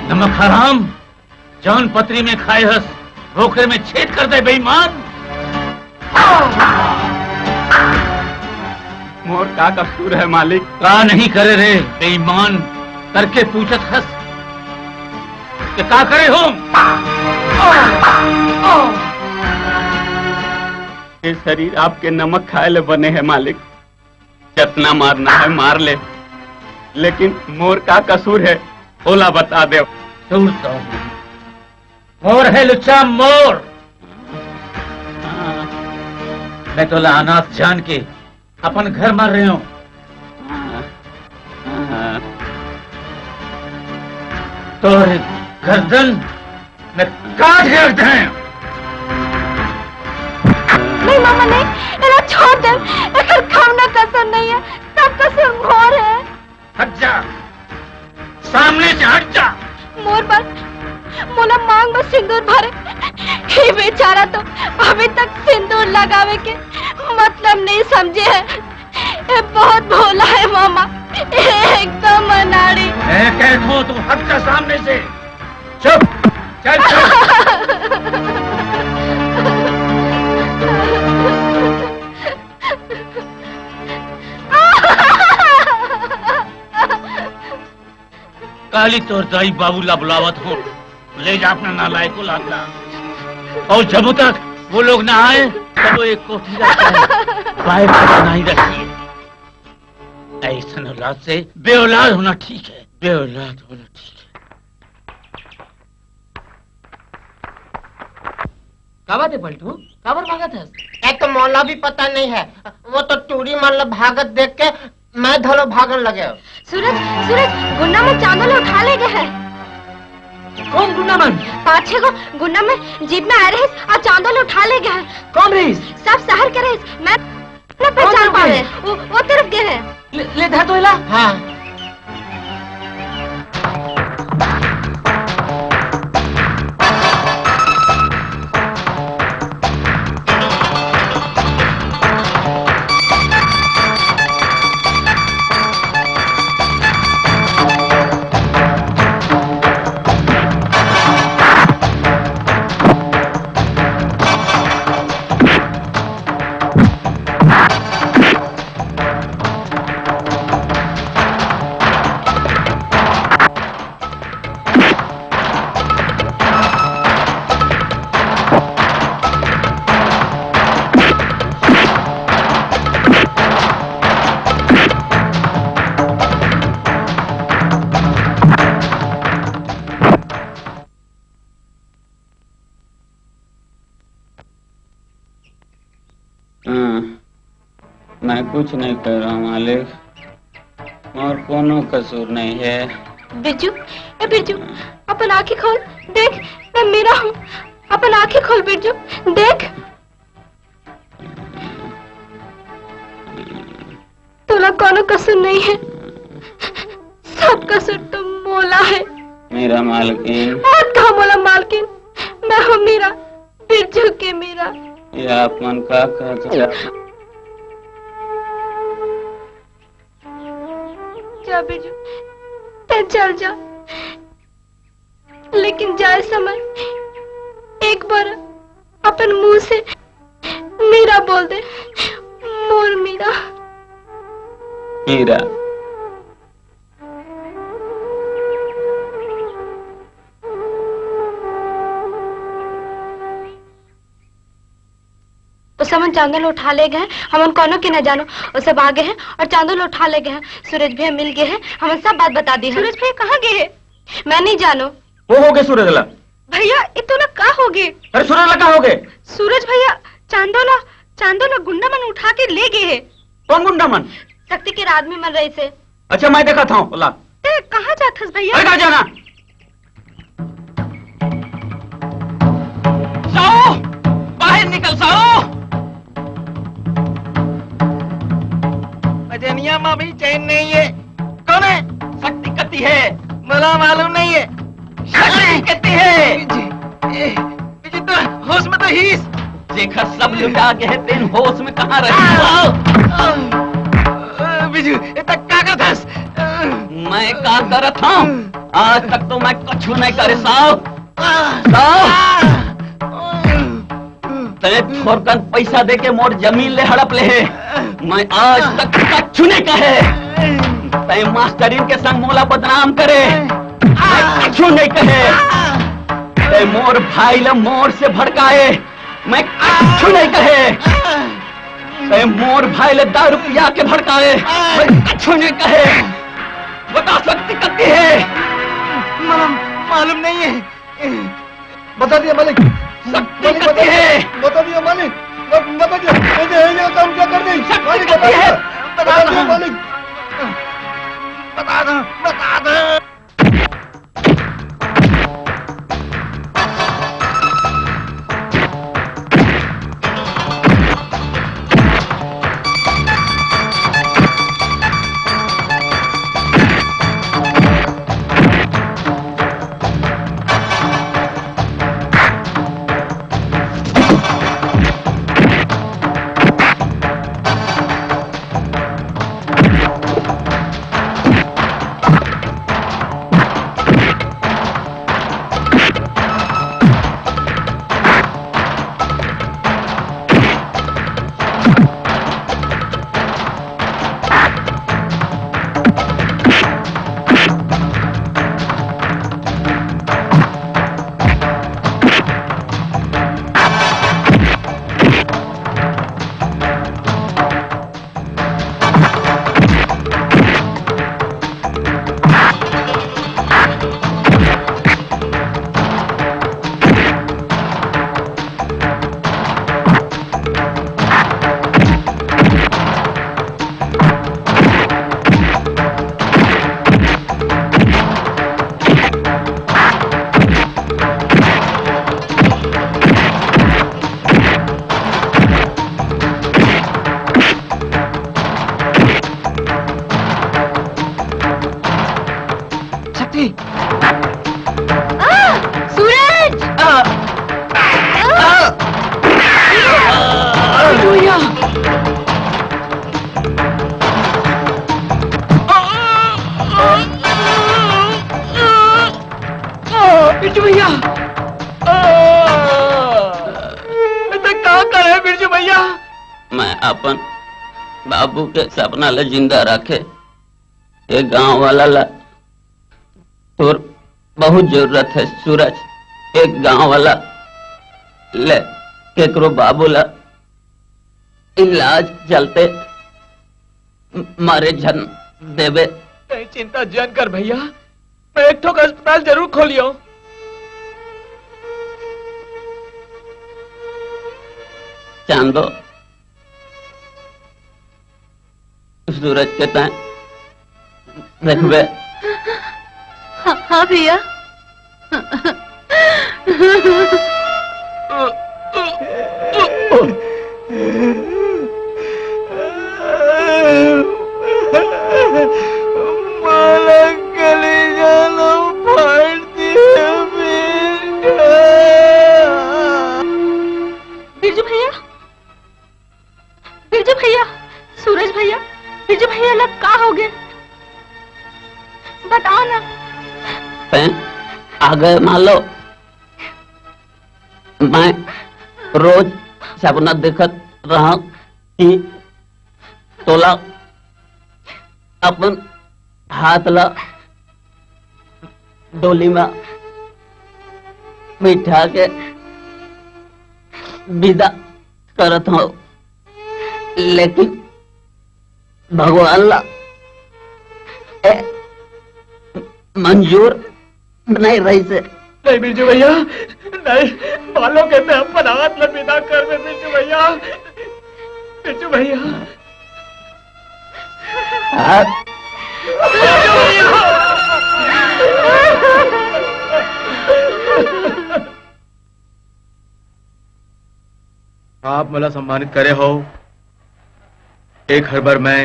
नमक हराम, जौन पतरी में खाए हस, ओकरे में छेद कर दे, बेईमान। मोर का कसूर हे, मालिक? का नहीं करे रे, बेईमान? करके पूछत हस, कि का करे हो? ये शरीर आपके नमक खाए ले बने हे, मालिक। जतना मारना हे, मार ले, लेकिन मोर का कसूर हे, ओला बता दे। कसूर तो मोर हे, लुच्चा, मोर। मैं तोला अनाथ जान के अपन घर मार रहे हो। तोर गर्दन मैं काट के रख दे। नहीं मामा, नहीं, एला छोड़ दे। एकर कौनो कसूर नहीं हे, सब कसूर मोर हे। हट जा, सामने से हट जा। मोर बर मोला मांग में सिंदूर भरे, ये बेचारा तो अभी तक सिंदूर लगावे के मतलब नहीं समझे हे। ये बहुत भोला हे मामा, एकदम अनाड़ी। मैं कहता हूँ, तू हट जा सामने से। चुप, चल, चल। काली तोर दाई बाबू ला बुलावत हो, ले जा अपना नालायक औलाद ला। और जब तक वो लोग ना आए, तब वो एक कोठी रख के बाय बाय नहीं रखिए। ऐसन औलाद से बेऔलाद होना ठीक है, बेऔलाद होना ठीक है। का बात हे पलटू? काबर भागत हस? ए तो मोला भी पता नहीं हे, वो तो टूरी मन ला भागत देख के मैं धलो भागन लगे। सूरज, सूरज, गुंडा मन चांदो ला उठा ले गे हे। कौन गुंडा मन? पाँच छह गो गुंडा मन जीप में आए रहिस, अउ चांदो ला उठा ले गे हे। कौन रहिस? सब शहर के रहिस। मैं ना पहचान पावे। वो, वो तरफ गे हे। ले, ले धर तो एला। हाँ। हाँ, मैं कुछ नहीं कर रहा हूँ मालिक, मोर कोनो कसूर नहीं है। बिरजू, ए बिरजू, अपन आँखें खोल, देख, मैं मीरा हूँ। अपन आँखें खोल बिरजू, देख। तोला कोनो कसूर नहीं है, सब कसूर तो मोला है। मीरा मालकिन। मत कहा मोला मालकिन, मैं हूँ मीरा, बिरजू के मीरा। ये आप मन का कहत हो? बिरजू, तैं चल जा, लेकिन जाए समय एक बार अपन मुंह से मीरा बोल दे, मोर मीरा। मीरा। ओ सब मन चांदो ल उठा ले गए हैं, हमन कोनो के न जानो। ओ सब आ गए हैं और चांदो ल उठा ले गए हैं। सूरज भैया मिल गए हैं, हमन सब बात बता दी है। सूरज भैया कहाँ गए हैं? मैं नहीं जानो। वो हो गए सूरज ला। भैया, ये तो ना का हो गए? अरे सूरज ला का हो गए? सूरज भैया, चांदो ला, चांदो ला गुंडा मन उठा के ले गए हैं। कौन गुंडा मन? शक्ति के आदमी मन रहे से। अच्छा, मैं देखा था, ला। ते कहाँ जात हस भैया? अरे, कहाँ जाना? साहू, बाहर निकल साहू। अजनिया में भी चैन नहीं है। कौन है? शक्ति कति है? मला मालूम नहीं है। शक्ति कति है? जी, ए, जी तो होश में तो हीस। जेकर सब लुटा के है, तेन होश में कहाँ रही? आ, आ, आ, बिरजू, ए तक का करत हस? मैं का करत हूँ? आज तक तो मैं कुछ नहीं करे, साहब। साहब, तैं थोरकन पैसा दे के मोर जमीन ले हड़प ले है। मैं आज तक कुछ नहीं कहे। तैं मास्टरिन के संग मोला बदनाम करे, मैं कुछ नहीं कहे। तैं मोर भाई ला मोर से भड़काए, मैं कुछ नहीं कहे। तैं मोर भाई ला दारू पिया के भड़काए, मैं कुछ नहीं कहे। बता, शक्ति कति है? मालूम, मालूम नहीं है। बता दिया मालिक। शक्ति मालिक, कति बता दिया। है? बता दिया मालिक। ब-, बता दिया। ये, ये, ये काम क्या कर दी? शक्ति मालिक, कति बता है? दिया। बता बता दिया दो। मालिक। बता दो, बता दो। शक्ति। आ, सूरज! आ, आ, आ, भैया! आ, आ, बिरजू भैया! आ, मैं तो का करे, बिरजू भैया? मैं अपन बाबू के सपना ला जिंदा रखे, ये गांव वाला ला तोर बहुत जरूरत है सूरज। एक गांव वाला ले केकरो बाबू ला इलाज चलते म-, मारे झन देबे। तैं चिंता जन कर भैया, मैं एक ठोक अस्पताल जरूर खोलियो। चांदो, सूरज के तैं देखबे। हाँ, हाँ भैया। मोला कलेजा ला फाड़ दिया बेटा। बिरजू भैया, बिरजू भैया, सूरज भैया, बिरजू भैया ला का हो गए? तैं आ गए मालो। मैं रोज सपना देखत रहंव कि तोला अपन हाथ ला डोली में बिठा के विदा करत हंव, लेकिन भगवान ला ए मंजूर नहीं रहिस हे। नहीं बिरजू भैया, नहीं, मालो के तैं अपन हाथ ला विदा कर दे बिरजू भैया, बिरजू भैया। हाँ। आप मोला सम्मानित करे हो, एक हर बार मैं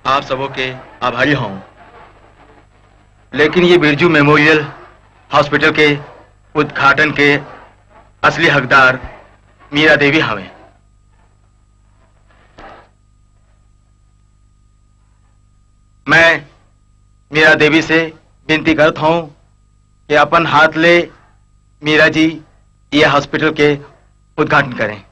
आप सबों के आभारी हूँ, लेकिन ये बिरजू मेमोरियल हॉस्पिटल के उद्घाटन के असली हकदार मीरा देवी हवे। मैं मीरा देवी से विनती करत हूँ कि अपन हाथ ले मीरा जी ये हॉस्पिटल के उद्घाटन करें।